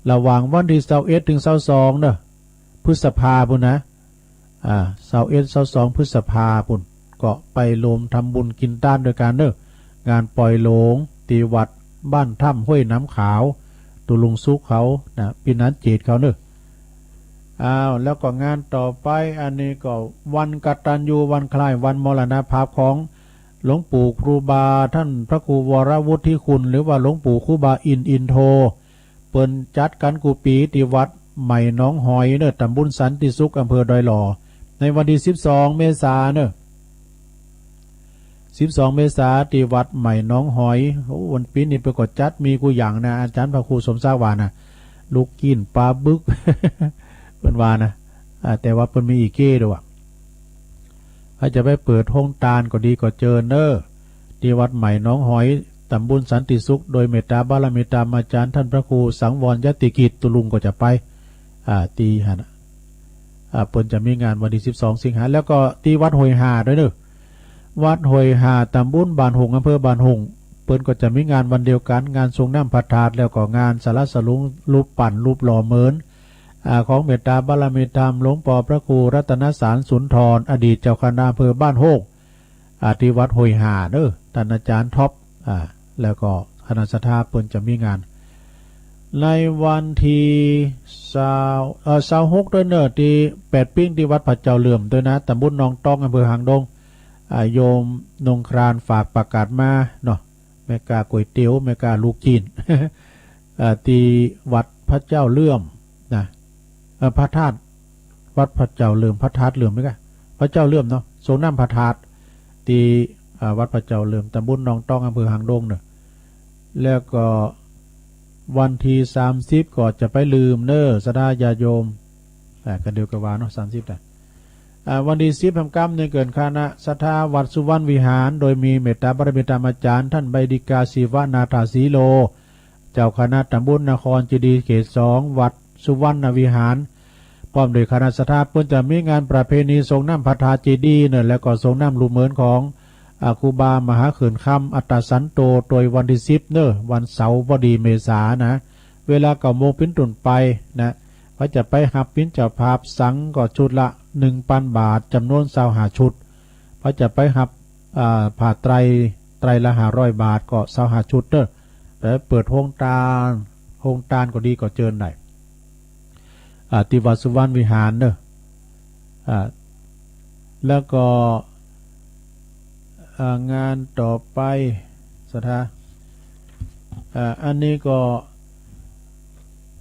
ระหว่างวันตี้ซาวเอ็ดเถิงซาวสองเน่อ พฤษภาปุ้นนะ อ่า ซาวเอ็ด ซาวสอง พฤษภาปุ้น ก็ไปรวมทำบุญกิ๋นตานตวยกั๋นเน่อ งานปอยหลง ตี้วัดบ้านถ้ำ ห้วยน้ำขาว ตุ๊ลุงสุขเขานะ ปี้หนานเจตเขาเน่อ อ้าว แล้วก็งานต่อไป อันนี้ก็วันกตัญญู วันคล้ายวันมรณภาพของหลวงปู่ครูบา ท่านพระครูวรวุฒิคุณ หรือว่าหลวงปู่ครูบาอินทร์ อินโท เปิ้นจัดกั๋นกู้ปี๋ตี้วัด ใหม่หนองหอยเน่อ ต๋ำบลสันติสุข อำเภอดอยหล่อ ในวันตี้สิบสองเมษาเน่อ สิบสองเมษา ตี้วัดใหม่หนองหอย โอ้ วันปี๋นี้เปิ้นก็จัดมีกู้อย่างนะ อาจ๋ารย์พระครูสมศักดิ์ว่านะ ลูกจิ๊น ปลาบึก เปิ้นว่านะ อ่า แต่ว่าเปิ้นมีอี่เก้าด้วยว่า ใผจะไปเปิดโฮงตานก็ดีก็เจิญเน่อ ตี้วัดใหม่หนองหอย ต๋ำบลสันติสุข โดยเมตต๋าบารมีต๋ามอาจ๋ารย์ต้านพระครูสังวรยติกิจ ตุ๊ลุงก็จะไป อ่า ตี้หั้นน่ะ อ่า เปิ้นจะมีงานวันตี้สิบสองสิงหา แล้วก็ตี้วัดห้วยห่าด้วยเน่อ วัดห้วยห่า ต๋ำบลบ้านหงส์ อำเภอบ้านหงส์ เปิ้นก็จะมีงานวันเดียวกั๋น งานส่งน้ำพระธาตุ แล้วก็งานสละสะหลวงรูปปั้นรูปหล่อเหมือน อ่า ของเมตต๋าบารมีธรรมหลวงปอพระครูรัตนสารสุนทร อดีตเจ้าคณะอำเภอบ้านหงส์ อ่า ตี้วัดห้วยห่าเน่อ ต้านอาจ๋ารย์ท็อป อ่า แล้วก็คณะศรัทธาเปิ้นจะมีงาน ในวันตี้ซาว เอ่อ ซาวหกด้วยเน่อ ตี้แปดปิ้ง ตี้วัดพระเจ้าเหลื่อมด้วยนะ ต๋ำบลหนองต้อง อำเภอหางดง อ่า โยมนงครานฝากประกาศมาเนาะ แม่ก๊าก๋วยเตี๋ยว แม่ก๊าลูกจิ๊น เอ่อ ตี้วัดพระเจ้าเหลื่อมนะ เอ่อ พระธาตุ วัดพระเจ้าเหลื่อม พระธาตุเหลื่อมไหมกะ พระเจ้าเหลื่อมเนาะ ส่งน้ำพระธาตุ ตี้ อ่า วัดพระเจ้าเหลื่อม ต๋ำบลหนองต้อง อำเภอหางดงเน่อ แล้วก็วันตี้สามสิบก็จะไปเหลื่อมเน่อ ศรัทธาญาติโยม อ่า กั๋นเดียวกั๋นว่าเนาะ สามสิบนะ อ่า วันตี้สิบแหมก้ำนี่เปิ้นคณะศรัทธาวัดสุวรรณวิหาร โดยมีเมตต๋าบารมีธรรมอาจ๋ารย์ต้านใบดิกา ศิวนาถสีโล เจ้าคณะต๋ำบลนครเจดีย์เขตสอง วัดสุวรรณวิหาร พร้อมด้วยคณะศรัทธา เปิ้นจะมีงานประเพณีส่งน้ำพระธาตุเจดีย์เน่อ แล้วก็ส่งน้ำรูปเหมือนของ อ่า ครูบามหาเขื่อนคำ อัตตสันโต โตยวันตี้สิบเน่อ วันเสาร์พอดีเมษานะ เวลาเก้าโมงเป๋นต้นไปนะ ใผจะไปฮับเป๋นเจ้าภาพสังฆ์ก็ชุดละหนึ่งปันบาท จ๋ำนวนซาวห้าชุด ใผจะไปฮับ อ่า ผ้าไตร ไตรละห้าร้อยบาท ก็ซาวห้าชุดเน่อ ไปเปิดโฮงตาน โฮงตานก็ดีก็เจิญได้ อ่า ตี้วัดสุวรรณวิหารเน่อ อ่า แล้วก็ อ่า งานต่อไป ศรัทธา อ่า อันนี้ก็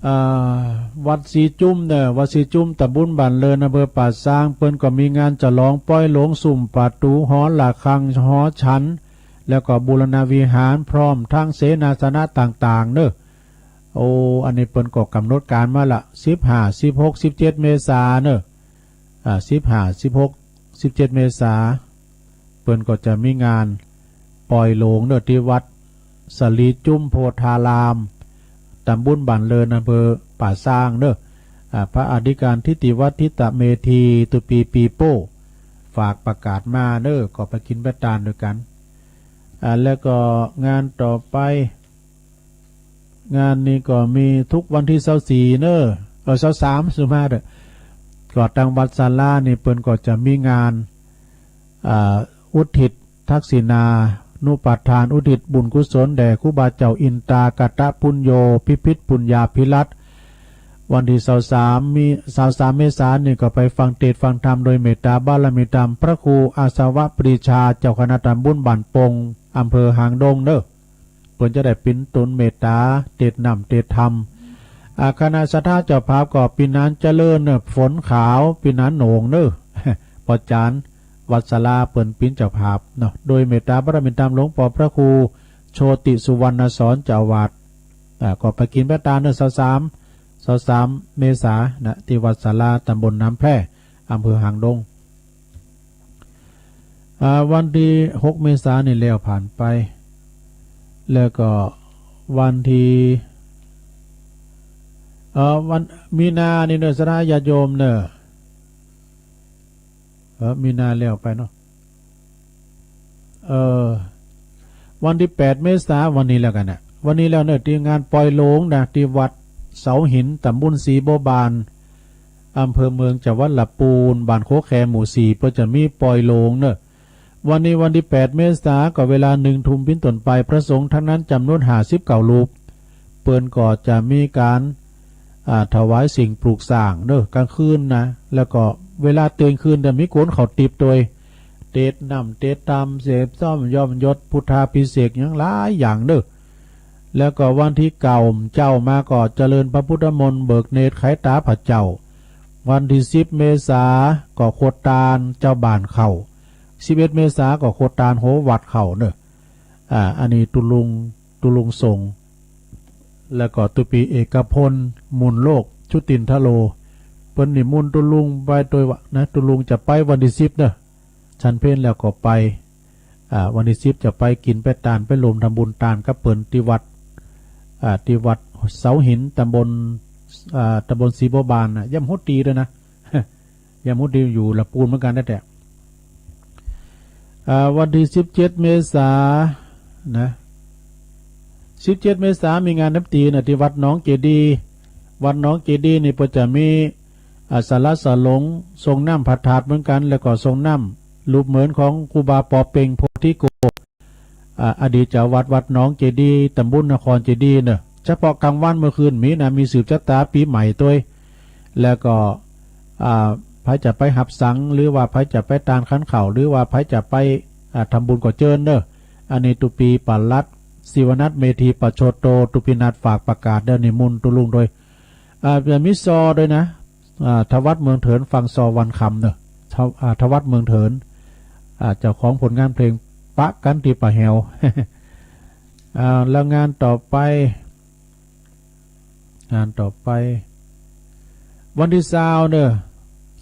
อ่า วัดสีจุ้มเน่อ วัดสีจุ้ม ต๋ำบลบ้านเริน อำเภอป่าซาง เปิ้นก็มีงานฉลองปอยโหลง สุมประตู๋ หอระฆัง หอฉัน แล้วก็บูรณะวิหาร พร้อมตึงเสนาสนะต่างๆ เน่อ โอ้ อันนี้เปิ้นก็ก๋ำหนดก๋านมาละ สิบห้า สิบหก สิบเจ็ด เมษาเน่อ อ่า สิบห้า สิบหก สิบเจ็ด เมษา เปิ้นก็จะมีงานปอยโหลงเน่อ ตี้วัดสลีจุ้มโพธาราม ต๋ำบลบ้านเริน อำเภอป่าซางเน่อ อ่า พระอธิการทิติวัฒน์ ทิตเมธี ตุ๊ปีปีโป้ ฝากประกาศมาเน่อ ก็ไปกิ๋นไปตานด้วยกั๋น อ่า แล้วก็งานต่อไป งานนี้ก็มีทุกวันตี้ซาวสี่เน่อ เออ ซาวสาม สุภาพเน่อ ก็ตางวัดศาลานี่เปิ้นก็จะมีงาน อ่า อุทิศทักษิณานุปทาน อุทิศบุญกุศลแด่ครูบาเจ้าอินตากตปุญโญ พิพิธปุญญาภิรัตน์ วันตี้ซาวสาม มี ซาวสาม เมษานี่ก็ไปฟังเตสน์ฟังธรรมโดยเมตต๋าบารมีธรรมพระครูอาสวะปรีชา เจ้าคณะต๋ำบลบ้านโป่ง อำเภอหางดงเน่อ เปิ้นจะได้เป๋นตนเมตต๋าเตสน์น้ำเตสน์ธรรม อ่า คณะศรัทธาเจ้าภาพก็ปี้หนานเจริญเน่อ ฝนขาว ปี้หนานโหน่งเน่อ ป้อจ๋ารย์วัดศาลาเปิ้นเป๋นเจ้าภาพเนาะ โดยเมตต๋าบารมีธรรมหลวงปอพระครูโชติสุวรรณสรเจ้าอาวาส อ่า ก็ไปกิ๋นไปตานเน่อ ซาวสาม ซาวสาม เมษานะ ตี้วัดศาลา ต๋ำบลน้ำแพร่ อำเภอหางดง อ่า วันตี้หก เมษานี่แล้วผ่านไป แล้วก็วันตี้ เอ่อ วันมีนานี่เน่อ ศรัทธาญาติโยมเน่อ เออ มีนาแล้วไปเนาะ เออ วันตี้แปด เมษา วันนี้แล้วกั๋นนะ วันนี้แล้วเน่อ ตี้งานปอยโหลงนะ ตี้วัดเสาหิน ต๋ำบลสีบัวบาน อำเภอเมือง จังหวัดละปูน บ้านโคแค หมู่สี่ เปิ้นจะมีปอยโหลงเน่อ วันนี้วันตี้แปด เมษา ก็เวลาหนึ่งทุ่มเป๋นต้นไป พระสงฆ์ตังนั้นจ๋ำนวนห้าสิบเก้ารูป เปิ้นก็จะมีก๋าน อ่า ถวายสิ่งปลูกสร้างเน่อ ก๋างคืนนะ แล้วก็เวลาเตียงคืนจะมีก๋านเข้าติ๊บตวย เตสน์น้ำเตสน์ธรรม เสพส้มย้อมยศ พุทธาภิเษก หยังหลายอย่างเน่อ แล้วก็วันตี้เก้าเจ๊ามาก็เจริญพระพุทธมนต์เบิกเนตรไขต๋าพระเจ้า วันตี้สิบเมษาก็ครัวตานเจ้าบ้านเข้า สิบเอ็ดเมษาก็ครัวตานโหวัดเข้าเน่อ อ่า อันนี้ตุ๊ลุง ตุ๊ลุงสงฆ์ แล้วก็ตุ๊ปีเอกพล มูลโลก ชุตินทโล เปิ้นนิมนต์ตุ๊ลุงไปตวยว่านะ ตุ๊ลุงจะไปวันตี้สิบเน่อ ฉันเพลแล้วก็ไป อ่า วันตี้สิบจะไปกิ๋นไปตานไปรวมทำบุญตานกับเปิ้นตี้วัด อ่า ตี้วัดเสาหิน ตำบล อ่า ตำบลศรีบัวบานน่ะ ย่ำฮุตตีด้วยนะ ย่ำฮุตตีอยู่ละปูนเหมือนกั๋นแต๊ๆ อ่า วันตี้สิบเจ็ดเมษานะ สิบเจ็ดเมษามีงานน้ำตีน่ะ ตี้วัดหนองเจดีย์ วัดหนองเจดีย์นี่เปิ้นจะมี อ่า ศาลาสลงทรงน้ำพระธาตุเหมือนกั๋น แล้วก็ทรงน้ำรูปเหมือนของครูบาปอเป่งโพธิโก อ่า อดีตเจ้าวัดวัดหนองเจดีย์ ตำบลนครเจดีย์เน่อ เฉพาะก๋างวันเมื่อคืนมีนะ มีสืบจะต๋าปี๋ใหม่ตวย แล้วก็ อ่า ใผจะไปหับสัง หรือว่าใผจะไปตานขันข้าว หรือว่าใผจะไป อ่า ทำบุญก็เจิญเน่อ อันนี้ตุ๊ปีปลัด ศิวนัท เมธีปโชโต ตุ๊ปีนัดฝากประกาศเน่อ นิมนต์ตุ๊ลุงตวย อ่า จะมีซอตวยนะ อ่า ทวัฒน์ เมืองเถิน ฟังซอวันคำเน่อ ทว- อ่า ทวัฒน์ เมืองเถิน อ่า เจ้าของผลงานเพลงปะกั๋นตี้ป่าแหว อ่า แล้วงานต่อไป งานต่อไป วันตี้ซาวเน่อ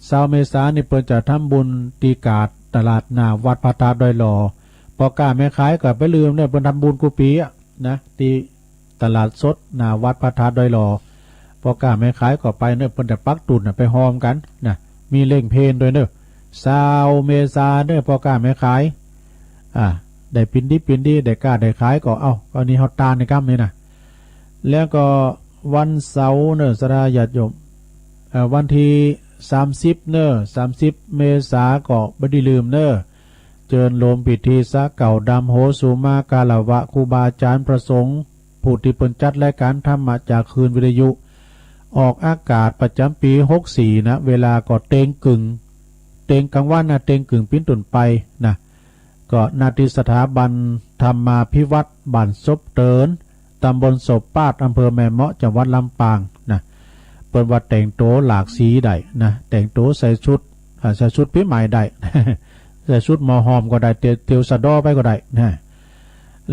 ซาวเมษานี่เปิ้นจะทำบุญตี้กาดตลาดหน้าวัดพระธาตุดอยหล่อ ป้อก๊าแม่ขายก็ไปลืมเน่อ เปิ้นทำบุญกู้ปี๋อะนะ ตี้ ตลาดสดหน้าวัดพระธาตุดอยหล่อ ป้อก๊าแม่ขายก็ไปเน่อ เปิ้นจะปักตุ๊นน่ะ ไปฮอมกั๋นนะ มีเล่งเพลตวยเน่อ ซาวเมษาเน่อ ป้อก๊าแม่ขาย อ่า ได้ปินดีปินดี ได้ก๊าได้ขายก็ เอ้า อันนี้เฮาตานในกำนี้นะ แล้วก็วันเสาร์เน่อ ศรัทธาญาติโยม เอ่อ วันตี้สามสิบเน่อ สามสิบเมษาก็บ่ได้ลืมเน่อ เจิญโฮมพิธีสะเกล้าดำ โหสุมาคารวะครูบาอาจ๋ารย์พระสงฆ์ ผู้ตี้เปิ้นจัดรายก๋านธรรมะจากคลื่นวิทยุ ออกอากาศประจ๋ำปี๋หกสี่นะ เวลาก็เต็งกึ่ง เต็งก๋างวันนะ เต็งกึ่งปิ้นต้นไปนะ ก็ ณ ตี้สถาบันธรรมาภิวัฒน์ บ้านศพเติน ตำบลศพปาด อำเภอแม่เมาะ จังหวัดลำปางนะ เปิ้นว่าแต่งตั๋วหลากสีได้นะ แต่งตั๋วใส่ชุด อ่า ใส่ชุดปี๋ใหม่ได้ ใส่ชุดหมอหอมก็ได้ เตียว เตียวสะเดาะไปก็ได้นะ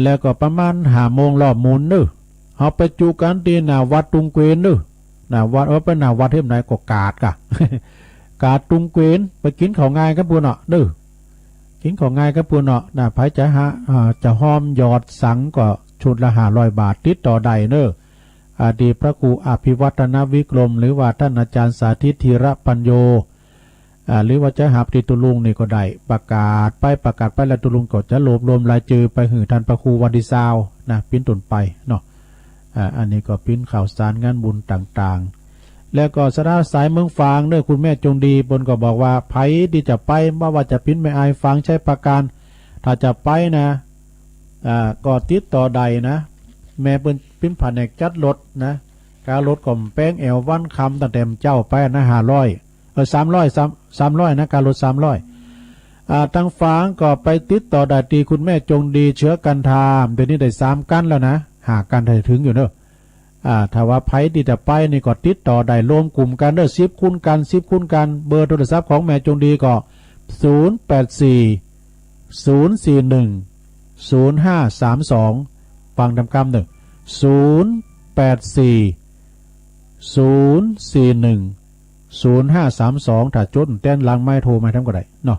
แล้วก็ประมาณห้าโมงรอบหมุนเน่อ เฮาไปจุกั๋นตี้หน้าวัดตุงเกวนเน่อ หน้าวัด เออ ไปหน้าวัดเฮาไหนก็กาดก่ะ กาดตุงเกวน ไปกิ๋นข้าวงายกับเปิ้นเนาะเน่อ กิ๋นข้าวงายกับเปิ้นเนาะนะ ใผจะหา อ่า จะฮอมหยอดสังก็ชุดละห้าร้อยบาท ติดต่อได้เน่อ อ่า ตี้พระครูอภิวัฒนวิกรม หรือว่าต้านอาจ๋ารย์สาธิตธีรปัญโญ อ่า หรือว่าจะหับตี้ตุ๊ลุงนี่ก็ได้ ประกาศไป ประกาศไปแล้วตุ๊ลุงก็จะรวบรวมรายจื้อไปหื้อต้านพระครูวันตี้ซาวนะ ปิ้นต้นไปเนาะ อ่า อันนี้ก็ปิ้นข่าวสารงานบุญต่างๆ แล้วก็ศรัทธาสายเมืองฝางเน่อ คุณแม่จงดี เปิ้นก็บอกว่าใผตี้จะไป บ่ว่าจะปิ้นแม่อายฝางชัยปราการ ถ้าจะไปนะ อ่า ก็ติดต่อได้นะ แม่เปิ้นปิ้นผนกจัดรถนะ ค่ารถก็แปงแอ่ววันคำตั้งแต่เจ๊าไปนะ ห้าร้อย เออ สามร้อย สาม สามร้อยนะ ค่ารถสามร้อย อ่า ตางฝางก็ไปติดต่อได้ตี้คุณแม่จงดี เชื้อกันทา เดี๋ยวนี้ได้สามกั๊นแล้วนะ ห้ากั๊นถ้าเถิงอยู่เน่อ อ่า ถ้าว่าใผตี้จะไปนี่ก็ติดต่อได้ รวมกลุ่มกั๋นเน่อ สิบคูณกั๋น สิบคูณกั๋น เบอร์โทรศัพท์ของแม่จงดีก็ ศูนย์แปดสี่ ศูนย์สี่หนึ่ง ศูนย์ห้าสามสอง ฟังต๋ามกำเน่อ ศูนย์แปดสี่ ศูนย์สี่หนึ่ง ศูนย์ห้าสามสอง ถ้าจ๋ดแต๊นหลังไมค์โทรมาแต๊มก็ได้เนาะ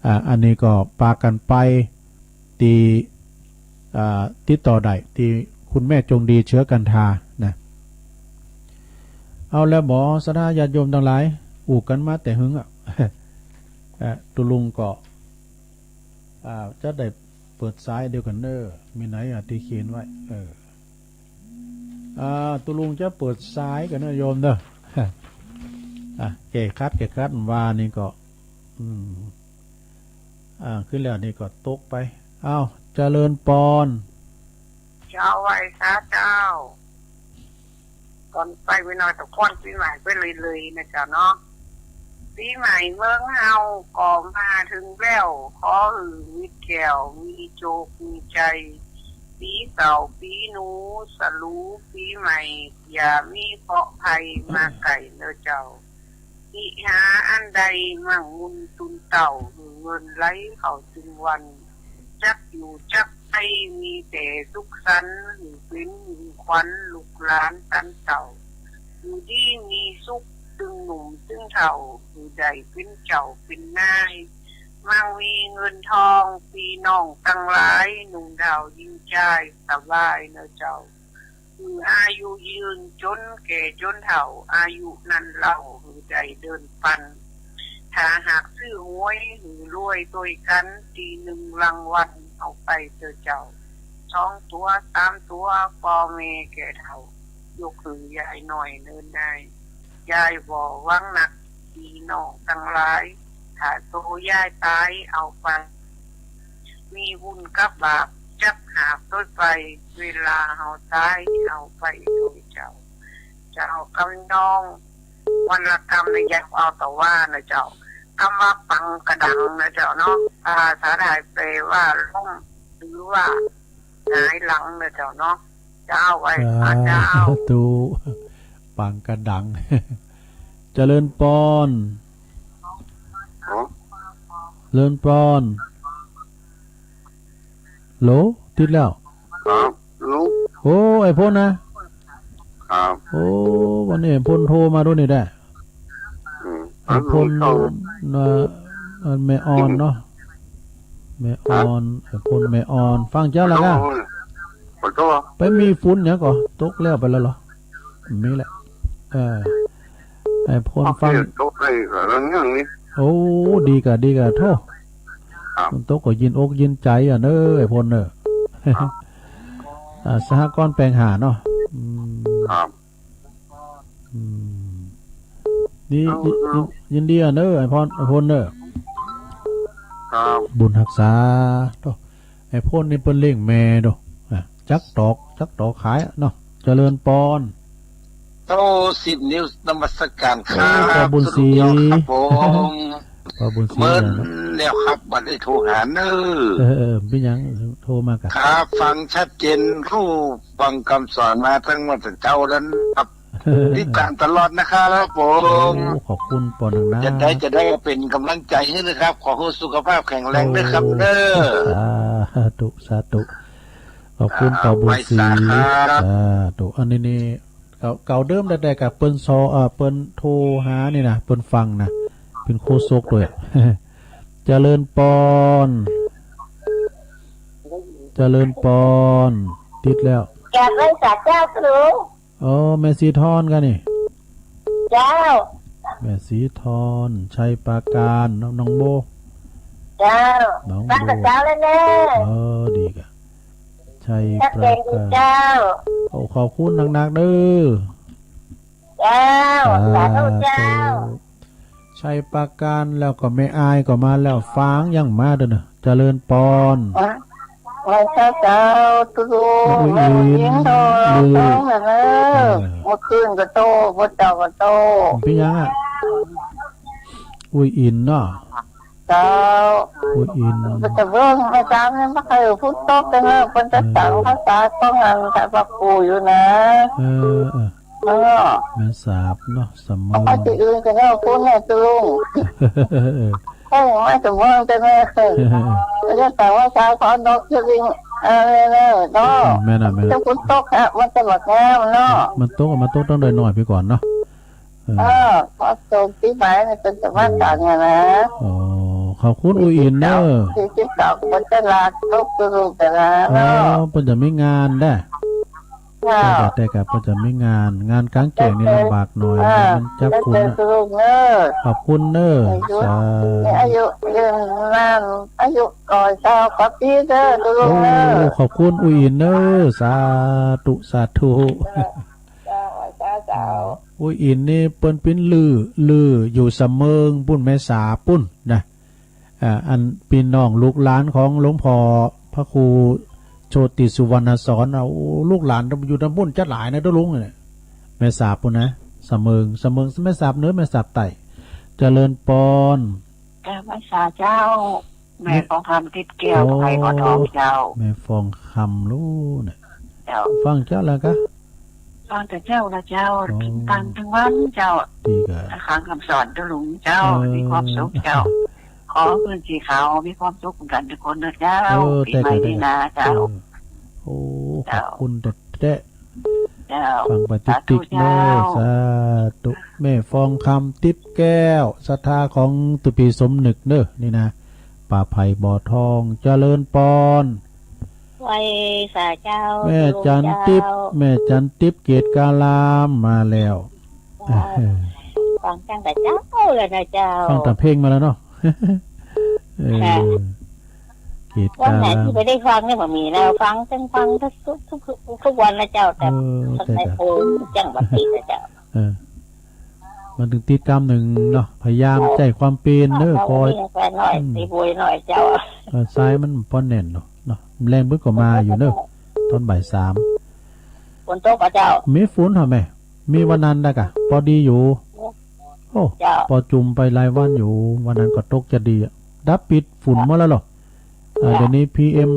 อ่า อันนี้ก็ปากั๋นไปตี้ อ่า ติดต่อได้ตี้คุณแม่จงดี เชื้อกันทานะ เอาแล้วบ่ ศรัทธาญาติโยมตังหลาย อู้กั๋นมาแต่หึงอะ อ่า ตุ๊ลุงก็ อ่า จะได้เปิดสายเดียวกั๋นเน่อ มีไหนอะตี้เขียนไว้ เออ อ่า ตุ๊ลุงจะเปิดสายกั๋นเน่อโยมเน่อ อ่ะ แก้ขัด แก้ขัด ว่านี่ก็ อืม อ่า ขึ้นแล้วนี่ก็ตกไป อ้าว เจริญปอน เจ้าไหว้สาเจ้า ก่อนไปวิน้อยตะควันปี๋ใหม่ไปเลยๆ นะเจ้าเนาะ ปี๋ใหม่เมืองเฮาก็มาเถิงแล้ว ขอหื้อมีแก้ว มีโจค มีชัย ปี๋เก่าปี๋หนู สลูปี๋ใหม่ อย่ามีเคราะห์ภัยมาใก้เน่อเจ้า หิหาอันใดมั่งมูลตุนเต้า หื้อเงินไหลเข้าตึงวัน จักอยู่จักไปมีแต่สุขสันต์ หื้อเป๋นมิ่งขวัญลูกหลานตันเต้า อยู่ดีมีสุขตึงหนุ่มตึงเฒ่า หื้อได้เป๋นเจ้าเป๋นนาย มั่งมีเงินทองปี้น้องตังหลาย หนุ่มเฒ่าญิงจายสบายเน่อเจ้า หื้ออายุยืนจ๋นแก่จ๋นเฒ่า อายุนั้นเล่าหื้อได้เดินปัน ถ้าหากซื้อหวยหื้อรวยตวยกั๋น ตี้นึ่งรางวัลเอาไปเต๊อะเจ้า สองตั๋วสามตั๋ว ป้อแม่แก่เฒ่า ยกหื้อยายน้อยเนินนาย ยายบ่หวังนัก ปี้น้องตังหลาย ถ้าโตยายต๋ายเอาไป มีบุญกับบาปจักหาบตวยไป เวลาเฮาต๋ายเอาไปตวยเจ้า เจ้ากำนอง วรรณกรรมเนี่ยอยากเอาแต่ว่านะเจ้า กำว่าปังกระดังนะเจ้าเนาะ ภาษาไทยแปลว่าล้ม หรือว่าหงายหลังนะเจ้าเนาะ เจ้าไหว้พระเจ้า สาธุ ปังกระดัง เจริญปอน เจริญปอน โหล ติดแล้ว ครับ ลุง โอ้ ไอ้พลนะ ครับ โอ้ วันนี้ไอ้พลโทรมาด้วยนี่แหละ อืม ไอ้พล เอ้า ลุงเจ้า เอ่อ เอ่อ แม่อ่อนเนาะ แม่อ่อน ฮะ ไอ้พลแม่อ่อน ฟังเจ้าละก้า ขอโทษ ไปมีฝนหยังก่อ ตกแล้วไปแล้วเหรอ มีแหละ เออ ไอ้พลฟัง ตกได้ก็เรื่องนี้ โอ้ ดีกะ ดีกะ โธ่ ครับ มันตกก็ยินอกยินใจ๋อะเนอะ ไอ้พลเนอะ ครับ อ่า สหกรณ์แปลงหาเนาะ อืม ครับ อืม ดี เอา ยิน เอา ยิน ยินดีอะเนอะ ไอ้พล ไอ้พลเนอะ ครับ บุญฮักษา โธ่ ไอ้พลนี่เปิ้นเลี้ยงแม่โด อ่ะ จักตอก จักตอกขายอะเนาะ เจริญปอน โอ้ สิบ นิ้วนมัสการครับ โอ้ ป้อบุญศรี สุดยอดครับผม ป้อบุญศรี เมินแล้วครับ บ่ได้โทรหาเน้อ เออ เออ เออ เป็นหยัง โทรมากะ ครับ ฟังชัดเจน ฮู้ฟังกำสอนมาตั้งแต่เจ๊าแล้วครับ ติดต๋ามตลอดนะครับผม โอ้ ขอบคุณป้อนักนะ จะได้ จะได้เป๋นก๋ำลังใจ๋หื้อนะครับ ขอหื้อสุขภาพแข็งแรงด้วยครับเน้อ โอ้ สาธุ สาธุ ขอบคุณป้อบุญศรี อ่า ไหว้สาครับ สาธุ อันนี้นี่ เก่า เก่าเดิมแต๊ๆ กะ เปิ้นซอ เอ่อ เปิ้นโทรหานี่นะ เปิ้นฟังนะ เป๋นโฆษกตวย เจริญปอน เจริญปอน ติดแล้ว กราบไหว้สาเจ้าครู อ๋อ แม่ศรีทอนกะนี่ เจ้า แม่ศรีทอน ชัยปราการ น้อง น้องโบ เจ้า น้องโบ ฟังแต่เจ๊าแล้วเน้อ เออ ดีกะ ชัยปราการ ชัดเจนดีเจ้า โอ้ ขอบคุณนักๆ เน้อ เจ้า สาธุเจ้า สาธุ ชัยปราการ แล้วก็แม่อายก็มาแล้ว ฟางยังมาเด้อเนอะ เจริญปอน อ่ะ ไหว้เจ้า เจ้า ตุ๊ลุง อุ้ยอิน น้องหญิงโทร ลูก ร้องน่ะเนอะ เออ เมื่อคืนก็โทร เมื่อเจ๊าก็โทร เป๋นหยังอะ อุ้ยอินเนาะ เจ้า อุ้ยอิน มันจะเบิ่งแม่สาบเนี่ย บ่ค่อยฝนตกจังเลย เปิ้นจะ เออ สั่งภาษาของอันไทยปะกูอยู่นะ เออ เออ เออ แม่สาบเนาะ สำเมิง เอาไปตี้อื่นก็ได้ คุณเนี่ย ตุ๊ลุง เออ เออ เออ ไม่สำเมิงจังเลย เออ จะสั่งภาษาขอนกจะวิ่ง เออ เออ เออ เนาะ อืม แม่นอะ แม่นอะ จะฝนตกฮะ มันจะบักงามเนาะ มันตกอะ มันตกตั้งแต่น้อยไปก่อนเนาะ เออ เออ พอส่งปี๋ใหม่นี่เปิ้นจะมาสั่งอะนะ อ๋อ ขอบคุณอุ้ยอินเนอะ สี่สิบเก้า เปิ้นจะลาตกตุ๊ลุงแต่ละ อ๋อ เนาะ เปิ้นจะมีงานแด้ เจ้า แต่กะ แต่กะเปิ้นจะมีงาน งานก๋างแจ้งนี่ลำบากหน่อย เออ มันจับคนน่ะ เจ้าตุ๊ลุงเนอะ ขอบคุณเนอะ อายุ สา มีอายุยืนนาน อายุร้อยเก้าสิบกว่าปี๋เด้อตุ๊ลุงเนอะ โอ้ ขอบคุณอุ้ยอินเนอะ สาธุ สาธุ เจ้า เจ้า เจ้า อุ้ยอินนี่เปิ้นเป๋นลือ ลืออยู่สำเมิงปุ้น แม่สาบปุ้นนะ อ่า อันปี้น้องลูกหลานของหลวงพ่อพระครูโชติสุวรรณสอน เอา ลูกหลานอยู่ตำบลจัดหลายนะตุ๊ลุงเนี่ย แม่สาบปุ้นนะ สำเมิง สำเมิง แม่สาบเหนือ แม่สาบใต้ เจริญปอน กราบไหว้สาเจ้า แม่ฟองคำ ติ๊บแก้ว โอ้ ไพบ่อทองเจ้า แม่ฟองคำลูกเนี่ย เจ้า ฟังเจ้าแล้วกะ ฟังแต่เจ้าละเจ้า โอ้ กิ๋นตังตึงวันเจ้า ดีกะ ฟังกำสอนตุ๊ลุงเจ้า เออ มีความสุขเจ้า ขอหื้อตี้เขามีความสุขเหมือนกั๋นกู้คนเน่อเจ้า เออ ปี๋ใหม่ แต่กะ นี้นาเจ้า เออ โอ้ เจ้า ขอบคุณแต๊ๆ เจ้า ฟังไปติ๊กๆ เน่อ สาธุเจ้า สาธุ แม่ฟองคำ ติ๊บแก้ว ศรัทธาของตุ๊ปี๋สมนึกเน่อ นี่นะ ป้าไพบ่อทอง เจริญปอน ไหว้สาเจ้า แม่จันติ๊บ ตุ๊ลุงเจ้า แม่จันติ๊บ เกตการาม มาแล้ว เจ้า ฟังตั้งแต่เจ๊าเลยนะเจ้า ฟังแต่เพลงมาแล้วเนาะ เออ ค่ะ เกตการาม วันไหนตี้บ่ได้ฟังเนี่ยบ่มีแล้ว ฟังจังฟังทุก ทุก ทุก ทุกวันนะเจ้า แต่ เออ แต่ แต่ โอ้ จังบ่ติดนะเจ้า เออ มันตึงติดกำนึ่งเนาะ พยายามใจ๊ความเป๋นเน่อ เจ้า ปอย นี่แฟนหน่อย อืม ตีบุยหน่อยเจ้า เออ สายมันปอแน่นเนาะ เนาะ แลงบึกก็มาอยู่เน่อ ตอนบ่ายสาม ฝนตกบ่เจ้า มีฝนเหรอแม่ มีวันนั้นนะกะ ปอดีอยู่ โอ้ เจ้า ปอจุ่มไปหลายวันอยู่ วันนั้นก็ตกจะดีอะ ดับปิดฝุ่นหมดแล้วเหรอ อ่า เดี๋ยวนี้ พีเอ็ม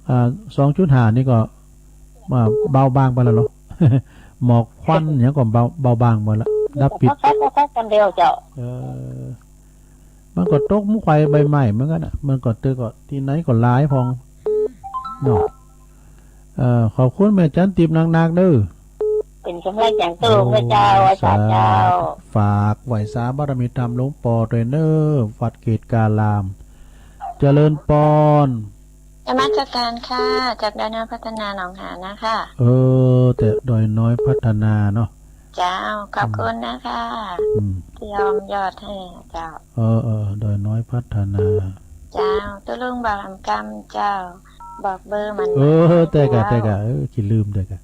อ่า สองจุดห้า นี่ก็ อ่า เบาบางไปแล้วเหรอ หมอกควันหยังก็เบา เบาบางไปแล้ว ดับปิด คักๆ คักๆ กันเดียวเจ้า เออ มันก็ตกมุขไขว่ใบไม้เหมือนกั๋นน่ะ มันก็เตื้อก็ตี้ไหนก็หลายพ่อง เนาะ เอ่อ ขอบคุณแม่จันติ๊บนักๆ เน่อ เป๋นกำลังใจ๋ตุ๊ลุงเน่อเจ้า โอ้ ไหว้สาเจ้า สาธุ ฝากไหว้สาบารมีธรรมหลวงปอตวยเน่อ วัดเกตการาม เจริญปอน นมัสการค่ะ จากดอยน้อยพัฒนาหนองหานนะคะ เออ แต่ดอยน้อยพัฒนาเนาะ เจ้า ขอบคุณนะคะ อืม ตี้ยอมยอดหื้อเจ้า เออ เออ ดอยน้อยพัฒนา เจ้า ตุ๊ลุงบอกหำกำเจ้า บอกเบอร์มัน เออ แต่กะ เจ้า แต่กะ เออ ขี้ลืมแต่กะ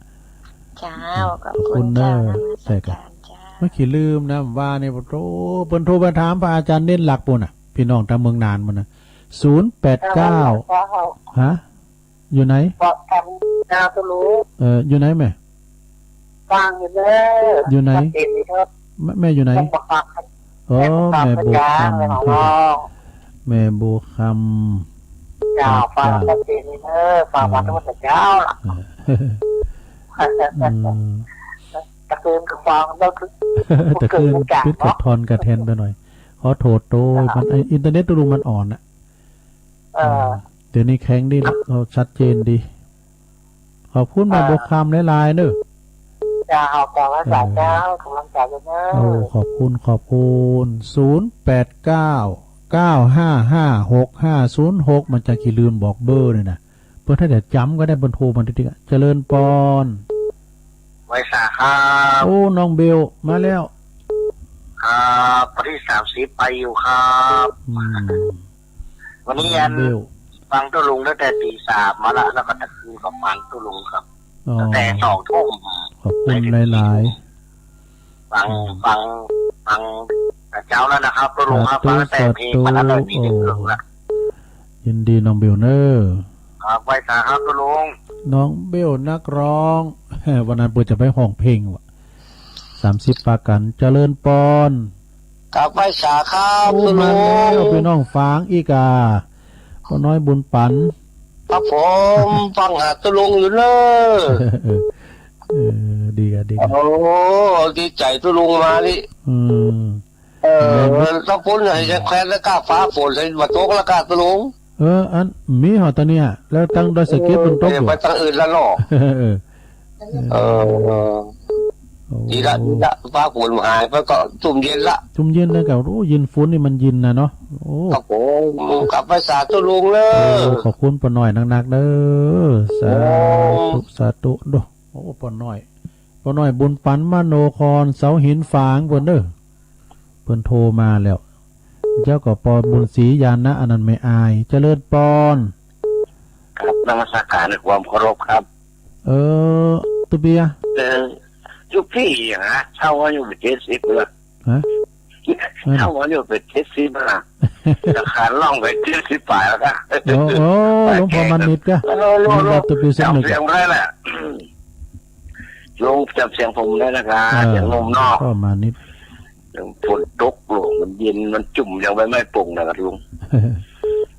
เจ้า อืม ขอบคุณ ขอบคุณเน่อ เจ้า นมัสการ แต่กะ เจ้า บ่ขี้ลืมนะ ว่านี่ โอ้ เปิ้นโทรไปถามพระอาจารย์เน้นหลักปู้นน่ะ ปี้น้องตางเมืองนานปู้นน่ะ ศูนย์แปดเก้า เจ้า ฮะ อยู่ไหน บอกกัน เจ้า ตุ๊ลุง เอ่อ อยู่ไหนแม่ ฟังอยู่เน่อ อยู่ไหน วัดเกตนี่ครับ แม่ แม่อยู่ไหน แม่บัวคำ อ๋อ แม่บัวคำ แม่บัวคำ แม่บัวคำ เจ้า เจ้า ฟังวัดเกตนี่เน่อ ฟังวัด เออ พุทธเจ้าล่ะ เออ อืม ตะคืนก็ฟัง ตะคืนปิดกระทอนกระแทนไปหน่อย ขอโทษโต เจ้า มัน ไอ้อินเทอร์เน็ตตุ๊ลุงมันอ่อนน่ะ เออ อืม เดี๋ยวนี้แข็งดีเนาะ ชัดเจนดี ขอบคุณแม่บัวคำหลายๆ เน่อ เจ้า ขอบคุณเจ้า เออ กำลังใจ๋เน่อ โอ้ ขอบคุณ ขอบคุณ ศูนย์แปดเก้า เก้าห้าห้า หกห้าศูนย์หก มันจะขี้ลืมบอกเบอร์เนี่ยนะ เปิ้นถ้าจะจ๋ำก็ได้ เปิ้นโทรมาติ๊กๆ อะ เจริญปอน ไหว้สาครับ โอ้ น้องเบล มาแล้ว ครับ วันที่สามสิบไปอยู่ครับ อืม วันนี้อัน เบล ฟังตุ๊ลุงตั้งแต่ตีสามมาละ แล้วก็ตะคืนก็ฟังตุ๊ลุงครับ อ๋อ ตั้งแต่สองทุ่ม ขอบคุณหลายๆ ฟัง อืม ฟัง ฟังแต่เจ๊าแล้วนะครับ ตุ๊ลุงครับ สาธุ ฟังตั้งแต่เพลง สาธุ มาแล้ว หน่อยนิดนึง โอ้ ตุ๊ลุงละ ยินดีน้องเบลเน่อ ครับ ไหว้สาครับตุ๊ลุง น้องเบลนักร้อง วันนั้นเปิ้นจะไปฮ้องเพลงว่ะ สามสิบปากั๋น เจริญปอน ครับ ไหว้สาครับ โอ้ ตุ๊ลุง มาแล้ว ปี้น้องฝางอีกอ่ะ ป้อน้อยบุญปั๋น ครับผม ฟังหาตุ๊ลุงอยู่เน่อ เออ เออ ดีอ่ะ ดีอ่ะ โอ้ ดีใจ๋ตุ๊ลุงมานี่ อืม เออ แม่น ตะปุ้นไอ้แควนแล้วก็ฟ้าฝนใส่บ่ตกแล้วก็ตุ๊ลุง เออ อันมีเหรอตอนเนี้ย แล้วตังดอยสะเก็ดมันตกอยู่ เออ ไปตังอื่นแล้วเนาะ เออ เออ โอ้ ดีละ ดีละ ฟ้าฝนหายไปก็ชุ่มเย็นละ ชุ่มเย็นแล้วก็ โอ้ เย็นฝนนี่มันเย็นนะเนาะ โอ้ ครับผม กลับไปสาธุลุงเด้อ โอ้ ขอบคุณป้อน้อยนักๆ เด้อ สาธุ โอ้ สาธุ โด โอ้ ป้อน้อย ป้อน้อยบุญปั๋นมโนคร เสาหินฝางเปิ้นเด้อ เปิ้นโทรมาแล้ว เจ้าก็ปอบุญศรีญาณะ อันนั้นแม่อาย เจริญปอน ครับ นมัสการด้วยความเคารพครับ เออ ตุ๊เปีย เออ ตุ๊ปี้หา เฒ่าอายุเจ็ดสิบแล้ว ฮะ เฒ่าอายุเป๋นเจ็ดสิบแล้วนะ แต่ขาดร้องไปเจ็ดสิบป๋ายแล้วนะ โอ้ โอ้ หลวงพ่อมานิดกะ โอ้ โอ้ นี่ว่าตุ๊ปี้สำนึก จ๋ำเสียงได้แหละ ลุงจ๋ำเสียงผมได้นะครับ เออ เสียงหนุ่มเนาะ พ่อมานิด ฝนตกลง มันเย็น มันจุ่มอย่างใบไม้ป่งนะครับลุง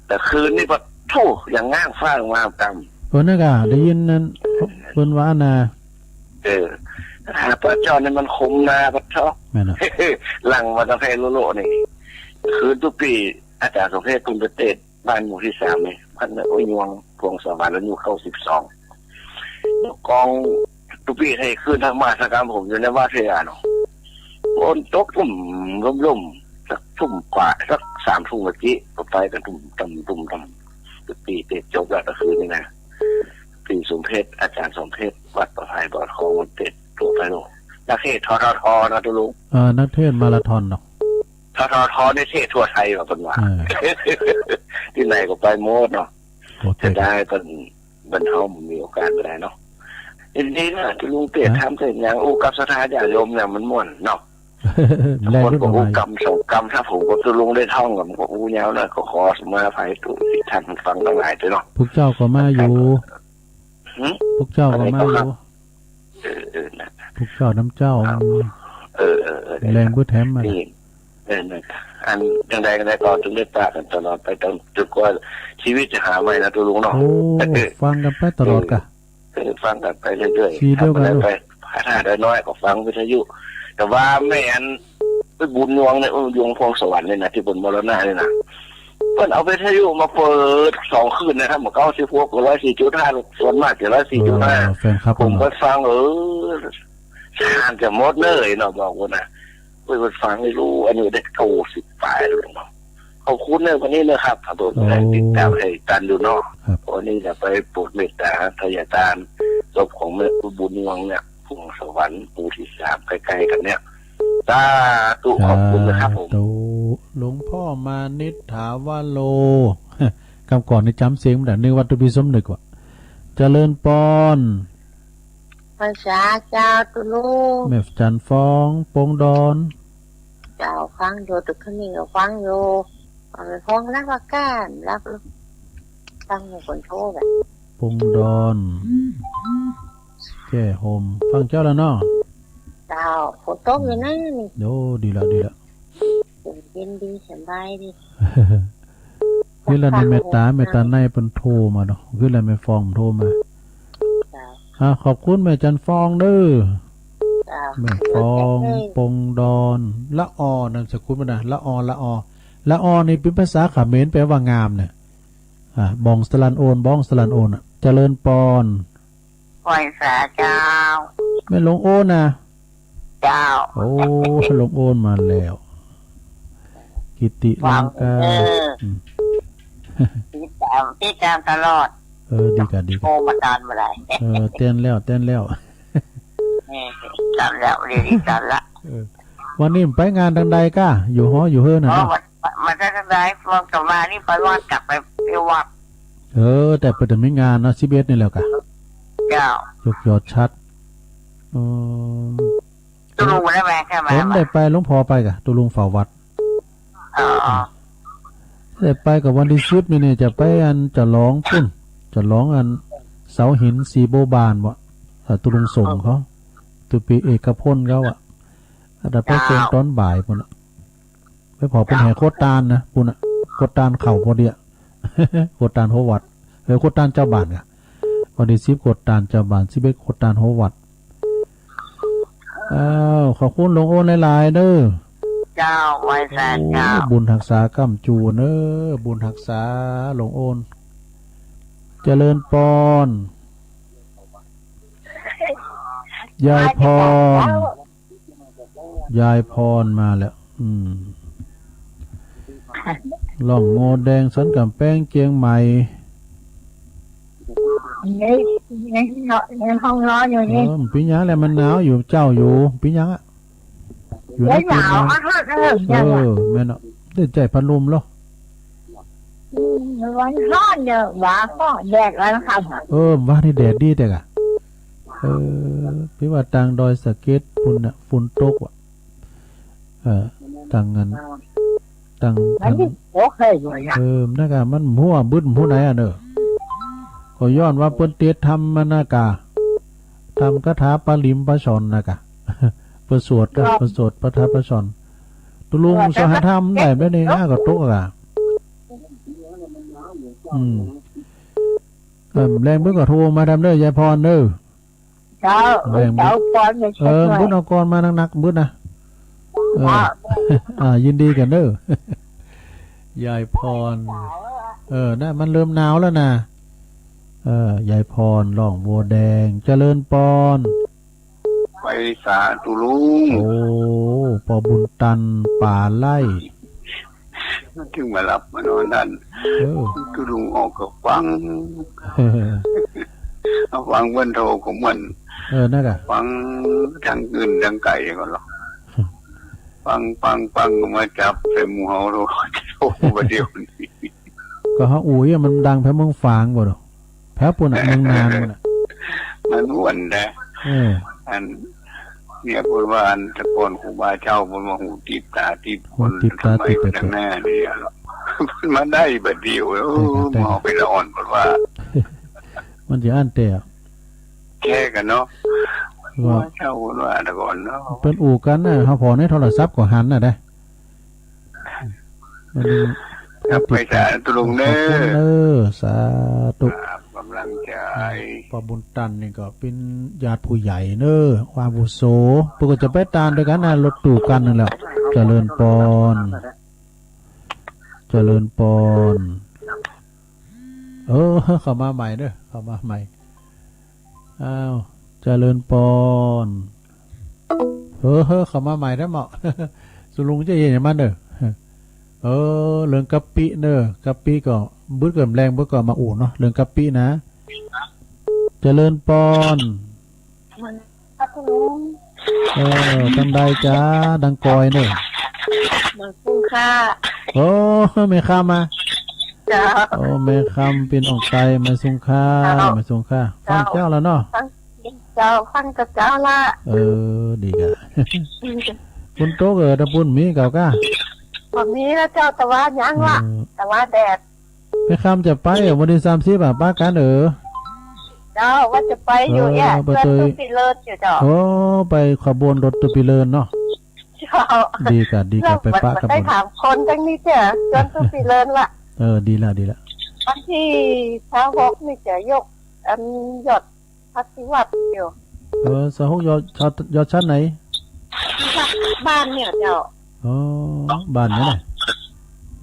แต่คืนนี้ปะโธ่ อย่างง้างฟ้าออกมาตำ เปิ้นน่ะก่ะ ได้ยินนั้น เปิ้นว่าน่ะ เออ หาปลาจ้อนนี่มันขมนาปะโธ่ แม่นน่ะ หลั่งมาตั้งแต่โลโลนี่ คืนตุ๊ปี อาจ๋ารย์สมเพชร เปิ้นไปเตสน์บ้านหมู่ตี้สามนี่ บ้านโอ้ยยวง พวงสวรรค์ อายุเก้าสิบสอง กองตุ๊ปีไทยคืนทั้งมาสกรรมผมอยู่ในวัดเสียเนาะ ฝนตกทุ่มลุ่มๆ สักทุ่มกว่า สักสามทุ่มเมื่อกี้ ก็ไปกั๋นทุ่มต่ำ ทุ่มต่ำ ตุ๊ปีเตสน์จบแล้วก็คืนนี้นะ ตุ๊ปีสมเพชร อาจ๋ารย์สมเพชร วัดป่าไผ่บ่อทอง เตสน์ตั๋วไปโน่น นักเทศน์ ททท นะตุ๊ลุง เอ่อ นักเทศน์มาราธอนเนาะ ททท นี่เทศน์ทั่วไทยว่ะเปิ้นว่า เออ ตี้ไหนก็ไปหมดเนาะ โอ้ เสียดายเปิ้น เปิ้นเฮามีโอกาสบ่ได้เนาะ ยินดีนะตุ๊ลุง เตสน์ธรรมเตสน์หยัง อู้กับศรัทธาญาติโยมเนี่ยมันม่วนเนาะ แล คนก็อู้กำสองกำ ถ้าผมกับตุ๊ลุงได้ท่องกันก็อู้ยาวนะ ก็ขอมาอภัยตุ๊ท่านฟังตังหลายตวยเนาะ พวกเจ้าก็มาอยู่ หึ พวกเจ้าก็มาอยู่ เออ เออ นะ พวกเจ้านำเจ้า เออ เออ เออ แล เปิ้นแถมมา นี่ เออ นะ อันจังใดจังใดก็ต้องได้ปะกั๋นตลอดไป จน จนกว่าชีวิตจะหาใหม่นะตุ๊ลุงเนาะ โอ้ ฟังกั๋นไปตลอดก่ะ เออ ฟังกั๋นไปเรื่อยๆ สีเดียวกั๋น ครับ ไป ถ้าได้น้อยก็ฟังวิทยุ แต่ว่าแม่อัน ไปบุญยวงเนี่ย เออ ยวงพวงสวรรค์เนี่ยนะ ตี้เปิ้นมรณะเนี่ยนะ เปิ้นเอาวิทยุมาเปิดสองคืนนะครับ เก้าสิบหก ร้อยสี่จุดห้า ส่วนมากจะ ร้อยสี่จุดห้า เออ แฟนคลับ ผมก็ฟัง เออ สานจะหมดเลยเนาะ บอกว่านะ เปิ้นฟังไม่รู้ อายุได้เก้าสิบปลายแล้วเนาะ ขอบคุณเนอะ วันนี้นะครับ ครับผม โอ้ ติดตามให้ตันอยู่เนาะ ครับ วันนี้จะไปโปรดเมตตาทายาทานศพของแม่บุญยวงเนี่ย พวงสวรรค์ หมู่ตี้สาม ใกล้ๆ กั๋นเนี่ย สาธุ ขอบคุณนะครับผม สาธุ หลวงพ่อมานิษฐาวโร กำก่อนนี่จ๋ำเสียงบ่ได้ นึกว่าตุ๊ปีสมนึกว่ะ เจริญปอน ไหว้สาเจ้าตุ๊ลุง แม่จันทร์ฟอง ปงดอน เจ้า ฟังอยู่ ตึกขึ้นนี่ก็ฟังอยู่ เอาไปฟ้องนักว่าก้าน รับ ฟังอยู่คนโทรแบบ ปงดอน แก้ห่ม ฟังเจ้าแล้วเนาะ เจ้า ฝนตกอยู่นะนี่ โอ้ ดีละ ดีละ เย็นดี สบายดี คือละนี่ แม่ตา แม่ตาในเปิ้นโทรมาเนาะ คือละแม่ฟองโทรมา เจ้า อ่า ขอบคุณแม่จันทร์ฟองเด้อ เจ้า แม่ฟอง เจ้า ปงดอน ละออ นามสกุลมันนะ ละออ ละออ ละออนี่เป๋นภาษาเขมร แปลว่างามเนี่ย อ่า บองสลันโอน บองสลันโอนอะ เจริญปอน ไหว้สาเจ้า แม่หลวงโอนนะ เจ้า โอ้ หลวงโอนมาแล้ว กิติลังกา เออ อืม ติดตาม ติดตามตลอด เออ ดีก่ะ ดีก่ะ โทรมาตามบ่ได้ เออ เต้นแล้ว เต้นแล้ว เออ ตามแล้ว เดี๋ยวนี้ตามละ เออ วันนี้ไปงานตางใดก้า อยู่หออยู่เฮือนน่ะ อ๋อ เนาะ วัน วัน วันตางใด วันกลับมานี่ไปวัด กลับไปที่วัด เออ แต่เปิ้นจะมีงานเนาะ สิบเอ็ดนี่แล้วก้า เจ้า ยกยอดฉัตร เออ ตุ๊ลุงได้ไปใช่ไหม ผมได้ไป หลวงพ่อไปก้า ตุ๊ลุงเฝ้าวัด อ๋อ ได้ไปก็วันตี้สิบนี่ นี่จะไปอันฉลองปุ้น ฉลองอันเสาหินสีโบบานบ่ อ่า ตุ๊ลุงสมเขา ตุ๊ปีเอกพลเขาอะ อาตมาไปส่งตอนบ่ายปุ้นอะ ไปผ่อเปิ้นแห่ขดตานนะปุ้นอะ ขดตานเข้าพอดีอะ ขดตานหอวัด เออ ขดตานเจ้าบ้านก้า วันตี้สิบขดตานเจ้าบ้าน สิบเอ็ดขดตานหอวัด อ้าว ขอบคุณหลวงโอนหลายๆ เด้อ เจ้า ไหว้สาเจ้า โอ้ บุญฮักษาก้ำจู๋เน้อ บุญฮักษาหลวงโอน เจริญปอน ยายพร ยายพรมาแล้ว อืม ล่องโง่แดงสันก๋ำแปงเจียงใหม่ ใน ใน ในห้องนอนอยู่นี่ เออ เป๋นหยังแหละ มันหนาวอยู่ เจ้าอยู่ เป๋นหยังอะ อยู่ในกุฏิ หนาว นะ อะ เออ เออ เออ แม่นอะ ได้ใจ๊พัดลมเหรอ อืม มันฮ้อนเนาะ บ่าก็แดดร้อนค่ำอะ เออ บ่านี่แดดดีแต๊ก้า เออ เป๋นว่าตางดอยสะเก็ดปุ้นน่ะ ฝนตกว่ะ เออ ตางอัน ตาง มัน ตาง นี่โอเคอยู่นะ เออ นั่นก้า มันหัวบึ้ดหัวไหนอะเนอะ ก็ย้อนว่าเปิ้นเตสน์ธรรมมานะก้า ธรรมคาถาปริมพระชรนะก้า เปิ้นสวดก้า เปิ้นสวดปะทะปะชร ตุ๊ลุง เออ สวดธรรมได้บ่นี่ เออ อ้าก็ตกอะก้า อื อืม เออ แลงบึดก็โทรมาดำเน่อ ยายพรเน่อ เจ้า แลงบึด เจ้าพรเนี่ย เออ เช็คหน่อย บึดเอากลอนมาหนักๆ บึดนะ เออ อ่า อ่า ยินดีกั๋นเน่อ ยายพร เออ นะ มันเริ่มหนาวแล้วนะ เออ ยายพร ร้องบัวแดง เจริญปอน ไปสาธุลุง โอ้ ป้อบุญตัน ป๋าไล่ มันถึงมาหลับมานอนนั่น เออ ตุลุงออกก็ฟัง เออ เอาฟังเปิ้นโทรก็เหมือน เออ นั่นกะ ฟังตึงกืนตึงไก่ก่อนหรอก ฟัง ฟัง ฟังก็มาจับใส่หมู่เฮาโทร โทรมาเดี๋ยวนี้ ก็เฮาอู้อี้มันดังแผเมืองฝางบ่เนาะ แผปู้นน่ะ เมืองน่านปู้นน่ะ มันม่วนนะ เออ อัน เนี่ย เปิ้นว่าอันแต่ก่อนครูบาเจ้าเปิ้นว่าหูตีบต๋าตีบ หูตีบต๋าตีบ คนสมัยข้างหน้านี่อะ เปิ้นมาได้บัดเดี่ยว เออ ได้ ได้ หมอไปละอ่อนเปิ้นว่า มันจะอั้นแต่ แค่กันเนาะ ว่า ครูบาเจ้าเปิ้นว่าแต่ก่อนเนาะ เปิ้นอู้กั๋นน่ะ เฮาผ่อในโทรศัพท์ก็หันน่ะได้ วันนี้ ครับ ไปสาธุลุงเน่อ ขอบคุณเน่อ สาธุ ครับ กำลังใจ ป้อบุญตันนี่ก็เป๋นญาติผู้ใหญ่เน่อ อาวุโส เปิ้นก็จะไปตานด้วยกั๋นนะ รถตู้กั๋นนั่นแหละ เจริญปอน เจริญปอน เออ เข้ามาใหม่เน่อ เข้ามาใหม่ อ้าว เจริญปอน เออ เข้ามาใหม่ได้เหมาะ สุลุงจะเห็นมันเน่อ เออ เรื่องกะปิเน่อ กะปิก็ บึดเกิมแลง บึดก็มาอู้เนาะ เรื่องกะปินะ เจริญปอน ครับผม เออ ตางใดจ๊ะ ดังกอยเน่อ มาสุงค่ะ โอ้ แม่คำมา เจ้า โอ้ แม่คำ ปี้น้องไต มาสุงค่ะ เจ้า มาสุงค่ะ เจ้า ฟังเจ้าแล้วเนาะ ฟัง เจ้า ฟังกับเจ้าละ เออ ดีกะ ฝนตกเออ ตะปู้นมีเก่ากะ บ่มีแล้วเจ้า ตะวันยังละ เออ ตะวันแดด แม่คำจะไปเหรอ วันตี้สามสิบอะ ปะกั๋นเออ เจ้า ว่าจะไปอยู่เนี่ย เออ ไป เปิ้น ตุ๊ ตุ๊ปีเลินอยู่เจ้า โอ้ ไปขบวนรถตุ๊ปีเลินเนาะ เจ้า ดีกะ ดีกะ แล้ว ไปปะ มัน ขบวน ได้ถามคนตังนี้เจ้า เปิ้นตุ๊ปีเลินละ เออ ดีละ ดีละ วันตี้ซาวหกนี่จะยก อันยอด ปฏิบัติอยู่ เออ ซาวหก ยอด ยอด ยอดชั้นไหน บ้านเนี่ยเจ้า อ๋อ บ้านเนี่ยนะ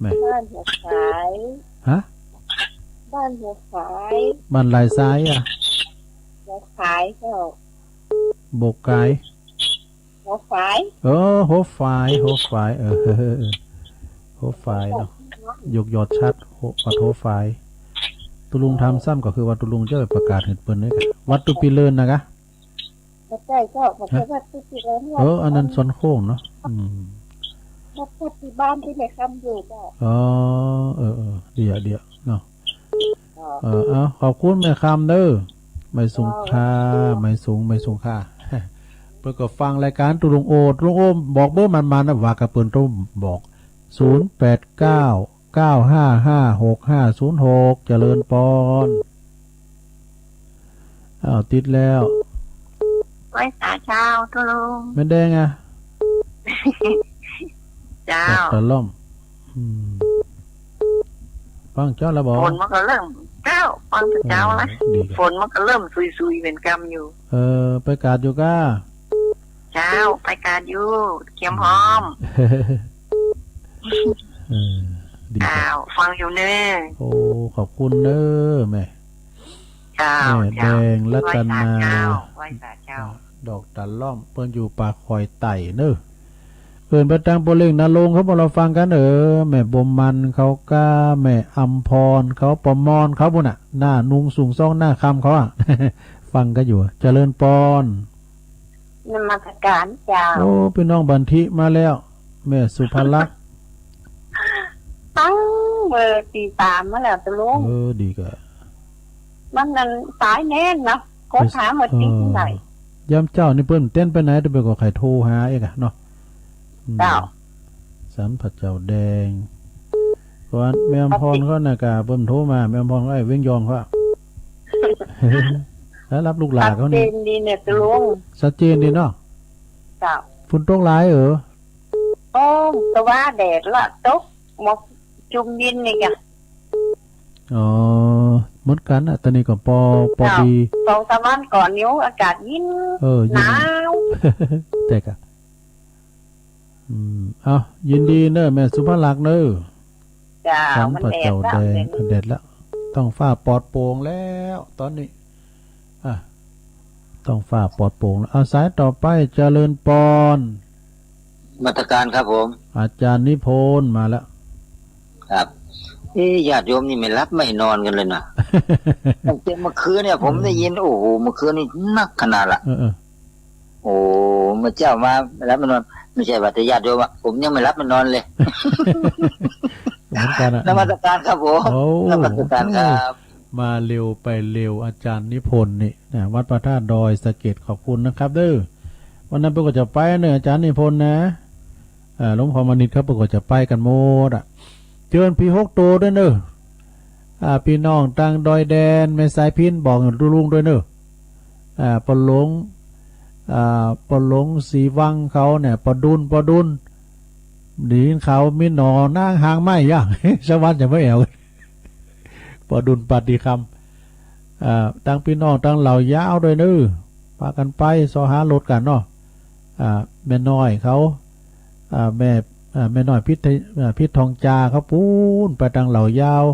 แม่ บ้านหัวสาย ฮะ บ้านหัวสาย บ้านหลายสายอะ หัวสายเจ้า โบกกาย หัวฝาย เออ หัวฝาย หัวฝาย เออ เออ เออ หัวฝายเนาะ ยกยอดชั้น หัว วัดหัวฝาย ตุ๊ลุงถามซ้ำก็คือว่าตุ๊ลุงจะไปประกาศหื้อเปิ้นนี่กะ วัดตุ๊ปีเลินนะกะ บ่ใจ้เจ้า บ่ใจ้ ฮะ วัดตุ๊ปีเลิน เออ อันนั้นสวนโค้งเนาะ อืม วัด วัดตี้บ้านตี้แม่คำอยู่เจ้า อ๋อ เออ เออ เดี๋ยว เดี๋ยวเนาะ เออ เอา ขอบคุณแม่คำเน่อ มาสุงค่ะ เออ มาสุง มาสุงค่ะ เปิ้นก็ฟังรายการตุ๊ลุงโอ ตุ๊ลุงโอบอกเบอร์มันมานะ ว่ากับเปิ้นโทรบอก ศูนย์แปดเก้า เก้าห้าห้า หกห้าศูนย์หก เจริญปอน อ้าว ติดแล้ว ไหว้สาเจ้าตุ๊ลุง แม่แดงอะ เจ้า ตะล่อม อืม ฟังเจ้าแล้วบ่ ฝนมันก็เริ่ม เจ้า ฟังเจ้าแล้ว เออ ดีครับ ฝนมันก็เริ่มซุยๆ เป๋นกำอยู่ เออ ไปกาดอยู่ก้า เจ้า ไปกาดอยู่ เกียมพร้อม เออ ดีครับ อ้าว ฟังอยู่เน่อ โอ้ ขอบคุณเน่อแม่ เจ้า แม่แดง เจ้า รัตนา ไหว้สาเจ้า ไหว้สาเจ้า ดอกตะล่อม เปิ้นอยู่ป่าคอยไต่เน่อ เอิ้นไปตางป้อเล็กนาลงเขาบ่ ลอฟังกั๋นเออ แม่บัวมันเขาก้า แม่อำพรเขา ป้อมอนเขาปู้นน่ะ หน้านุ่งสูงซ่องหน้าคำเขาอะ ฟังกั๋นอยู่ เจริญปอน นมัสการเจ้า โอ้ ปี้น้องบันทิมาแล้ว แม่สุภลักษณ์ ตั้งเมื่อตีสามมาแล้วตุ๊ลุง เออ ดีกะ มันนั่นสายแน่นเนาะ กดหาเมื่อตีไหน เออ ยามเจ๊านี่เปิ้นเต้นไปไหน แต่เปิ้นก็ใค่โทรหาเอกอะเนาะ อืม เจ้า สันพระเจ้าแดง เพราะว่าแม่อำพรเขาน่ะกะ เปิ้นโทรมา แม่อำพรเขาไอ้เวียงยองเขาอะ แล้วรับลูกหลานเขานี่ ชัดเจนดีเนี่ยตุ๊ลุง ชัดเจนดีเนาะ เจ้า ฝนตกหลายเออ โอ้ ตะว่าแดดละตก หมอกจุ่มดินนี่กะ อ๋อ เหมือนกั๋นน่ะ ต๋อนนี้ก็ปอ ปอ เจ้า ดี สองสามวันก่อนนี่อากาศเย็น เออ เย็น หนาว แต่ก็ อืม เอ้า ยินดีเน่อ แม่สุภลักษณ์เน่อ เจ้า สันพระเจ้าแดง มันแดดละ แดดละ ท้องฟ้าปลอดโปร่งแล้วต๋อนนี้ อ่ะ ท้องฟ้าปลอดโปร่งแล้ว เอาสายต่อไป เจริญปอน นมัสการครับผม อาจ๋ารย์นิพนธ์มาแล้ว ครับ เอ๊ะ ญาติโยมนี่ไม่หลับไม่นอนกั๋นเลยนะ ตั้งแต่เมื่อคืนเนี่ยผมได้ยิน เออ โอ้โห เมื่อคืนนี่หนักขนาดละ เออ เออ โอ้ เมื่อเจ๊ามาไม่หลับไม่นอน ไม่ใช่ว่าแต่ญาติโยมอะ ผมยังไม่หลับไม่นอนเลย เหมือนกั๋นอะ นมัสการครับผม โอ้ นมัสการครับ มาเร็วไปเร็ว อาจ๋ารย์นิพนธ์นี่นะ วัดพระธาตุดอยสะเก็ด ขอบคุณนะครับเด้อ วันนั้นเปิ้นก็จะไปเน่อ อาจ๋ารย์นิพนธ์นะ อ่า หลวงพ่อมณิษฐ์เขาเปิ้นก็จะไปกั๋นหมดอะ เจิญผีหกโตด้วยเน่อ อ่า ปี้น้องตางดอยแดน แม่สายพิณบอกลุงๆ ด้วยเน่อ อ่า ป้อหลวง อ่า ป้อหลวงศรีวังเขาเนี่ย ป้อดุล ป้อดุล ได้ยินข่าวมีหน่อนางหางไม้อย่าง สวรรค์จะไม่แอ่ว ป้อดุลปาฏิคำ อ่า ตางปี้น้องตางเหล่ายาวด้วยเน่อ ปากั๋นไป ซอหารถกั๋นเนาะ อ่า แม่น้อยเขา อ่า แม่ อ่า แม่น้อยพิษ อ่า พิษทองจาเขาปู๊นไปตางเหล่ายาว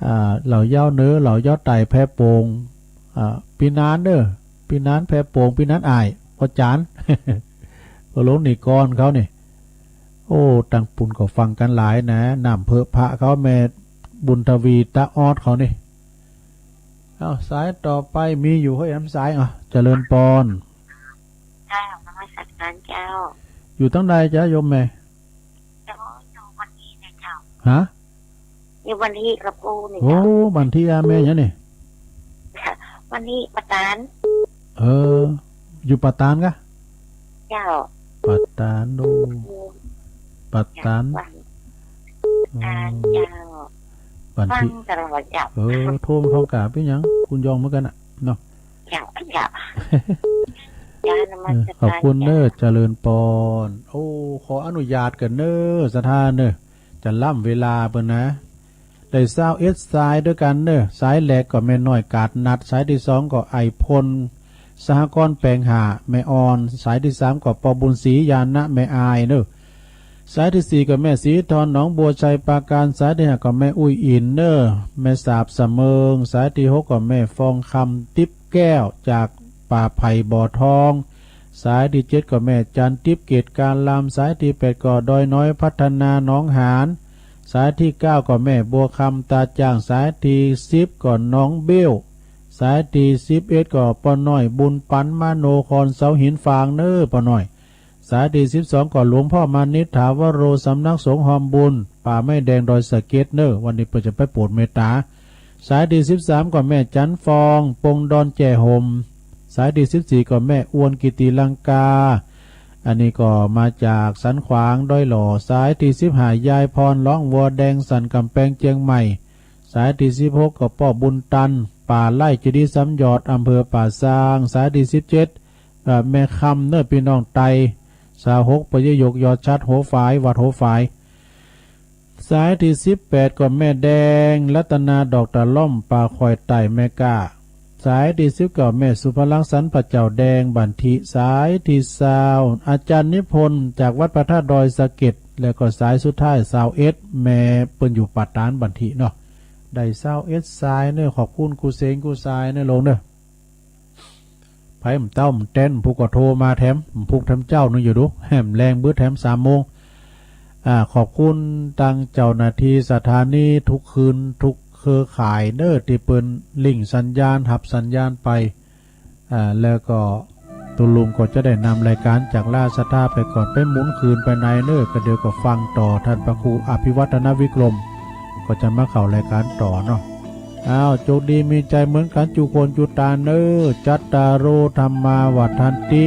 อ่า เหล่ายาวเหนือ เหล่ายาวใต้ แพโป่ง อ่า ปี้นานเน่อ ปี้นาน แพโป่ง ปี้นานอ้าย ป้อจ๋ารย์ ป้อหลวงนิกรเขานี่ โอ้ ตางปู๊นก็ฟังกั๋นหลายนะ น้ำเผิกผะเขา แม่บุญทวี ตาออดเขานี่ เอา สายต่อไปมีอยู่ เฮ้ย น้ำสาย อ่ะ เจริญปอน เจ้า นมัสการเจ้า อยู่ตางใดจ๊ะโยมแม่ เจ้า อยู่บันทีเนี่ยเจ้า ฮะ อยู่บันทีกับกูเนี่ย โอ้ เจ้า บันทีอาแม่ยังนี่ บันทีปะตาน เออ อยู่ปะตานกะ เจ้า ปะตานดู ปะตาน เจ้า บันที ฟังตลอดเจ้า เออ โทรมาพร้อมกะปี้หยัง คุณยองเหมือนกั๋นน่ะเนาะ เจ้า เจ้า เจ้า นมัสการ เออ ขอบคุณเน่อ เจ้า เจริญปอน โอ้ ขออนุญาตกั๋นเน่อ ศรัทธาเน่อ จะล้ำเวลาเปิ้นนะ ได้ซาวเอ็ดสายด้วยกั๋นเน่อ สายแรกก็แม่น้อยกาดนัด สายตี้สองก็อ้ายพล สหกรณ์แป๋งห้า แม่อ่อน สายตี้สามก็ป้อบุญศรี ญาณะ แม่อายเน่อ สายตี้สี่ก็แม่ศรีทอน หนองบัว ชัยปราการ สายตี้ห้าก็แม่อุ้ยอิ๋นเน่อ แม่สาบ สะเมิง สายตี้หกก็แม่ฟองคำ ติ๊บแก้ว จากป่าไผ่บ่อทอง สายตี้เจ็ดก็แม่จันทร์ ติ๊บเกตการาม สายตี้แปดก็ดอยน้อยพัฒนา หนองหาน สายตี้เก้าก็แม่บัวคำ ตาจ้าง สายตี้สิบก็น้องเบ้ว สายตี้สิบเอ็ดก็ป้อน้อยบุญปัน มโนคร เสาหินฟางเน่อป้อน้อย สายตี้สิบสองก็หลวงพ่อมานิษฐ ถาวโร สำนักสงฆ์ฮอมบุญ ป่าไม้แดงดอยสะเก็ดเน่อ วันนี้เปิ้นจะไปโปรดเมตต๋า สายตี้สิบสามก็แม่จันทร์ฟอง ปงดอนแจ้ห่ม สายตี้สิบสี่ก็แม่อวน กิติลังกา อันนี้ก็มาจากสันขวางดอยหล่อ สายตี้สิบห้า ยายพร ร้องวัวแดง สันก๋ำแปง เจียงใหม่ สายตี้สิบหกก็ป้อบุญตัน ป่าไร่เจดีย์สามยอด อำเภอป่าซาง สายตี้สิบเจ็ด เอ่อ แม่คำเน่อ ปี้น้องไต ซาวหก ปยยก ยอดชัด หัวฝาย วัดหัวฝาย สายตี้สิบแปดก็แม่แดง รัตนา ดอกตะล่อม ป่าคอยใต้ แม่ก้า สายตี้สิบเก้าแม่สุภลักษณ์ สันพระเจ้าแดง บันที สายตี้ซาว อาจ๋ารย์นิพนธ์ จากวัดพระธาตุดอยสะเก็ด แล้วก็สายสุดท้าย ซาวเอ็ด แม่เปิ้นอยู่ปะตาน บันทีเนาะ ได้ซาวเอ็ดสายเน่อ ขอบคุณกู้เสงกู้สายเน่อโลงเน่อ ไผบ่เต้าบ่แตน ผู้ก็โทรมาแถม ผู้แถมเจ้านึ่งอยู่ดู แหมแลงบึดแถมสามโมง อ่า ขอบคุณตางเจ้าหน้าตี้สถานีทุกคืนทุกเครือข่ายเน่อ ตี้เปิ้นลิงก์สัญญาณ ฮับสัญญาณไป อ่า แล้วก็ตุ๊ลุงก็จะได้นำรายก๋านจากล่าศรัทธาไปก่อน ไปหมุนคืนไปในเน่อ ก็เดี๋ยวก็ฟังต่อ ท่านพระครูอภิวัฒนวิกรม ก็จะมาเข้ารายก๋านต่อเนาะ อ้าว โจคดีมีชัยเหมือนกั๋น จุคนจุตาเน่อ จัตตาโร ธัมมา วัฑฒันติ